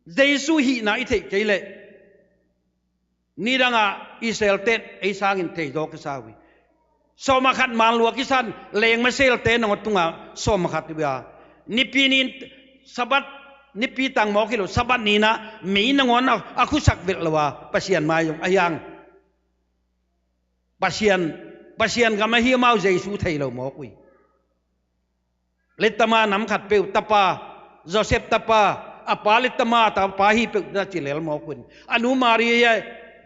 Jesu hihna i theih kei leh, nidangah Israel-te'n ei sangin thei zaw kisa uh hi. Sawm a khat man lua kisa in, leng maselte nangawn tungah sawm a khat uh hi a. Nipi ni-in, Sabbath nipi tang mawk hi lo, Sabbath ni-in ah mei nangawn a, a khusak velh lo a, Pasian mai zong a hiang. Pasian, Pasian gam ahi amau Jesu thei lo mawk uh hi. Letama nam khat peuh tapa, Joseph tapa, a pa Letama tapa hi peuh na ci lel mawk uh hi. A nu Mary hi a,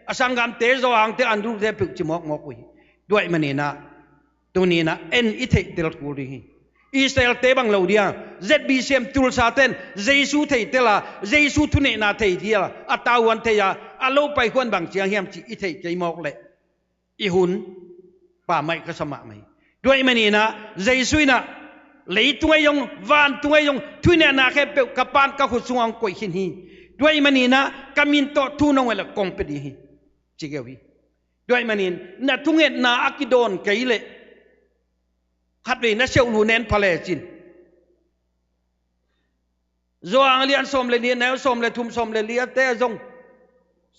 a sanggamte Johan-te, Andrew-te peuh ci mawkmawk uh hi. Tua ahih manin ah, tuni-in ah en i theihtel kul ding hi. Israel-te bang lo dia, Z B C M Tulsa-te'n Jesu theitel a, Jesu thuneihna theitel a, a tavuan thei a, a lo paikhuan bang ciang hiam cih i theih kei mawk leh, i hun pammaih ka sa mahmah hi. Tua ahih manin ah, Jesu in ah, leitung ah zong, vantung ah zong, thuneihna khempeuh ka Pa'n ka khut sungah hong koih khin hi. Tua ahih manin ah, ka min tawh thu nong nget leh kong pia ding hi, ci kei uh hi. Tua ahih manin, na thungetna a kidawn kei leh, Khatvei na seuh lu nen pha lecin. Johan lian sawm le nih, neu sawm le thum, sawm le li a te a zong.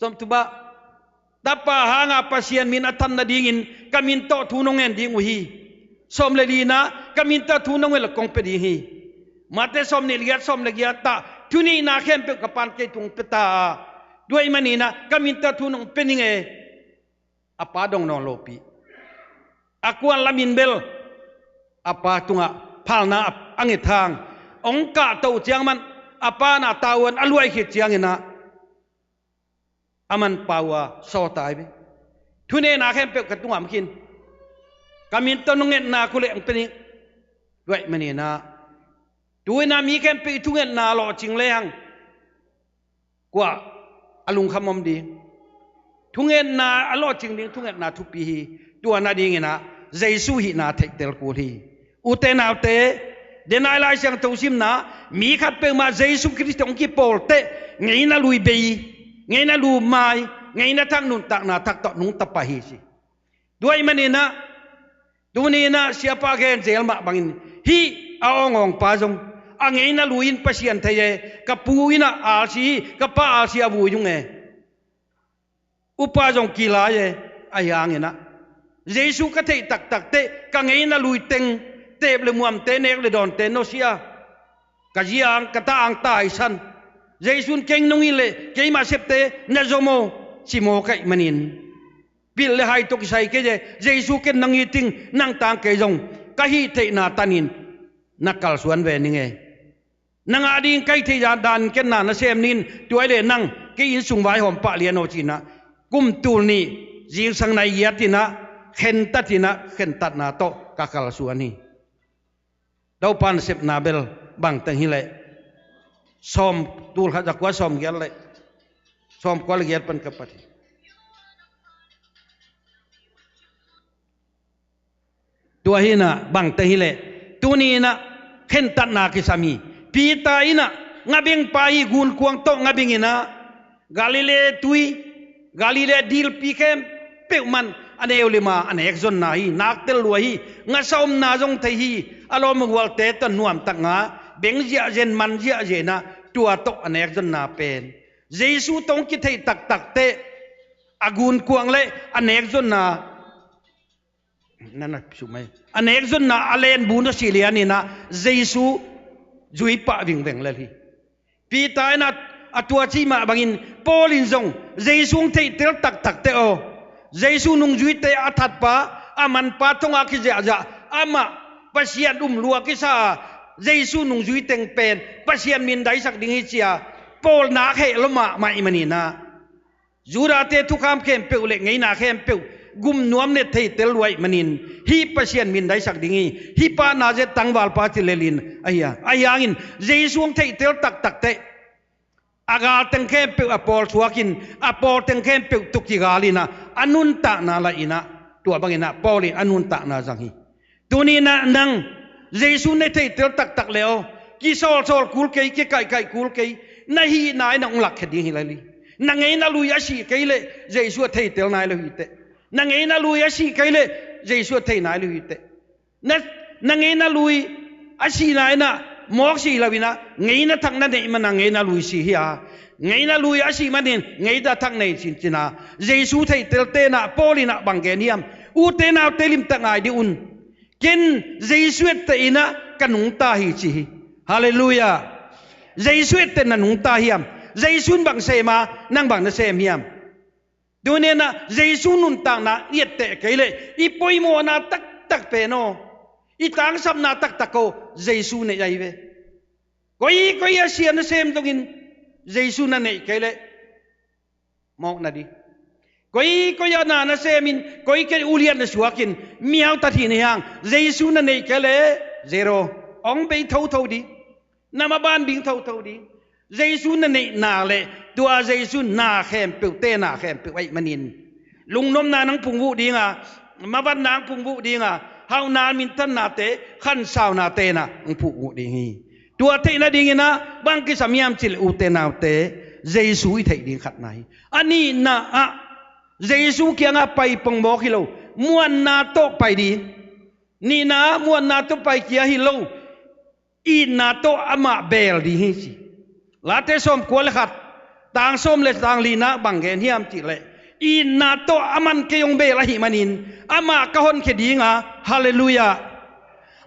Sawm thum ah, Tapa hanga Pasian min a than nadingin ka min tawh thu nong ngen ding uh hi. Sawm le lina, ka min tawh thu nong ngen le kong pia ding hi. Mate sawm nih le giat, sawm le giat ah, thu nihna khempeuh ka Pa'n kei tungah pia ta a, tua ahih manin ah ka min tawh thu nong pia ning e. A Pa dong nawn lopi. A kuan lamin bel a Pa tungah phalna a nget hang, hong kahto ciang man, a Pa na tavuan a luai khit ciangin ah, a manpha uh a sawt ta hi ve. Thungetna khempeuh ka tungah om khin. Ka min tawh nong ngetna uh leh hong pia ning. Tua ahih manin ah, tu-in ah mi khempeuh i thungetna lawhcing lehang, kua a lungkham om ding? Thungetna a lawhcing ding thungetna thupi hi. Tua nadingin ah Jesu hihna theihtel kul hi. Ute naute, denai Lai Siangtho simna, mi khat peuhmah Jesu Khrist hong kipawl teh ngeina lui bei, ngeina lui mai, ngeina thak, nuntakna thak tawh nungta pah hi ci. Tua ahih manin ah, tuni-in ah siapa gen zel mah bangin, hih a awngawngpa zong a ngeina lui-in Pasian thei e, ka pu in ah alsi hi, ka pa alsi a vui ung e. Upa zong kilai e, ahi hangin ah, Jesu ka theih taktak teh ka ngeina lui teng, teep le muamte, nek le dawnte nusia, ka zi ang, ka ta ang taisan. Jesu in kei nong it leh keima septe na zom aw, ci mawk ahih manin, pilh le hai tawh kisai kei e. Jesu ken nang it ing, nang tang kei zong, ka hih theihna tanin na kalsuan ve ning e. Nang a ding ka hih theih danin ken na na sem ning, tua hi leh nang kei inn sung vaihawm pah lian aw ci-in ah, kum tul nih zingsang nai giat in ah, khentat in ah, khentatna tawh ka kalsuan hi. Topa nasepna bel bangteng hi leh, sawm, tul khat za kua sawm giat le sawm kua le giat pan ka pat hi. Tua hi-in ah bangteng hi leh, tuni-in ah khentatna kisam hi. Peter in ah ngabengpa hi, gunkuang tawh ngabeng in ah, Galilee tui, Galilee dilpi khempeuh man a neu lima a nek zonna hi, naktel lua hi. Ngasa omna zong thei hi. A lawm a gualte tawh nuamtak ngah, beng ziahzen, man ziahzen ah, tua tawh a nek zonna pen, Jesu tawh hong kitheih taktak teh a gunkuang le a nek zonna, na na sumai, a nek zonna a lenbu nusia lian in ah Jesu zui pah vingveng lel hi. Peter in ah a tua cih mah bangin, Paul in zong Jesu hong theihtel taktak teh aw, Jesu nungzuite a thatpa, a manpa thong a kiziahziah, amah Pasian um lua kisa a, Jesu nungzui teng pen Pasian mindaisak ding hi ci-a Paul nak heh lua mahmah ahih manin ah, Judate thukham khempeuh le ngeina khempeuh gum nuam le theitel lua ahih manin, hih Pasian mindaisak ding hi, hih pa Nazareth tangvalpa ci lel in ahi a. Ahi hangin Jesu hong theihtel taktak teh a gal teng khempeuh a pawl suak in, a pawl teng khempeuh tawh kigal in ah, a nuntakna lah in ah, tua bangin ah Paul in a nuntakna zang hi. Tuni-in ah nang Jesu na theihtel taktak le aw, kisawlsawl kul kei, kikaihkaih kul kei, na hihna in ah hong lakkhia ding hi lai hi. Na ngeina lui a sih kei leh Jesu a theitel nai lo hi teh. Na ngeina lui a sih kei leh Jesu a thei nai lo hi teh. Na, na ngeina lui a sihna in ah mawk si lo in ah, ngeina thak na neih man a ngeina lui si hi a, ngeina lui a sih manin ngeina thak nei cin cin a, Jesu theihtel ten ah Paul in ah bang gen hiam? Ute naute, limtak ngai dih un. Ken Jesu etteh in ah ka nungta hi ci hi. Halleluiah. Jesu etteh na nungta hiam? Jesu in bang sem a, nang bang na sem hiam? Tuni-in ah Jesu nuntakna i etteh kei leh i poimawhna taktak pen aw, i tangsapna taktak aw, Jesu neih ahi ve. Koi koi a sia nasem zongin Jesu na neih kei leh mawk na ding. Koi koi a na nasemin, koi kei ulian na suakin, miau tathih na hi hang, Jesu na neih kei leh zero. Hong bei thotho ding. Na maban ding thotho ding. Jesu na neih nak leh, tua Jesu na khempeuh, te na khempeuh ahih manin, lungnopna nang pungvuh ding a, mabanna nang pungvuh ding a, hauhna, minthannate, khansaunate na nang pungvuh ding hi. Tua theih nadingin ah bang kisam hiam cih leh, ute naute, Jesu i theih ding khatna hi. A nihna ah, Jesu kiangah pai pongmawk hi lo, muanna tawh pai ding. Nihna muanna tawh paikhia hi lo, itna tawh amah beel ding hi ci. Late sawmkua le khat, tang sawm le tang lina bang gen hiam cihleh, itna tawh aman kei hong beel ahih manin amah ka honkhia dinga, halleluiah.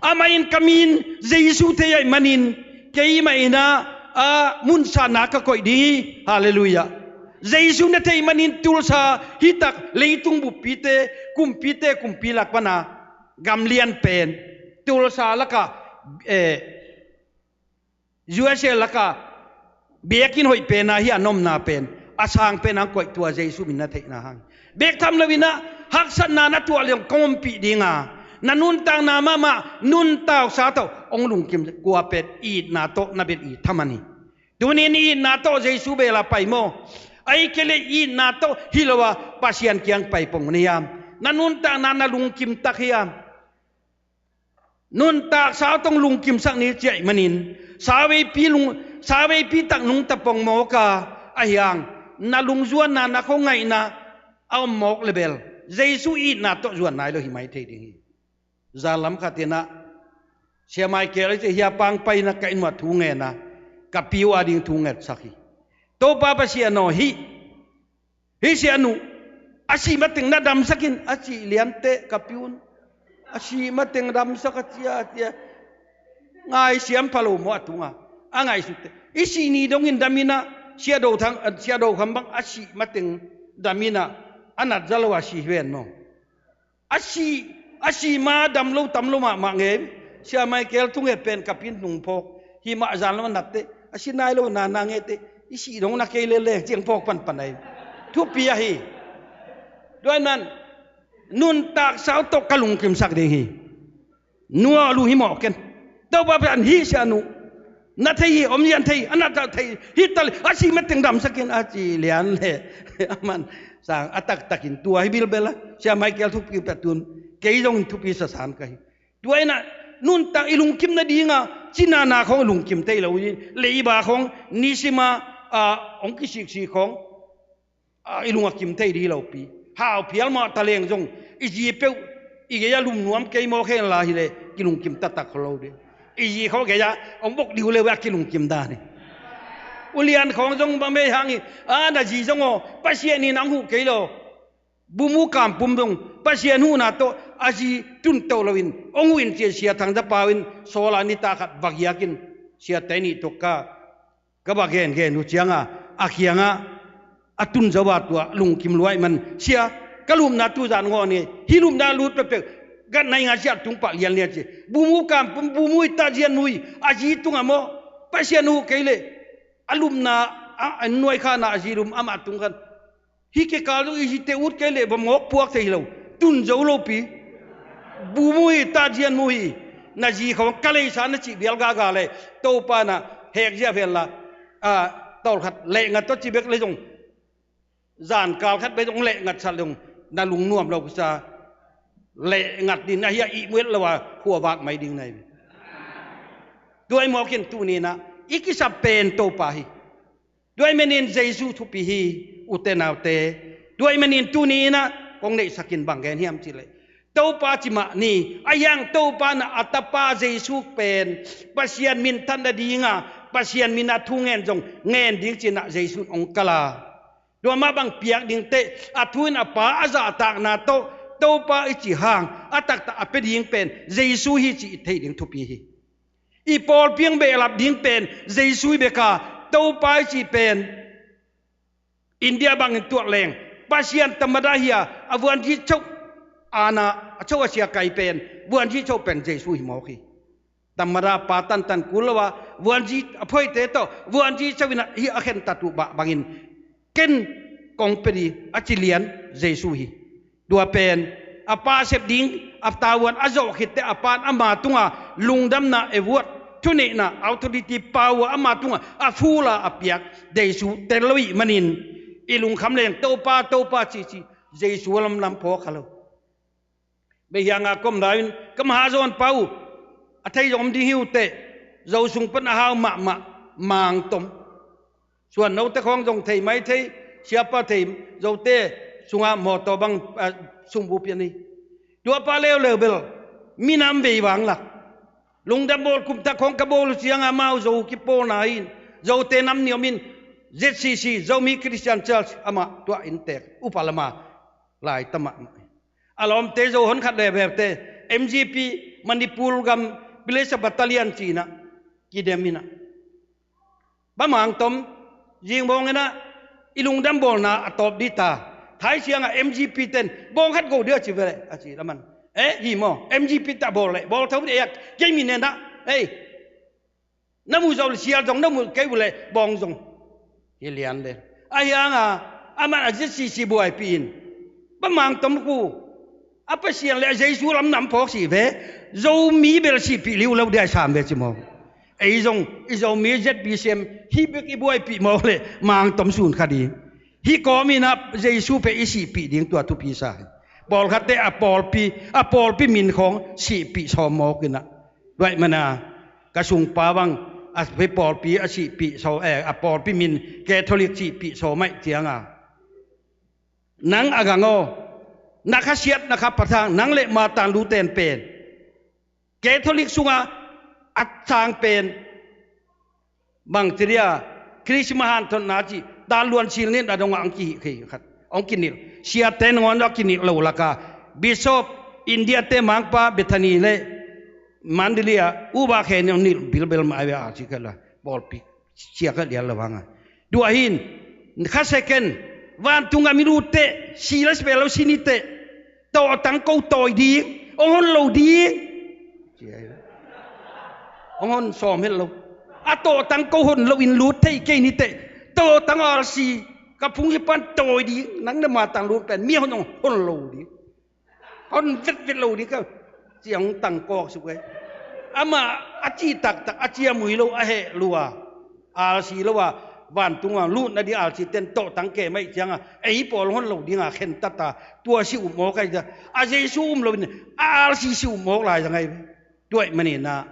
Amah in ka min Jesu thei ahih manin keimah in ah, a, munsatna ka koih ding hi, halleluiah. Jesu na theih manin Tulsa hitak leitung buppite, kumpite kumpi lak pana gam lian pen, Tulsa laka, eh, U S A laka biakinn hoih pena hi a, na omna pen a sang pena hong koih, tua Jesu min na theihna hang. Bek tham lo in ah haksatna na tuah leh hong ka ompih dinga, na nuntakna mahmah nuntaksa tawh hong lungkim, kua pen itna tawh na beel i thaman hi. Tuni in itna tawh Jesu beel a pai maw? Ahih kei leh itna tawh hi lo a Pasian kiang pai pong na hiam? Na nuntakna na lungkim tak hiam? Nuntaksa tawh hong lungkimsak ni ci ahih manin, sawtpi lung, sawtpi tak nungta pong mawk a, ahi hang na lungzuanna, na khuangaihna a om mawk leh bel Jesu itna tawh zuan nai lo hi mai thei ding hi. Zan lam khat in ah Sia Michael a ci hia pang pai in ah ka inn uah thu ngen a, ka pi uh ading thu ngetsak hi. Topa Pasian aw, hih, hih sianu a sih mateng na damsak in, a cih lianteh ka pi un. A sih mateng damsak a ci a, a ci a. Ngaihsiam pha lo maw a tunga? A ngaihsut teh. I sih ni dongin dam in ah, Sia Do Thang, Sia Do Kham bang a sih mateng dam in ah, a nat za lo a si hi ven maw? A sih, a sih ma dam lo tam lo mahmah ngei. Sia Michael thunget pen ka pi in nung phawk. Hih mah zan lo a nat teh, a si nai lo na na ngei teh, i sih dong na kei lele ciang phawk panpan ahi. Thupi ahi. Tua ahih manin nuntaksa uh tawh ka lungkimsak ding hi. Nuam lo hi mawk ken. Topa pen hih sianu na thei hi, om lian thei, a nat a thei hi ta leh, a sih mateng damsak in, a cih lian leh aman sang a taktakin tua hi bilbel a. Sia Michael thupi pia tun, kei zongin thupi sasan ka hi. Tua in ah nuntak i lungkim nadinga, cinana khawng i lungkim thei lo hi, leiba khawng, nisima, a, hong kisiksik khawng, a, i lung a kim thei ding hi lopi. Hau phial mah ta leng zong, i zi peuh i gei a lum nuam kei mawk hen la hi leh, kilungkim taktak khol lo ding. I zi khawng gei a hong bok ding uh leh a kilungkim dan hi. Ulian khawng zong bang bei hang hi, a, na zi zong aw, Pasian in hong huh kei lo. Bumu Kampum zong Pasian huhna tawh a zi tun to loin hong huh in ci a, Sia Thang Za Pau in sawl a nitak khat va giak in, siate nih tawh ka ka va gengen uh cianga, a kiangah a tun zo a, tua lungkim lua ahih man, Sia, ka lupna tuzan ngawh ni, hih lupna lut peuhpeuh, ka nai nga siah tung pah lianlian ci. Bumu Kampum, Bumu i ta Zian Mu hi, a zi tungah maw, Pasian huh kei leh, a lupna, a, a nuai khanah a zi lum amah tung khan, hih kikal zong i zite ut kei leh va mawk puak thei hi lo. Tun zo lopi. Bumu hi, ta Zian Mu hi. Na zi khawng ka leisa na cih bial gaga leh, Topa na hek ziau hen la, a, tawlkhat lehngat tawh ci bek leh zong, zankal khat bek zong lehngat sat leh zong, na lungnuam lo kisa. Lehngat ding na hi a, ihmu het lo a, khua vak mai ding na hi. Tua ahih mawkin tuni in ah i kisap pen Topa hi. Tua ahih manin Jesu thupi hi, ute naute. Tua ahih manin tuni in ah kong neihsak in bang gen hiam cih leh, Topa ci mah ni, ahi hang Topa in ah a Tapa Jesu pen Pasian minthan nadinga, Pasian min a thu ngen zong ngen ding ci in ah Jesu in hong kal a. Tua mah bang piak ding teh, a thu in a Pa a zahtakna tawh Topa i cih hang a taktak a pia ding pen Jesu hi cih i theih ding thupi hi. I pawlpi hong behlap ding pen Jesu hi bek a, Topa i cih pen India bangin tuak leng, Pasian tamada hi a, a vuanzi cho, ana a cho a sia kai pen, vuanzi cho pen Jesu hi mawk hi. Tamada pa tantan kul lo a, vuanzi a phoite tawh vuanzi cho in ah hih a khentat uh bah bangin, ken kong pia ding a ci lian Jesu hi. Tua pen a Pa sep ding a tavuan a zawh khit teh, a Pa in ama tunga lungdamna, award, thuneihna, authority, power ama tunga a full a a piak Jesu tel lo ahih manin, i lungkham leng Topa, Topa ci ci, Jesu a lamlam phawk kha lo. Beihiang a ka om lai-in ka maha zawn pa uh, a thei zong om ding hi uh teh, Zo sung pan a hau mahmah Mang Tom. Suan note khawng zong thei mai thei, siapa thei, Zote sungah mawtaw bang, a, sungbu pian hi. Tua pa leuleu bel Minam vei vang lak. Lungdam bawl kumta khawng ka bawl uh ciangah amau Zo kipawlna in, Zote nam nih om in, Z C C, Zomi Christian Church, amah tuah inntek upa lama lai tamah mah. A lawmte Zo hon khat le berte, M G P, Manipur gam, Pillage Battalion cinah kidem inah. Bamang tom, zing bawng inah i lungdam bawlna a tawp dita. Thai siangah M G P ten bawng khat go dia ci vele a ci laman. Eh, hi maw, M G P ta bawl le bawl tho dia, kei min inah. Hei, na mu zo le sial zong, na mu kei uh le bawng zong. Hi lian le. A hianga aman a Z C C buaipih in. Bamang tom ku. A Pasian le a Jesu lam nam phawk si ve. Zomi bel sihpih liu lo dia i sam ve ci maw. Ei zong i Zomi Z B C M hih bek i buaipih mawk le mangtom sun kha ding. Hih kawm inah Jesu peh i sihpih ding tua thupi sa hi. Pawlkhatte a pawlpi, a pawlpi min khawng sihpih sawm mawk inah. Duaih mana ka sungpa bang a pawlpi a sihpih sawm, eh, a pawlpi min Catholic sihpih sawm maih cianga. Nang a gang aw, na khasiat na kha pathang, nang le Martin Luther pen Catholic sunga a sang pen bang ci dia, Christmas hanthotna ci, tan luan sil nin a dongah hong kihih khat, hong kinilh. Siate nangawn a kinilh lo laka, Bishop, India te mangpa, Bethany le Mandalay a uba khen hong nilh bilbel mah a ve a ci khat la, pawlpi sia khat lian lo hanga. Tua hin, kha second, vantunga mi lutte, si la si peh lo si niteh, tawhtang ko tawi ding, hong hon lo ding. Hong hon sawm het lo. A tawhtang ko hon lo in lut thei kei niteh, tawhtang R C, ka phung hi pan tawi ding, nang na Martin Luther pen, mi hon hong hon lo ding. Hon vetvet lo ding ka ciang tang kawk suk ei. Amah a ci taktak, a ciamui lo, a heh lua, alsi lo a, vantunga lutna ding alsi ten tawhtang ke maih cianga ei pawl hon lo dinga khen tata, tua si um mawk ai cia. A Jesu um loin a alsi si um mawk lai zang ai. Tuaih maninah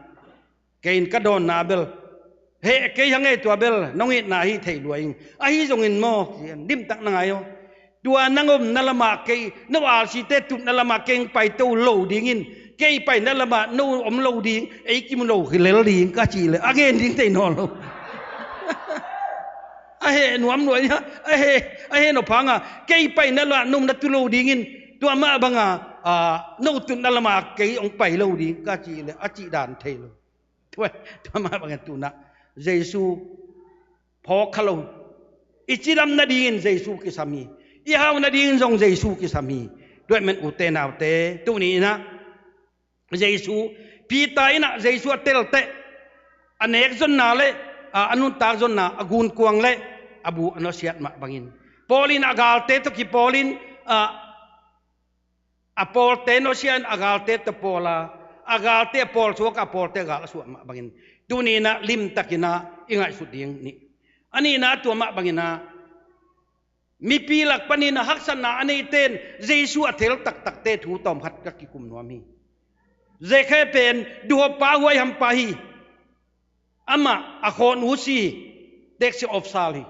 Kei in ka dawnna bel, heh kei hang ei tua bel nong itna hi thei lua ing. Ahi zongin maw, limtak na ngai aw. Tua nang omna lamah kei, no alsite tutna lamah kei hong paito lo dingin, kei paina lamah no om lo ding, ei kimu lo hi lel ding ka cih leh a gen ding thei nawn lo. A heh nuam lua ina, a heh, a heh nawphanga, kei paina lamah no na tu lo dingin, tua mah banga, a, no tutna lamah kei hong pai lo ding ka cih leh a cih dan thei lo. Tua, tua mah bangin tunah Jesu phawk kha lo. I cidam nadingin Jesu kisam hi. I hau nadingin zong Jesu kisam hi. Tua ahih man ute naute, tuni inah Jesu, Peter inah Jesu a telteh, a nek zonna le, a, a nuntak zonna, a gunkuang le a bu a nusiat mah bangin, Paul in a galte tawh kipawl in, a, a pawlte nusia in a galte tawh pawl a, a galte a pawl suak a, a pawlte a gal a suah mah bangin, tuni inah limtak inah i ngaihsut ding nih. A nihna tua mah bangin ah, mipi lak panin a haksatna a neite in Jesu a thel taktakte thu tawm khat ka kikum nuam hi. Zekhe pen duhoppa huaihampa hi. Amah a khawnu si hi, taxi officer hi.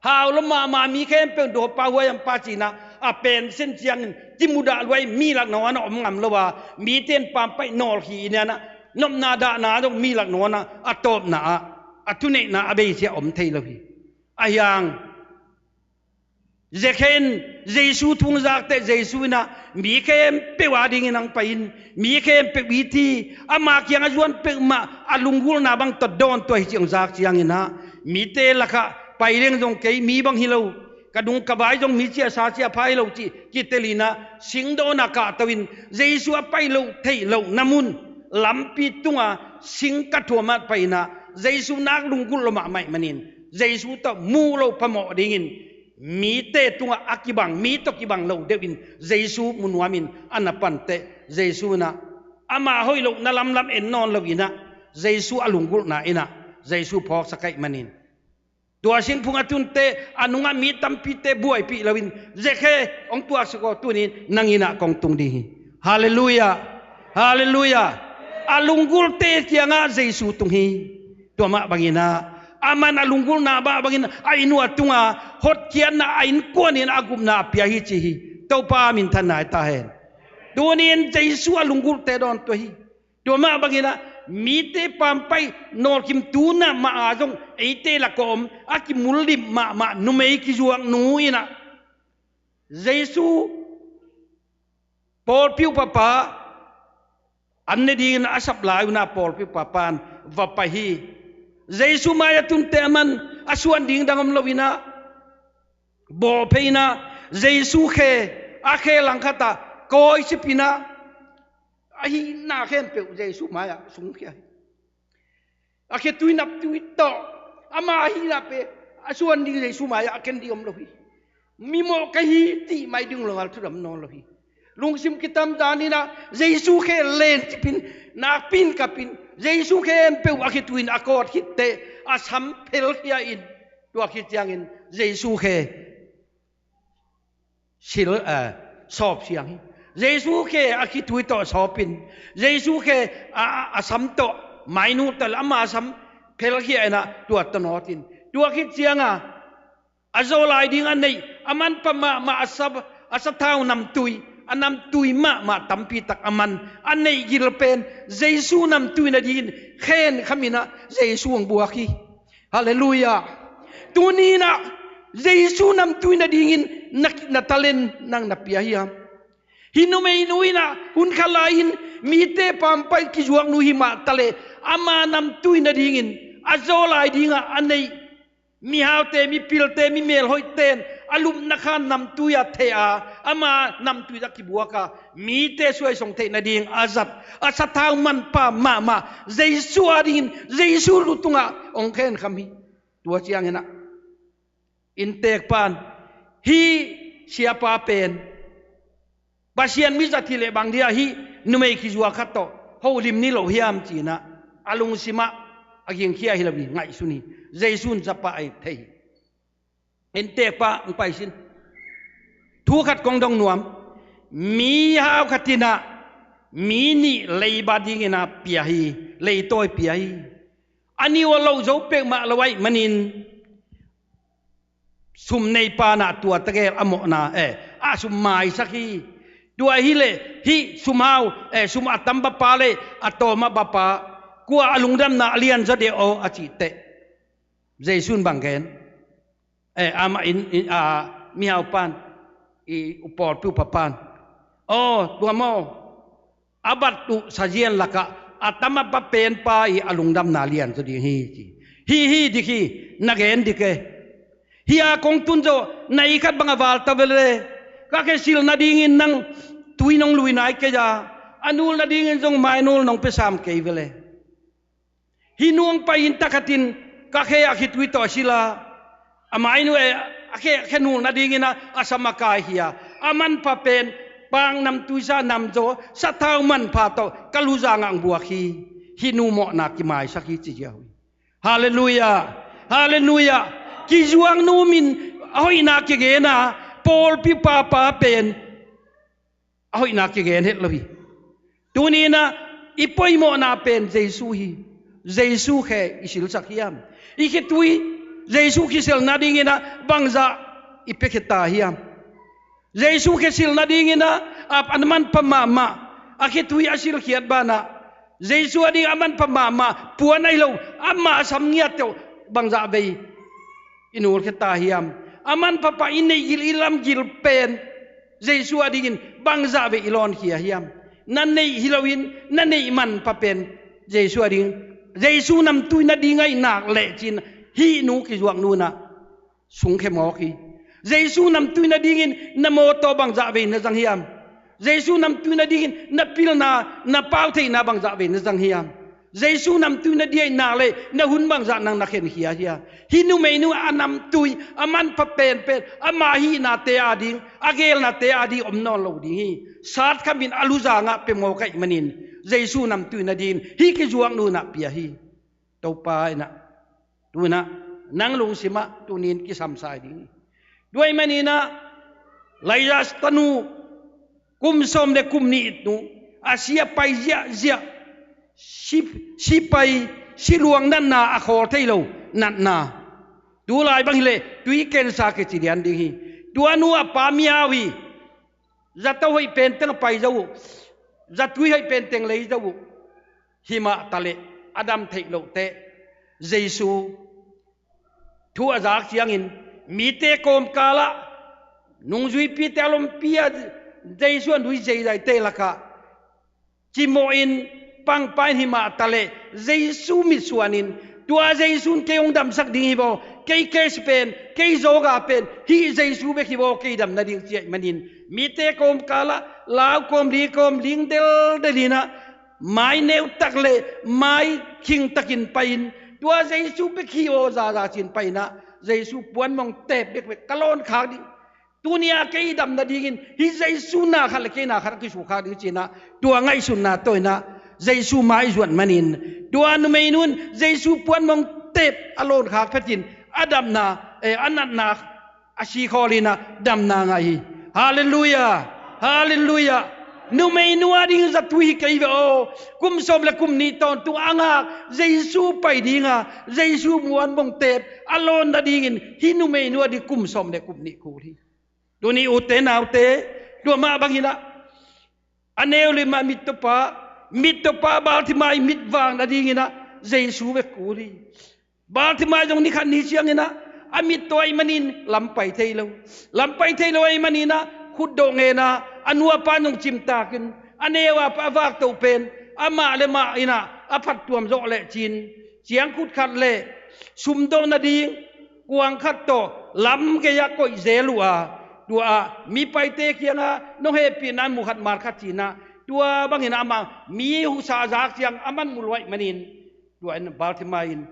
Hau lo mahmah, mi khempeuh in duhoppa huaihampa cinah a pension ciangin kimudah luai, mi lak nangawn a om ngam lo a, mite in pampaih nawlkhi inah, nopna dahna zong mi lak nangawn a, a tawpna ah, a thuneihna a beisia om thei lo hi. A hiang Zekhe in Jesu thu hong zakteh Jesu inah mi khempeuh adingin hong pai in, mi khempeuh it hi. Ama kiangah zuan peuhmah a lunggulhna bang tawh dawn tua hi cih hong zak cianginah, mite lakah pai leng zong kei mi bang hi lo, ka dung ka vai zong mi ciahsa ciahpha hi lo cih kitel inah, singdawnah kahto in Jesu a pai loh theih lohna mun lampi tunga singkathuam ah pai inah Jesu nak lunggulh lo mahmah ahih manin Jesu tawh muh loh phamawh dingin mite tungah a kibang, mi tawh kibang lo deuhin Jesu mu nuamin a na panteh, Jesu inah amah hoih lohna lamlam en nawn lo inah Jesu a lunggulhna inah Jesu phawksak ahih manin, tua singphung a tunte a nungah mi tampite buaipih loin, Zekhe, hong tuaksuk aw, tunin nang inah kong tung ding hi. Halleluiah. Halleluiah. A lunggulhte kiangah Jesu tung hi. Tua mah banginah, aman a lunggulhna mah bangin a inn uh a tunga hotkhiatna, a innkuan in a gupna a pia hi ci hi. Topa minthanna hi ta hen. Tuni-in Jesu a lunggulhte dawn tua hi. Tua mah bangin ah mite pampaih nawlkhin tu-in ah mah a zong eite lak ah om a kimullim mahmah numei kizuaknu in ah Jesu pawlpi upapa an ne dingin a sap lai-un ah pawlpi upapa in va pai hi. Jesu mai-ah tun teh aman a suan ding dang om lo-in ah bawhpheina Jesu khe, a khe langkhat ah kawisip in ah a hihna khempeuh Jesu mai-ah sungkhia hi. A khe tui nap tui tawh ama a hihna pen a suan ding Jesu mai-ah a ken ding om lo hi. Mimawh ka hi cih mai ding lo ngal thudam nawn lo hi. Lungsim kitamdan in ah Jesu khe lencip in, nakpi in kap in, Jesu khempeuh a khe tui in a kawt khit teh a sam phelkhia in, tua khit ciangin Jesu khe sil, eh, sawp siang hi. Jesu khe a khe tui tawh sawp in, Jesu khe a, a, a sam tawh mainul ta leh ama sam phelkhia in ah tua tawh nawt in, tua khit ciang a a zaw lai ding a neih, a manpha mahmah a sa, a sathau namtui, a namtui mahmah tampi tak a man a neih gil pen Jesu namtui nadingin khenkham in ah Jesu hong buak hi. Halleluiah. Tuni in ah Jesu namtui nadingin na, na talent nang na pia hiam? Hih numeinu in ah hun khat lai-in mite pampaih kizuaknu hi mah ta leh ama namtui nadingin a zaw lai dingah a neih mihaute, mipilte, mimelhoihte in a lupna khan namtui-ah theh a, ama namtui-ah kibuak a, mite suaisong theih nading a zat a sathau manpha mahmah Jesu adingin Jesu lu tungah hong khenkham hi. Tua ciangin ah inntekpa in hih siapa pen Pasian mi zat hi leh bang dia hih numei kizuak khat tawh holim ni lo hiam ci-in ah a lungsim ah a gingkhia hi lo hi, ngaihsun hi. Jesu in zapa a it thei hi. Inntekpa hong pai sin. Thu khat kong dong nuam. Mihau khat in ah mi nih leiba dingin ah pia hi, leitawi pia hi. A niuh a loh zo peuhmah lo ahih manin sum neipa in ah tua tegel a mawhna, eh, a sum maisak hi. Tua hi leh hih sumhau, eh, sum a tam bapa leh a tawm a bapa, kua a lungdamna a lianzaw dia aw a cih teh Jesu in bang gen? Eh, amah in, in, a, mihaupa in, i, upawlpi upapa in, aw, tua maw, a bat uh sazian lakah a tam a bapa penpa i a lungdamna lianzaw ding hi ci. Hi, hi dik hi, na gen dik e. Hih a kong tun zawh na i khat bang a val ta ve le. Ka khe sil nadingin nang tui nong lui nai kei a, a nul nadingin zong mainul nong pia sam kei ve le. Hih nu hong pai-in takhatin ka khe a khe tui tawh a sil a, a mainu e, a khe, a khe nul nadingin a, a sam a kai hi a, a manpha pen paang namtui sa namzaw sathau manpha tawh ka luzangah hong buak hi. Hih nu mawhna kimaisak hi ci ziau hi. Halleluiah. Halleluiah. Kizuaknu min a hoihna kigen a, pawlpi papa pen a hoihna kigen het lo hi. Tuni-in ah i poimawhna pen Jesu hi. Jesu khe i silsak hiam? I khe tui Jesu kisil nadingin ah bangzah i piakhia ta hiam? Jesu khe sil nadingin ah a, a manpha mahmah a khe tui a silkhiat banah Jesu ading a manpha mahmah puan ahi lo, amah a sam ngiat teuh bangzah vei i nulkhia ta hiam? A manpha pah i neih gil, i lam gil pen Jesu adingin bangzah vei i lawnkhia hiam? Na neih hi loin na neih manpha pen Jesu ading, Jesu namtui nading ahih nak leh ci-in hih nu kizuaknu in ah sungkhia mawk hi. Jesu namtui nadingin na mawtaw bangzah vei na zang hiam? Jesu namtui nadingin na pilna, na pautheihna bangzah vei na zang hiam? Jesu namtui nading ahih nak leh na hun bangzah nang na khenkhia hiam? Hih numeinu a namtui a manpha penpen ama hihnate ading, a gelnate ading om nawn lo ding hi. Satkham in a luzangah pia mawk ahih manin Jesu namtui nadingin hih kizuaknu in ah pia hi. Topa in ah tu-in ah nang lungsimah tuni-in kisamsai ding hi. Tua ahih manin ah Lairas tanu, kum sawm le kum nih nu, a si a pai ziahziah, si, si pai, si luang natna, a khawl thei lo natna. Tulai bang hileh tui kensa kici lian ding hi. Tua nu a pa mihau hi. zato hoih pen teng a pai zo uh, zatui hoih pen teng lei zo uh. Himah taleh a dam theih loh teh Jesu thu a zak ciangin mite kawmkalah nungzuipite a lompi a Jesu a nui zeizaite lakah cimawhin pangpain himah taleh Jesu mitsuanin tua Jesu in kei hong damsak ding hi vaw, kei case pen, kei zawga pen hih Jesu bek hi vaw, kei dam nading ci ahih manin mite kawmkalah lau kawm li kawm ling deldel inah mai neutak le mai khingtakin pai-in tua Jesu bek hi aw zaza cin pai inah Jesu puanmong tep bekbek ka lawn khak ding. Tuni-a kei dam nadingin hih Jesu na khat le kei na khat a kisuk khak ding cinah tua ngaihsutna tawh inah Jesu mai zuat manin tua numeinu in Jesu puanmong tep a lawn khak phetin a damna, eh, a natna a sikhawl inah damna ngah hi. Halleluiah. Halleluiah. Numeinu a ding zatui hi kei ve aw. Kum sawm le kum nih tawntung a ngak Jesu pai dinga Jesu puanmong tep a lawn nadingin hih numeinu a ding kum sawm le kum nih kul hi. Tuni ute naute, tua mah bang inah a neu limah mittawpa, mittawpa Bartimai mitvak nadinginah Jesu bek kul hi. Bartimai zong nikhat ni cianginah a mittaw ahih manin lam pai thei lo. Lam pai thei lo ahih maninah khutdawh ngena a nu a pa in zong cimtakin a neu a pa a vaktoh pen amah le mah inah a phattuam zawh leh cin ciangkhut khat le sumdawh nading kuang khat tawh lam gei-ah koih zel uh a, tua-ah mipaite kiangah nong hehpihna mu khat mal khat cinah tua bangin amah mi husa zak ciang a man mu luaih manin tua in Bartimai in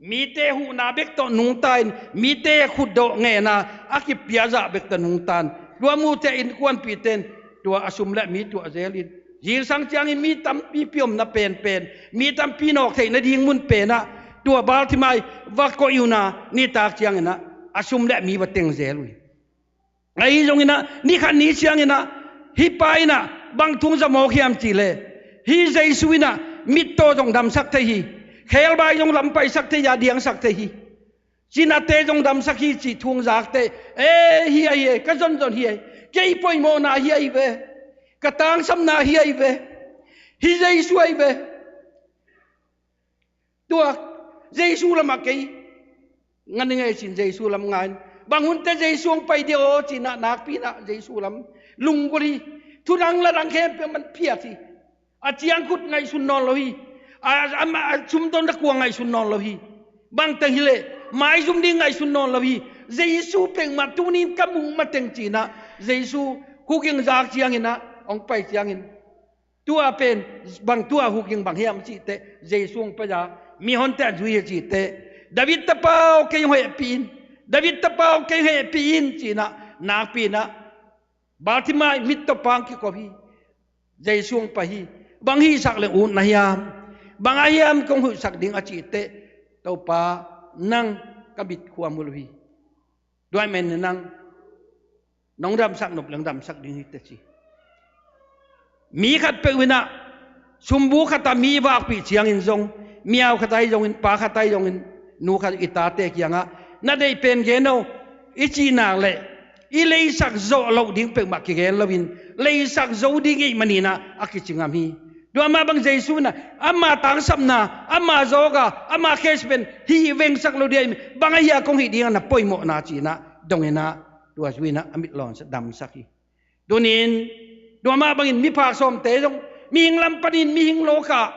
mite huhna bek tawh nungta in mite khutdawh ngena a kipia zah bek tawh nungta in tua mute innkuanpihte in tua a sum le mi tuah zel in zingsang ciangin mi tampi piomna penpen mi tampi nawk theih nading mun penah tua Bartimai va koih una nitak cianginah a sum le mi va teng zel uh hi. Ahi zonginah nikhat ni cianginah hih pa inah bang thu hong za mawk hiam cihleh hih Jesu inah mittaw zong damsak thei hi. Khebai zong lam paisak thei hi a diangsak thei hi. Cinate zong damsak hi cih thu hong zak teh e hi ahi e ka zonzon hi ahi kei poimawhna hi ahi ve ka tangsapna hi ahi ve hi Jesu ahi ve tua Jesu lamah kei ngan ngei cin Jesu lam ngai bang hunte Jesu hong pai dia aw cinah nakpinah Jesu lam lunggulh hi. Thudang ladang khempeuh man phiat hi. A ciangkhut ngaihsun nawn lo hi. A, a, a sumdon a kua ngaihsun nawn lo hi. Bangteng hileh maizum ding ngaihsun nawn lo hi. Jesu pengmah tunin ka muh mateng cinah Jesu huking zak cianginah hong pai ciangin tua pen bang tua huking bang hiam cihteh Jesu hong pai a mihonte a zui hi cihteh David tapa aw kei hong hehpih in. David tapa aw kei hong hehpih in cinah nakpinah Bartimai mittawpa hong kikop hi. Jesu hong pai hi. Bang hihsak le utna hiam? Bang a hiam kong huhsak ding a cihteh Topa nang ka mitkhua mulh uh hi. Duai men nang nong damsak nop leng damsak ding hi teci. Mi khatpeuh inah sumbu khatah mi i vakpih ciangin zong miau khat ahi zongin pa khat ahi zongin nu khat i tate kiangah na deih pen gen aw i cih nak leh i leisak zawh loh ding peuhmah kigen loin leisak zo ding ih maninah a kici ngam hi. Tua mah bang Jesu inah ama tangsapna ama zawka ama case pen hih vengsak lo dia bang ahi a kong hih dingah na poimawhna cinah donginah tua zuinah a mit lawnsa damsak hi. Tunin tua mah bangin miphak sawmte zong mihing lam panin mihing lawkah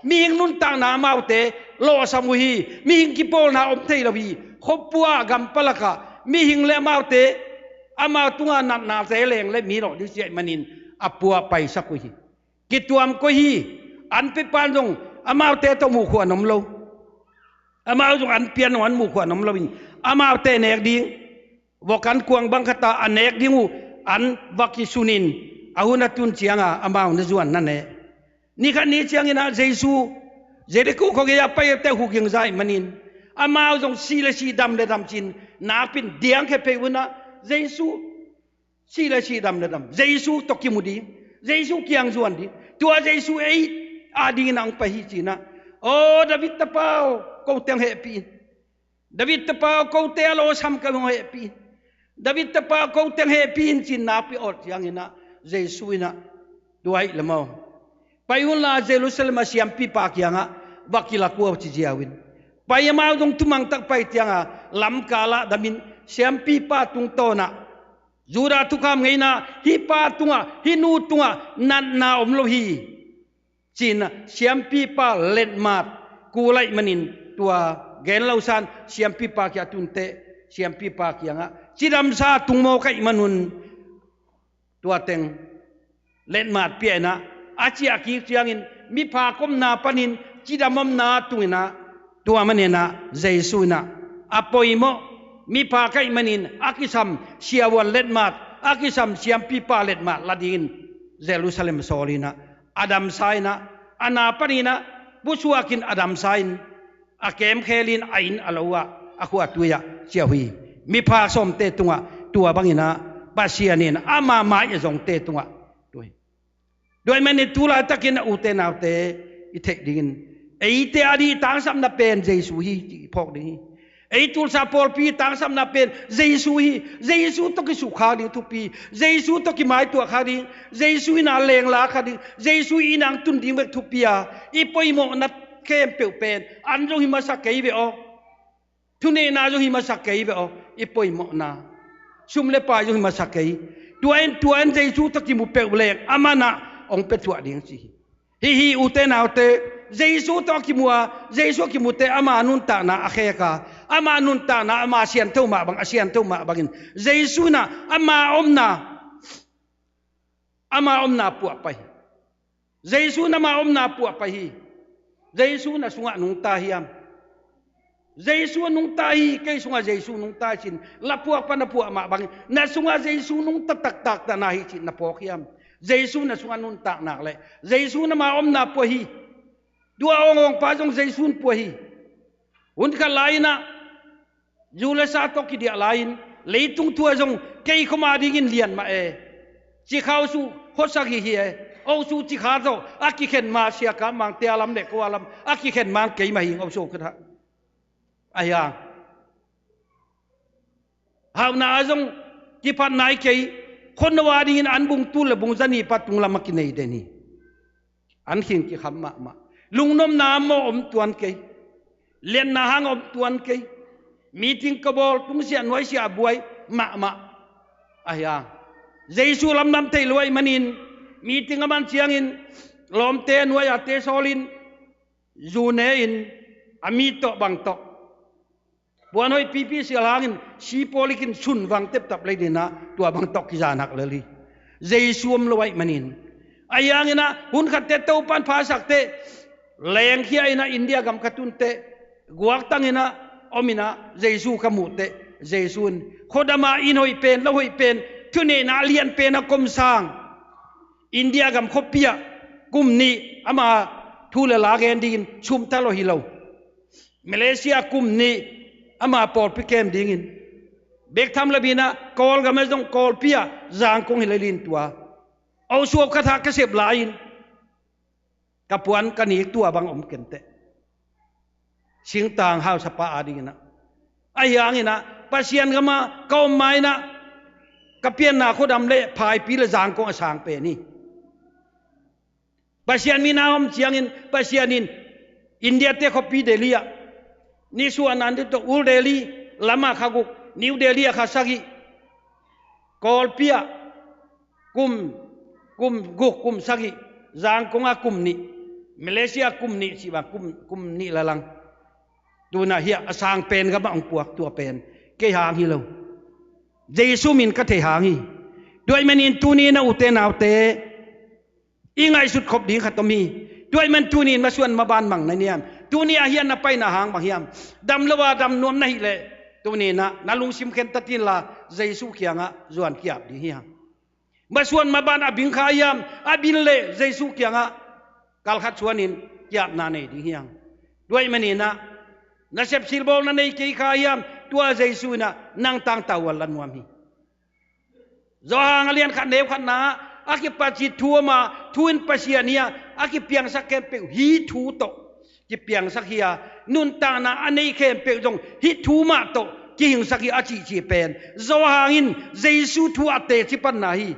mihing nuntakna amaute lawhsam uh hi. Mihing kipawlna om thei lo hi. Khuapua gampalakah mihing le amaute amau tunga natnate leng le mi lawh ding ciah ih manin a pua paisak uh hi. Kituam koih hi. An pepan zong amaute tawh muhkhuan om lo. Amau zong an pian zong an muhkhuan om loin amaute nek ding vok an kuang bang khatah a nek ding uh an va kisunin a hun a tun cianga amau na zuan na neh. Nikhat ni cianginah Jesu Jeriko khuagei-ah pai a teh hukingza ih manin amau zong sih le sih dam le dam cin nakpin diangkhia phei unah Jesu sih le sih dam le dam Jesu tawh kimu ding Jesu kiang zuan ding tua Jesu ei a dingin a hong pai hi cinah aw David tapa aw ko teng hehpih in. David tapa aw kote a lawsam ka hong hehpih in. David tapa aw ko teng hehpih in cin nakpi awt cianginah Jesu in ah, tua ahih leh maw, pai unla Jerusalem a siampipa kiangah va kilak un, ci ziau in. Pai, amau zong thumang tak pai ciangah lamkal ah damin siampipa tungtawn ah, Judah thukham ngeina, hih pa tungah, hih nu tungah natna om lo hi, ci-in ah siampipa letmat kul ahih manin, tua gen lo sa-in siampipa kiang a tun teh, siampipa kiangah cidamsa tung mawk ahih manun, tua teng letmat pia in ah, a ciah kik ciangin miphak omna panin cidam omna tung in ah, tua manin ah Jesu in ah, a poimawh miphak ahih manin a kisam siavuan letmat, a kisam siampipa letmat la dingin Jerusalem sawl in ah, a damsa in ah, a na panin ah pusuak in a damsa in, a kemkhel in a inn a lo ah, a khua tui ah ciah uh hi. Miphak sawmte tungah tua bangin ah Pasian in ama mai a zongte tungah tua hi. Tua ahih manin tu laitakin a ute naute, i theih dingin, eite a dih tangsapna pen Jesu hi, ci i phawk ding hi. Ei tulsa pawlpi tangsapna pen Jesu hi. Jesu tawh kisukkhak ding thupi, Jesu tawh kimaituahkhak ding, Jesu in ah lengla kha ding, Jesu in ah tun ding bek thupi a, i poimawhna khempeuh pen an zong hi masa kei ve aw. Thunehna zong hi masa kei ve aw, i poimawhna. Sum le pai zong hi masa kei. Tua in, tua in Jesu tawh kimu peuh leng, aman ah hong pia thuah ding, ci hi. Hih hi ute naute, Jesu tawh a kimu a, Jesu a kimute ama nuntakna a khek a, ama nuntakna, ama siangtho mah bang, a siangtho mah bangin Jesu in ah ama omna, ama omna puah pah hi. Jesu in ama omna puah pah hi. Jesu na sungah nungta hiam? Jesu a nungta hi, kei sungah Jesu nungta hi ci-in la puak pan a puah mah bangin, na sungah Jesu nungta taktak na hi ci-in na phawk hiam? Jesu na sungah nuntak nak leh Jesu in ama omna puah hi. Tua awngawngpa zong Jesu in puah hi. Hun khat lai-in ah, zu le sa tawh kidiah lai-in, leitung thu ah zong kei khawm a dingin lian mah e, cikha osu khuasak hi hi e, osu cikha tawh a kikhen ma, siaka mangte a lam le ko a lam a kikhen man kei mah hi ing, osu khat ah. Ahi hang, hauhna ah zong kiphat nai kei, khuano a dingin an bung tul le bung zani pa tung lam a kinei den hi. An khing kikham mahmah. Lungnopna mawh om tuan kei. Liatna hang om tuan kei. Meeting ka bawl, tungsiah nuaisiah a buai mahmah. Ahi hang, Jesu lamdam thei lo ahih manin, meeting a man ciangin lawmte a nuai-ate sawlin, zu ne-in, a mi tawh bang tawh, puan hoih pipi sial hangin, sipawlik in sun vang teptap lei ding ah, tua bang tawh kizan hak lel hi. Jesu om lo ahih manin. Ahi hangin ah, hun khatte Topan phasak teh, lengkhia in ah India gam ka tun teh, guaktang in ah om in ah Jesu ka muh teh, Jesu in khuadam ah inn hoih pen, lo hoih pen, thunehna lian pen a komsang, India gam khuapi ah kum nih ama thu le la gen dingin sum thalawh hi lo. Malaysia kum nih ama pawlpi kem dingin, bek tham lo-in ah Kawlgam ah zong Kawlpi ah zangkong hi lel in tua, osu khat ah ka sep lai-in, ka puan ka nik tua bang om ken teh. Singtang hausapa a dingin ah. Ahi hangin ah, Pasian gam ah ka om ma-in ah, ka pianna khuadam le phaipi le zangkong a sang pen hi. Pasian min a om ciangin, Pasian in India-te khuapi Delhi ah, nisuahna ding tawh Old Delhi lam ah kha guk, New Delhi ah kha sagih, Kawlpi ah kum, kum guk, kum sagih, zangkong ah kum nih, Malaysia kum nih, cih bang kum, kum nih lalang. Tu-in ah hiah a sang pen gam ah hong puak tua pen kei hang hi lo. Jesu min ka thei hang hi. Tua ahih manin tuni-in ah ute naute, i ngaihsut khop ding khat om hi. Tua ahih man tuni-in masuan maban mang na hiam? Tuni-ah hiah na paina hang bang hiam? Dam lo a dam nuam na hih leh, tuni-in ah na lungsim khentat inla, Jesu kiangah zuan ki-ap ding hi hang. Masuan maban a bing kha hiam? A bing leh Jesu kiangah kalkhat suanin ki-apna nei ding hi hang. Tua ahih manin ah, na sepsilbawl na nei kei kha hiam? Tua Jesu in ah nang tangtavuan la nuam hi. Johan a lian khat neu khatna ah, a kipat cih thu om a, thu in Pasian hi a, a kipiangsak khempeuh hi thu tawh kipiangsak hi a, nuntakna a nei khempeuh zong hi thu mah tawh kihingsak hi a cihcih pen Johan in Jesu thu a teci panna hi.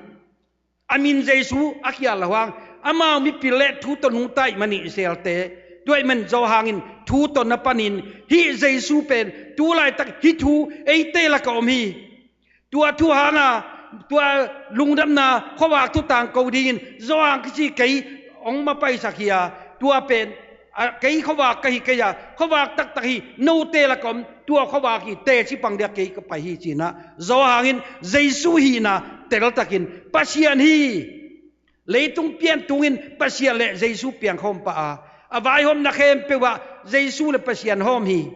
A min Jesu a khial lo hang, amau mipil le thu tawh nungta ih manin Israelte, tua ih manin Johan in thu tawh na panin, hih Jesu pen tu laitak hih thu eite lakah om hi. Tua thu hanga, tua lungdamna khuavak thu tangko dingin Johan kici kei hong mapaisak hi a, tua pen a, kei khuavak ka hi kei a, khuavak taktak hi, note lakah om, tua khuavak hi, teci pang dia kei ka pai hi, ci-in ah Johan in Jesu hihna teltakin, Pasian hi. Leitung pian tungin Pasian le Jesu piang khawm pah a, a vaihawmna khempeuh ah Jesu le Pasian hawm hi.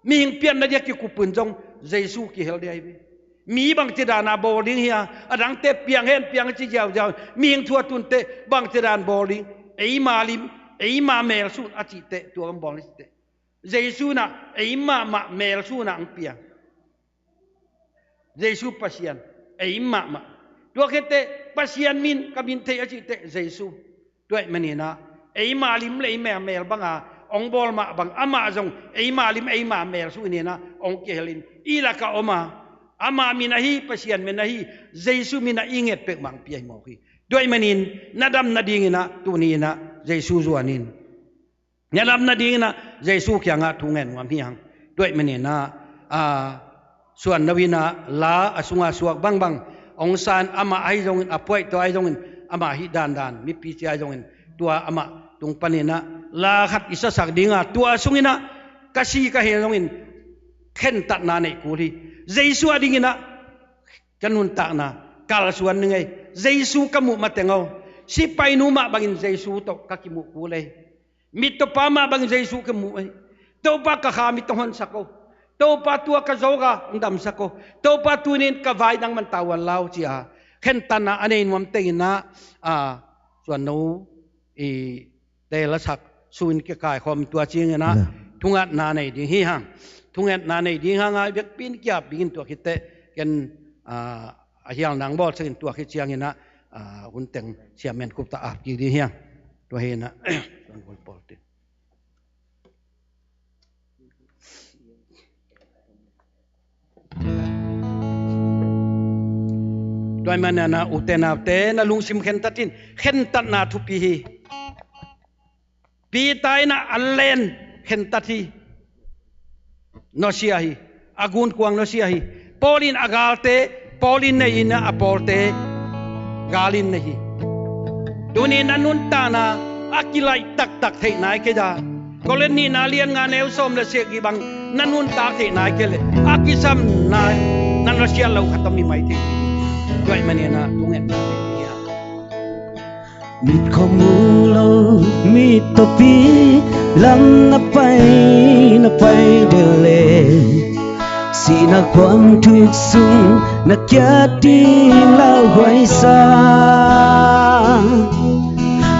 Mihing pianna dia kikup un zong Jesu kihel dia hi ve. Mi bangci dana bawl ding hi a, a dangte piang hen piang ci ziauziau, mihing thu a tunte bangci dan bawl ding, eima lim, eima mel sun a cihte, tua kan bawl ni cihte. Jesu in ah eimah mah mel sun ah hong piang. Jesu Pasian, ei mahmah. Tua khit teh Pasian min, ka min thei a cih teh Jesu. Tua ahih manin ah eima lim le eima mel banga hong bawl mah bang, amah zong eima lim eima mel suh hi-in ah hong kihel in, i lakah om a, ama min ahi, Pasian min ahi, Jesu min ah i nget peuhmah hong pia hi mawk hi. Tua ahih manin na dam nadingin ah tuni-in ah Jesu zuan in. Na dam nadingin ah Jesu kiangah thu ngen nuam hi hang. Tua ahih manin ah, a, suan no in ah la a sunga suak bangbang hong sa in, amah ahi zongin, a puaih tawh ahi zongin, amah hih dandan mipi ci ahi zongin, tua amah tung panin ah la khat i sasak ding a, tua sungin ah ka si ka hel zongin khentatna neih kul hi. Jesu adingin ah ka nuntakna kalsuan ni ngei. Jesu ka muh mateng aw, sipainu mah bangin Jesu tawh ka kimuh kul ei. Mittawpa mah bangin Jesu ka muh ei. Topa, ka kha mit hong honsak aw. Topa, tua ka zawka hong damsak aw. Topa, tuni-in ka vai nangman tauan la aw, ci-a khentatna a nei nuam tengin ah, a, suan no i te lasak suin kikaikhawm, tua ciangin ah thungetna nei ding hi hang. Thungetna nei ding hang a, i vekpi-in ki-ap dingin, tua khit teh ken, a, a hial nang bawlsakin, tua khit ciangin ah, a, hun teng siamen kup ta ap kik ding hi hang. Tua hi-in ah, tua ahih manin ah, ute naute, na lungsim khentat in, khentatna thupi hi. Peter in ah a len khentat hi. Nusia hi. A gunkuang nusia hi. Paul in a galte Paul in nei in ah, a pawlte gal in nei hi. Tuni na nuntakna a kilaih taktak theih nai kei a, Korin nihna lian nga neu sawm le sagih bang na nuntak theih nai kei leh, a kisam nai, na nusiat loh khat om hi mai thei. Tua ahih manin ah thungetna nei ding hi hang. Mit khua mu lo, mit tawh pi lam na pai, na pai bel le, sihna guam thuk sung na kiat ding lauhuai sa.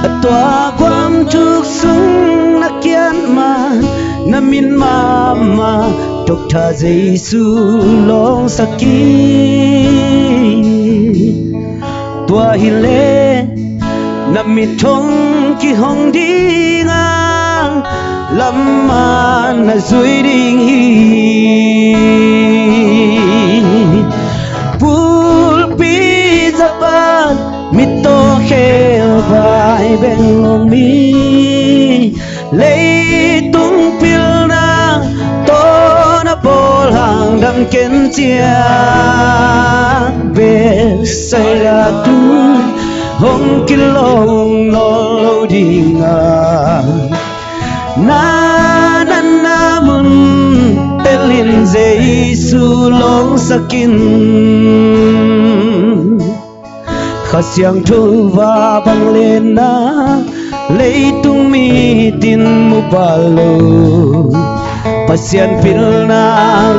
A tua guam thuk sung na kiat ma, na mit mahmah Doctor Jesu lawngsak in. Tua hileh na mit hong kihong ding a, lamah na zui ding hi. Bulpi zapat, mittaw khel vai beng om hi. Leitung pilna tawh na bawl hang dam ken ciat, Bethsaida tun hong kilawng nawn lo ding a, na natna mun telin Jesu lawngsak in. Kha Siangtho va bang lenna, leitung mitin mu bal lo. Pasian pilna,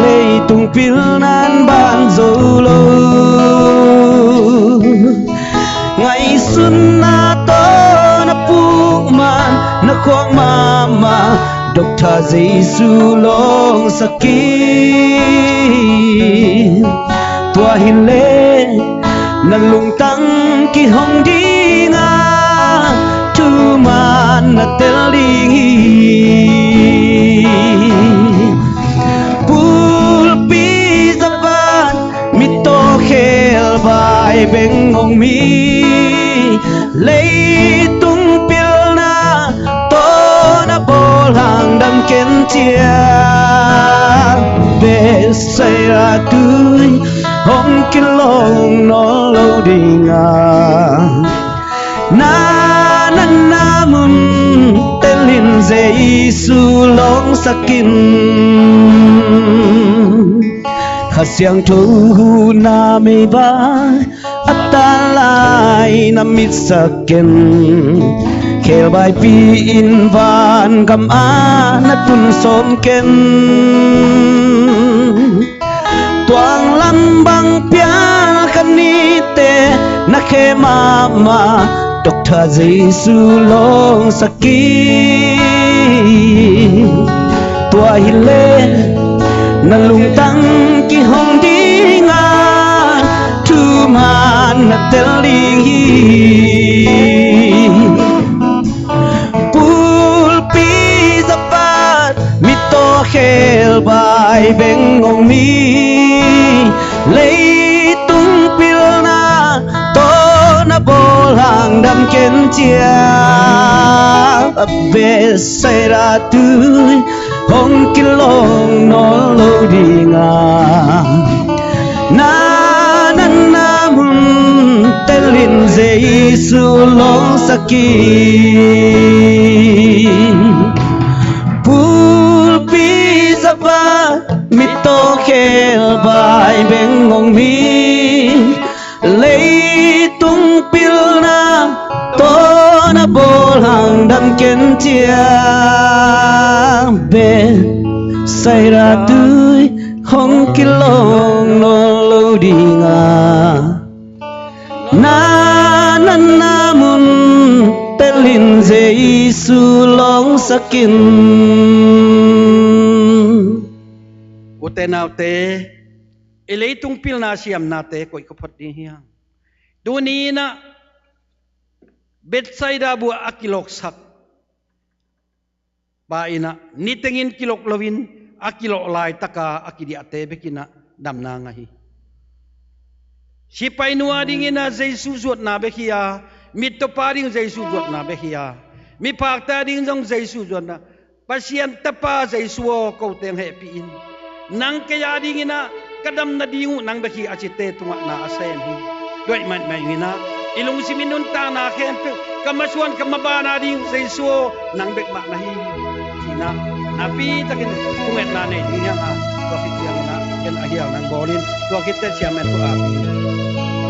leitung pilnan ban zo lo. Ngaihsutna tawh na puk man, na khuak mahmah Doctor Jesu lawngsak in. Tua hileh na lungtang kihong ding a, thuman na tel ding hi. Bulpi zapat, mittaw khel vai be Bethsaida tui hong kilawng nawn lo ding a, na natna mun telin Jesu lawngsak in. Kha Siangtho huhna mei bai a tan lai na mitsak ken, khelbaipi in vangam ah na tun sawm ken. Tuang lam bang pial kha nite na khe mahmah, Doctor Jesu lawngsak in. Tua hileh na lungtang kihong ding a, thuman na tel ding hi. Pulpi zapat mittaw khelbai beng ngong mi, leitung pilna tawh na bawl hang dam ken cia. Bethsaida tui hong kilawng nawn lo ding a, na natna mun telin Jesu lawngsak in. Pulpi zapat mittaw khelbai beng ngong mi, leitung pilna tawh na bawl hang dam ken cia. Bethsaida tui hong kilawng nawn lo ding a, na natna mun telin Jesu lawngsak in. Ute naute, i leitung pilna siamnate koih ka phot ding hi hang. Tuni in ah Bethsaida buah a kilawksak pa in ah nitengin kilawk loin a kilawh laitaka a kidiahte bek in ah damna ngah hi. Sipainu a dingin ah Jesu zuatna bek hi a, mittawpa ding Jesu zuatna bek hi a, miphakte a ding zong Jesu zuatna. Pasian Tapa Jesu aw, ko teng hehpih in. Nang kei a dingin ah ka dam nading uh nang bek hi a cite tungah na a sem hi. Tua ahih manin ah i lungsim i nuntakna khempeuh, ka masuan ka maban a ding Jesu aw, nang bek mah na hi, ci-in ah napi takin thungetna nei ding hi hang a, tua khit ciangin ah ken a hial nang bawl in, tua khit teh chairman tawh a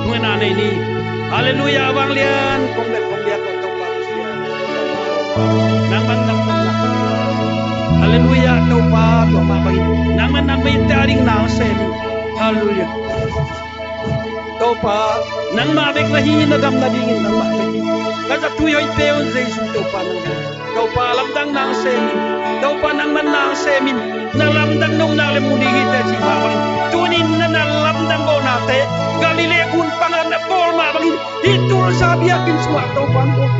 thungetna nei ni. Halleluiah, vanglian kong bek kong liak kong Topa Pasian. Nangman nang nang nang. Halleluiah, Topa, tua mah bangin nangman nang mite a ding na sem. Halleluiah. Topa, nangmah bek na hi, na dam nadingin nangmah bek hi. Ka zatui hoihte un Jesu Topa nang hi. Topa lamdang nang sem in. Topa nangman nang sem in. Na lamdang nopna le mu ding hi teh cih mah bangin tuni in na, na lamdang bawnate Galilee gun pangah na bawl mah bangin hih Tulsa biakinn sungah Topa hong bawl.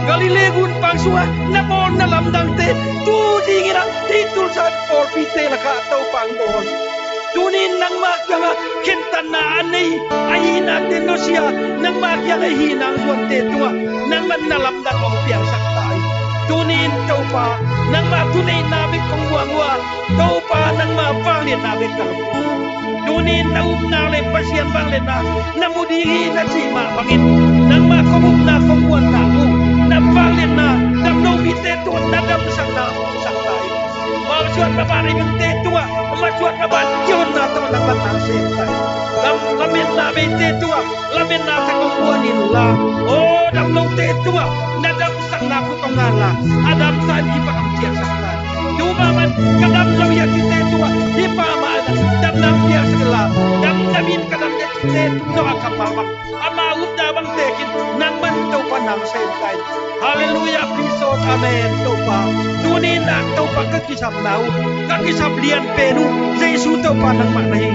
Galilee gun pang sungah na bawl na lamdangte tu dingin ah hih Tulsa pawlpite lakah Topa hong bawl. Tuni in nangmah kiangah khentatna a nei, a hihnate nusia, nangmah kiangah hih nang zuante tungah nangman na lamdang hong piangsak ta in. Tuni in Topa, nangmah thuneihna bek kong muangmuang, Topa, nangmah vangliatna bek ka lungdam. Tuni in na upna le Pasian vangliatna na mu ding hi na cih mah bangin nangmah kong upna kong muanna uh, na vangliatna damlo mite tungah na damsakna hong sak ta in. Masuan maban a i bengte tungah masuan maban kihonna tungah nangman nang sem ta in. Lam, lametna beite tungah lametna tha kong muan inla, aw damlote tungah na damsakna khut hong nganla, a damsa in hih bang hong ciahsak ta in. Tu mah bangin ka dam zo hi a cite tungah hih pa mah in damna piaksak inla, damdamin ka dam hi a cite tungah a kammal bang, ama upna bang tekin nangman Topa nang sem ta in. Halleluiah, praise the Lord, amen. Topa, tuni in ah Topa ka kisapna uh, ka kisap lianpen uh Jesu Topa nangmah na hi.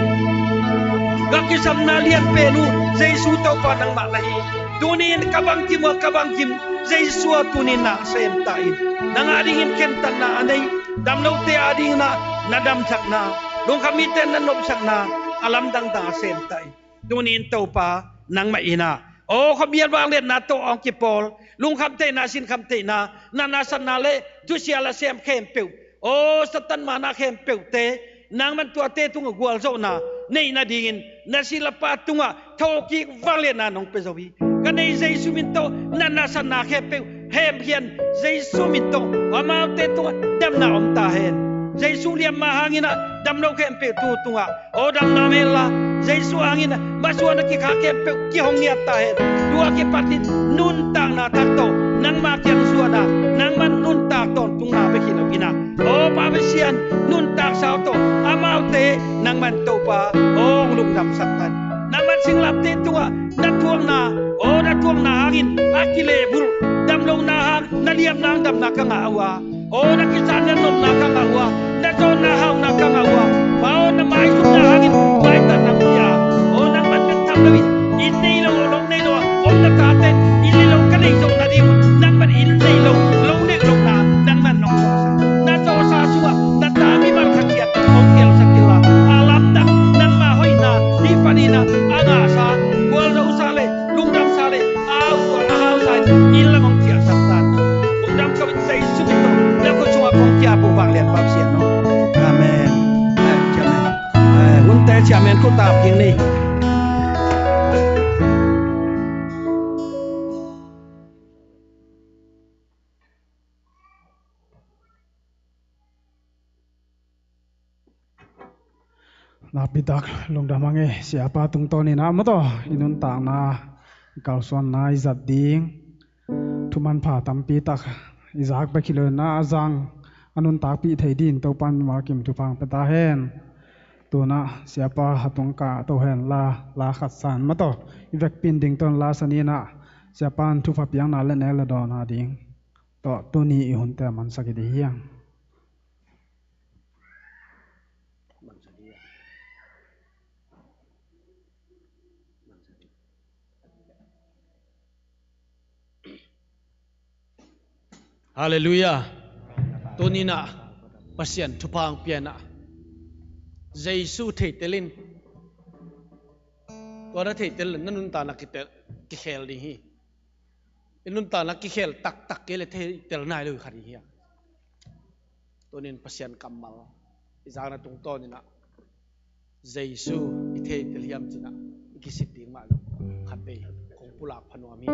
Ka kisapna lianpen uh Jesu Topa nangmah na hi. Tuni in ka bangkim uh, ka bangkim Jesu aw, tuni in nang sem ta in. Nang a dingin khentatna a nei, damlote a dingin ah na damsakna, lungkham mite na nopsakna a lamdang dang a sem ta in. Tuni in Topa nangmah in ah, aw khuamial vangliatna tawh hong kipawl, lungkham theihna, sinkham theihna, natna satna le thusia la sem khempeuh Aw Satan, mana khempeuhte, nangman tuate tungah gualzawhna neih nadingin na silapa tungah thokik vangliatna nong pia zo hi. Ka nei Jesu min tawh na nasatna khempeuh hemkhian, Jesu min tawh amaute tungah damna om ta hen. Jesu liamma hangin ah damlo khempeuh tu tungah aw damna om henla, Jesu hangin ah masuan a kikha khempeuh kihong ngiat ta hen. Tua kipatin nuntakna thak tawh nangma kiang zuan a, nangman nuntak tawntungna bek hi lo in ah, aw Pa Pasian, nuntak sau tawh amaute nangman Topa aw hong lungdamsak ta hen. Nangman singlamteh tungah na thuakna, aw na thuakna hangin a kilehbulh, damlohna hang na liamna hang damna ka ngah uh a, aw na kisatna nopna ka ngah uh a, na zawnna hauna ka ngah uh a, Pa aw na maizumna hangin maitatna pia, aw nangman bek tham loin inn nei lo, lo nei lo a om na tate in, inn nei lo ka nei zo nading un nangman inn nei lo, lo neih lohna nangman nong zawhsa, na zawhsa sungah na ta mimal khat ciat hong kiangsak inla, a lamdang nangma hoihna, hih panin ah a ngahsa, gualzosa le lungdamsa le a hausa, a hausa in inn lam hong ciahsak ta hen. Lungdam ko in Jesu min tawh na khut sungah kong kiap uh vanglian Pa Pasian aw. Amen. Amen. Amen. Hunte ciamen khut ap kik ni. Nakpi tak lungdam hang e, siapa tungtawn in ah maw taw, i nuntakna, i kalsuanna i zat ding thumanpha tampi tak i zak bek hi lo in ah, a zang a nuntakpih thei dingin Topa'n mimal kim thupha hong pia ta hen. Tu-in ah siapa a tungah to hen la, la khat san maw taw, i vekpi in ding to hen la san in ah, siapa'n thupha piakna le nek le dawnna ding tawh tuni i hunte a mansak i ding hi hang. Halleluiah. Tuni in ah Pasian thupha hong pia in ah, Jesu theitel in, tua na theitel na nuntakna kitel, kikhel ding hi. I nuntakna kikhel taktak kei le theitel nai lo hi kha ding hi a. Tuni in Pasian kammal i zakna tungtawn in ah Jesu i theitel hiam ci-in ah i kisit ding mah lo. Khatvei kong pulak pha nuam hi.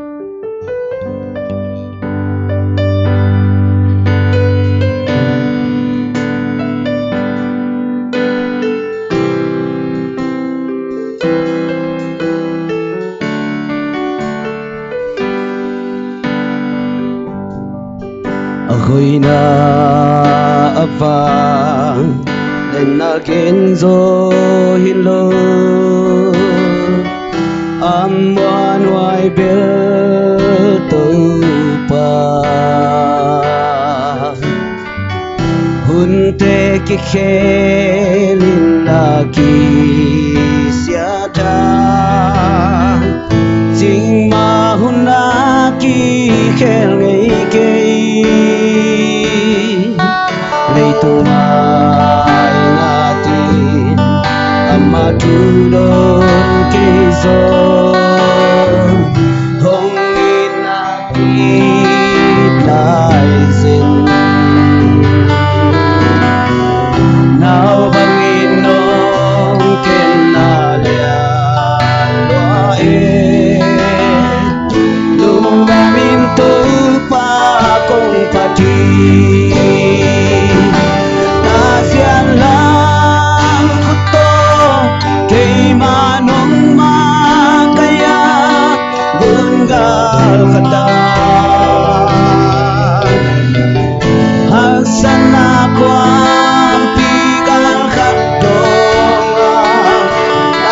A hoihna a vang, na gen zaw hi lo. A muanhuai bel Topa, hunte kikhel in a kisia ta, cingmah hun a kikhel ngei kei. Leitung mai ngatin amah thu dawn kei zaw, hong itna it lai zen. Nau bangin nong kenna lian lua e. Lungdam in Topa kong phat hi. Na sian lam khut tawh keimah nong makaih a, gun galkhat a, haksatna kuampi galkhat dong a,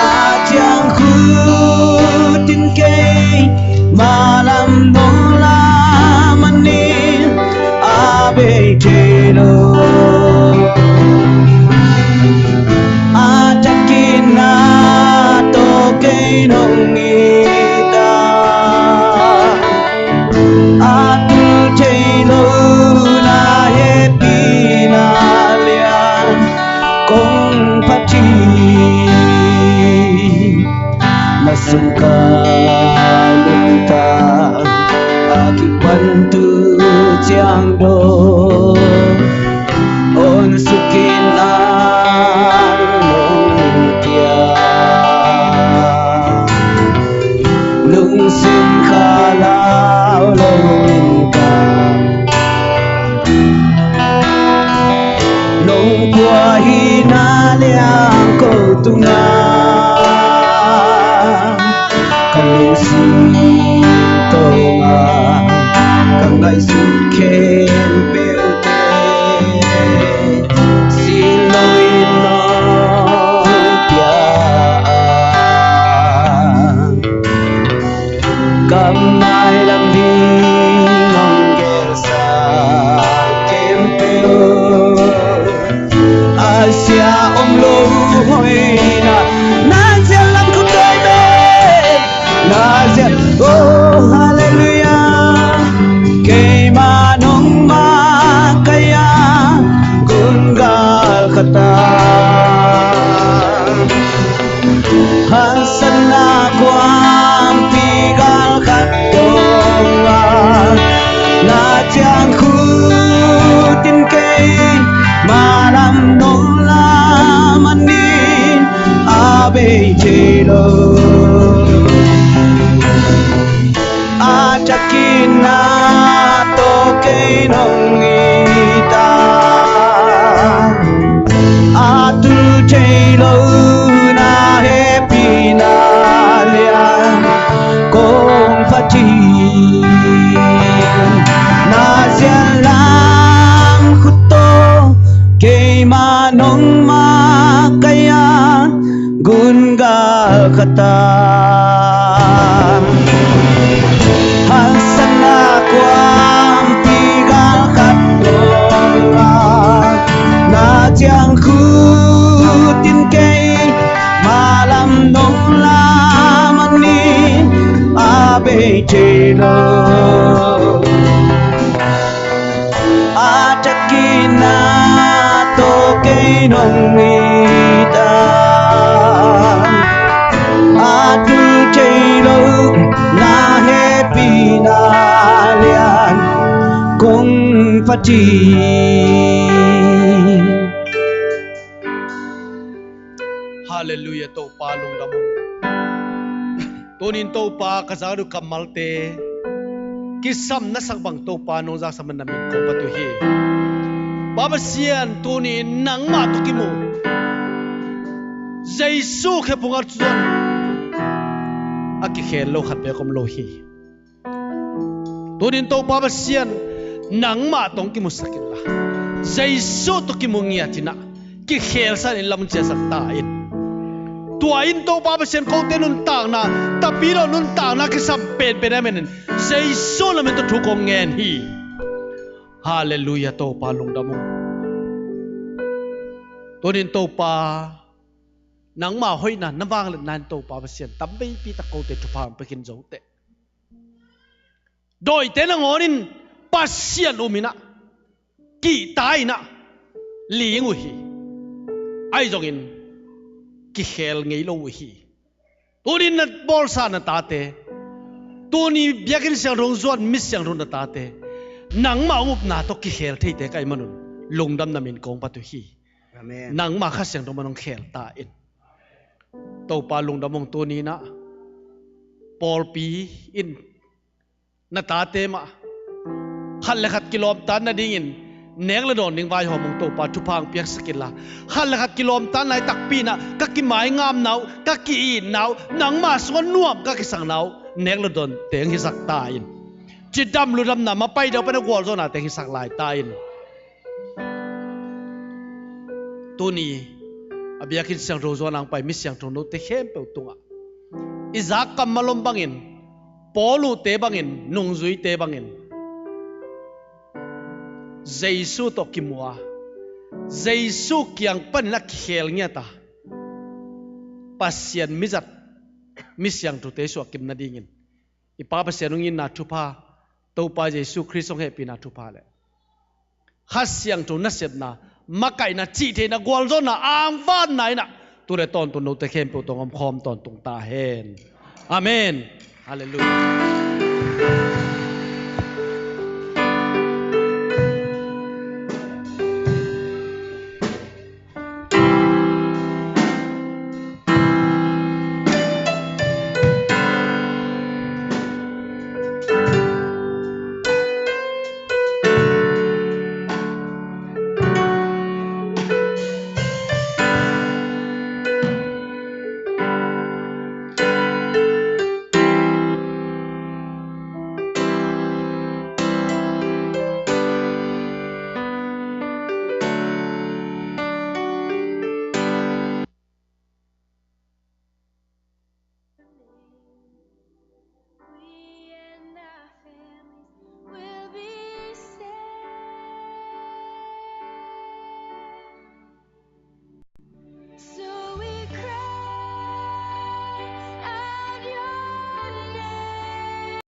a ciang khut in keimah lam nong la manin a bei thei lo. A takin na tawh kei nong it a, a tul thei lo na hehpihna lian kong phat hi. Na sungkal nuntak a kipan tu ciang dong, o Ko tungah ka lungsim tawngah ka ngaihsut khempeuhte sin loin nong pia a, kam nai lam ding nong gelsa khempeuh a sia om lo hoihna, na zial lam khut tawh te, na zial, oh, halleluiah. Keimah nong makaih a, gun gal khat ah haksatna kuampi gal khat tawngah na ciangkhut in keimah lam nong laman in a bei thei lo. A thakin na tawh kei nong it a, a tul thei lo na hehpihna lian kong phat hi. Na zial lam khut tawh keimah nong makaih a, gun gal khat ah haksatna kuampi gal khat tawngah na ciangkhut in keimah lam nong laman in a bei thei lo. A thakin na tawh kei nong it a, a tul thei lo na hehpihna lian kong phat hi. Halleluiah, Topa lungdam ung. Tunin Topa ka zak uh kammalte kisam na sak bang Topa nong zaksak man na min kong phat uh hi. Pa Pasian, tunin nangmah tawh kimu Jesu khephung ah zuan a kikhel lo khat beek om lo hi. Tunin Topa Pasian, nangmah tawh kimusak inla, Jesu tawh kimu ngiat in ah kikhelsa in lam ciasak ta in. Tua in Topa Pasian, kote nuntakna, tapidaw nuntakna kisam penpen a menin Jesu na min tawh thu kong ngen hi. Halleluiah, Topa lungdam ung. Tunin Topa, nangmah hoihna na vangliatna in Topa Pasian, tampipi tak kote thupha hong pia khin zo teh. Dawite nangawn in Pasian um in ah kihta in ah ling uh hi. Ahi zongin kikhel ngei lo uh hi. Tunin na bawlsa na tate, tuni biakinn siangtho hong zuan mi siangtho na tate, nangmah hong upna tawh kikhel theite ka hih manun lungdam na min kong phat uh hi. Amen. Nangmah Kha Siangtho man hong khel ta in. Topa lungdam ung. Tuni in ah pawlpi in na tate mah khat le khat kilawmtatna dingin nek le dawn ding vaihawm ung. Topa thupha hong piaksak inla, khat le khat kilawmtatna hi takpi in ah ka kimaingamna uh, ka ki-itna uh, nangmah sungah nuam ka kisakna uh, nek le dawn teng hisak ta in. Cidam ludamna, mapai deuh pen a gualzawhna teng hisak lai ta in. Tuni a biakinn siangtho zuan a hong pai mi siangtho note khempeuh tungah i zak kammal om bangin, Paul uhte bangin, nungzuite bangin Jesu tawh kimu a, Jesu kiang panin a kikhel ngiat a, Pasian mizat mi siangthote suahkimna dingin i Pa Pasian hong itna thupha, Topa Jesu Khrist hong hehpihna thupha le Kha Siangtho nasepna, makaihna, cihtheihna, gualzawhna, angvanna in ah tu le tawntung note khempeuh tawh hong omkhawm tawntung ta hen. Amen. Halleluiah.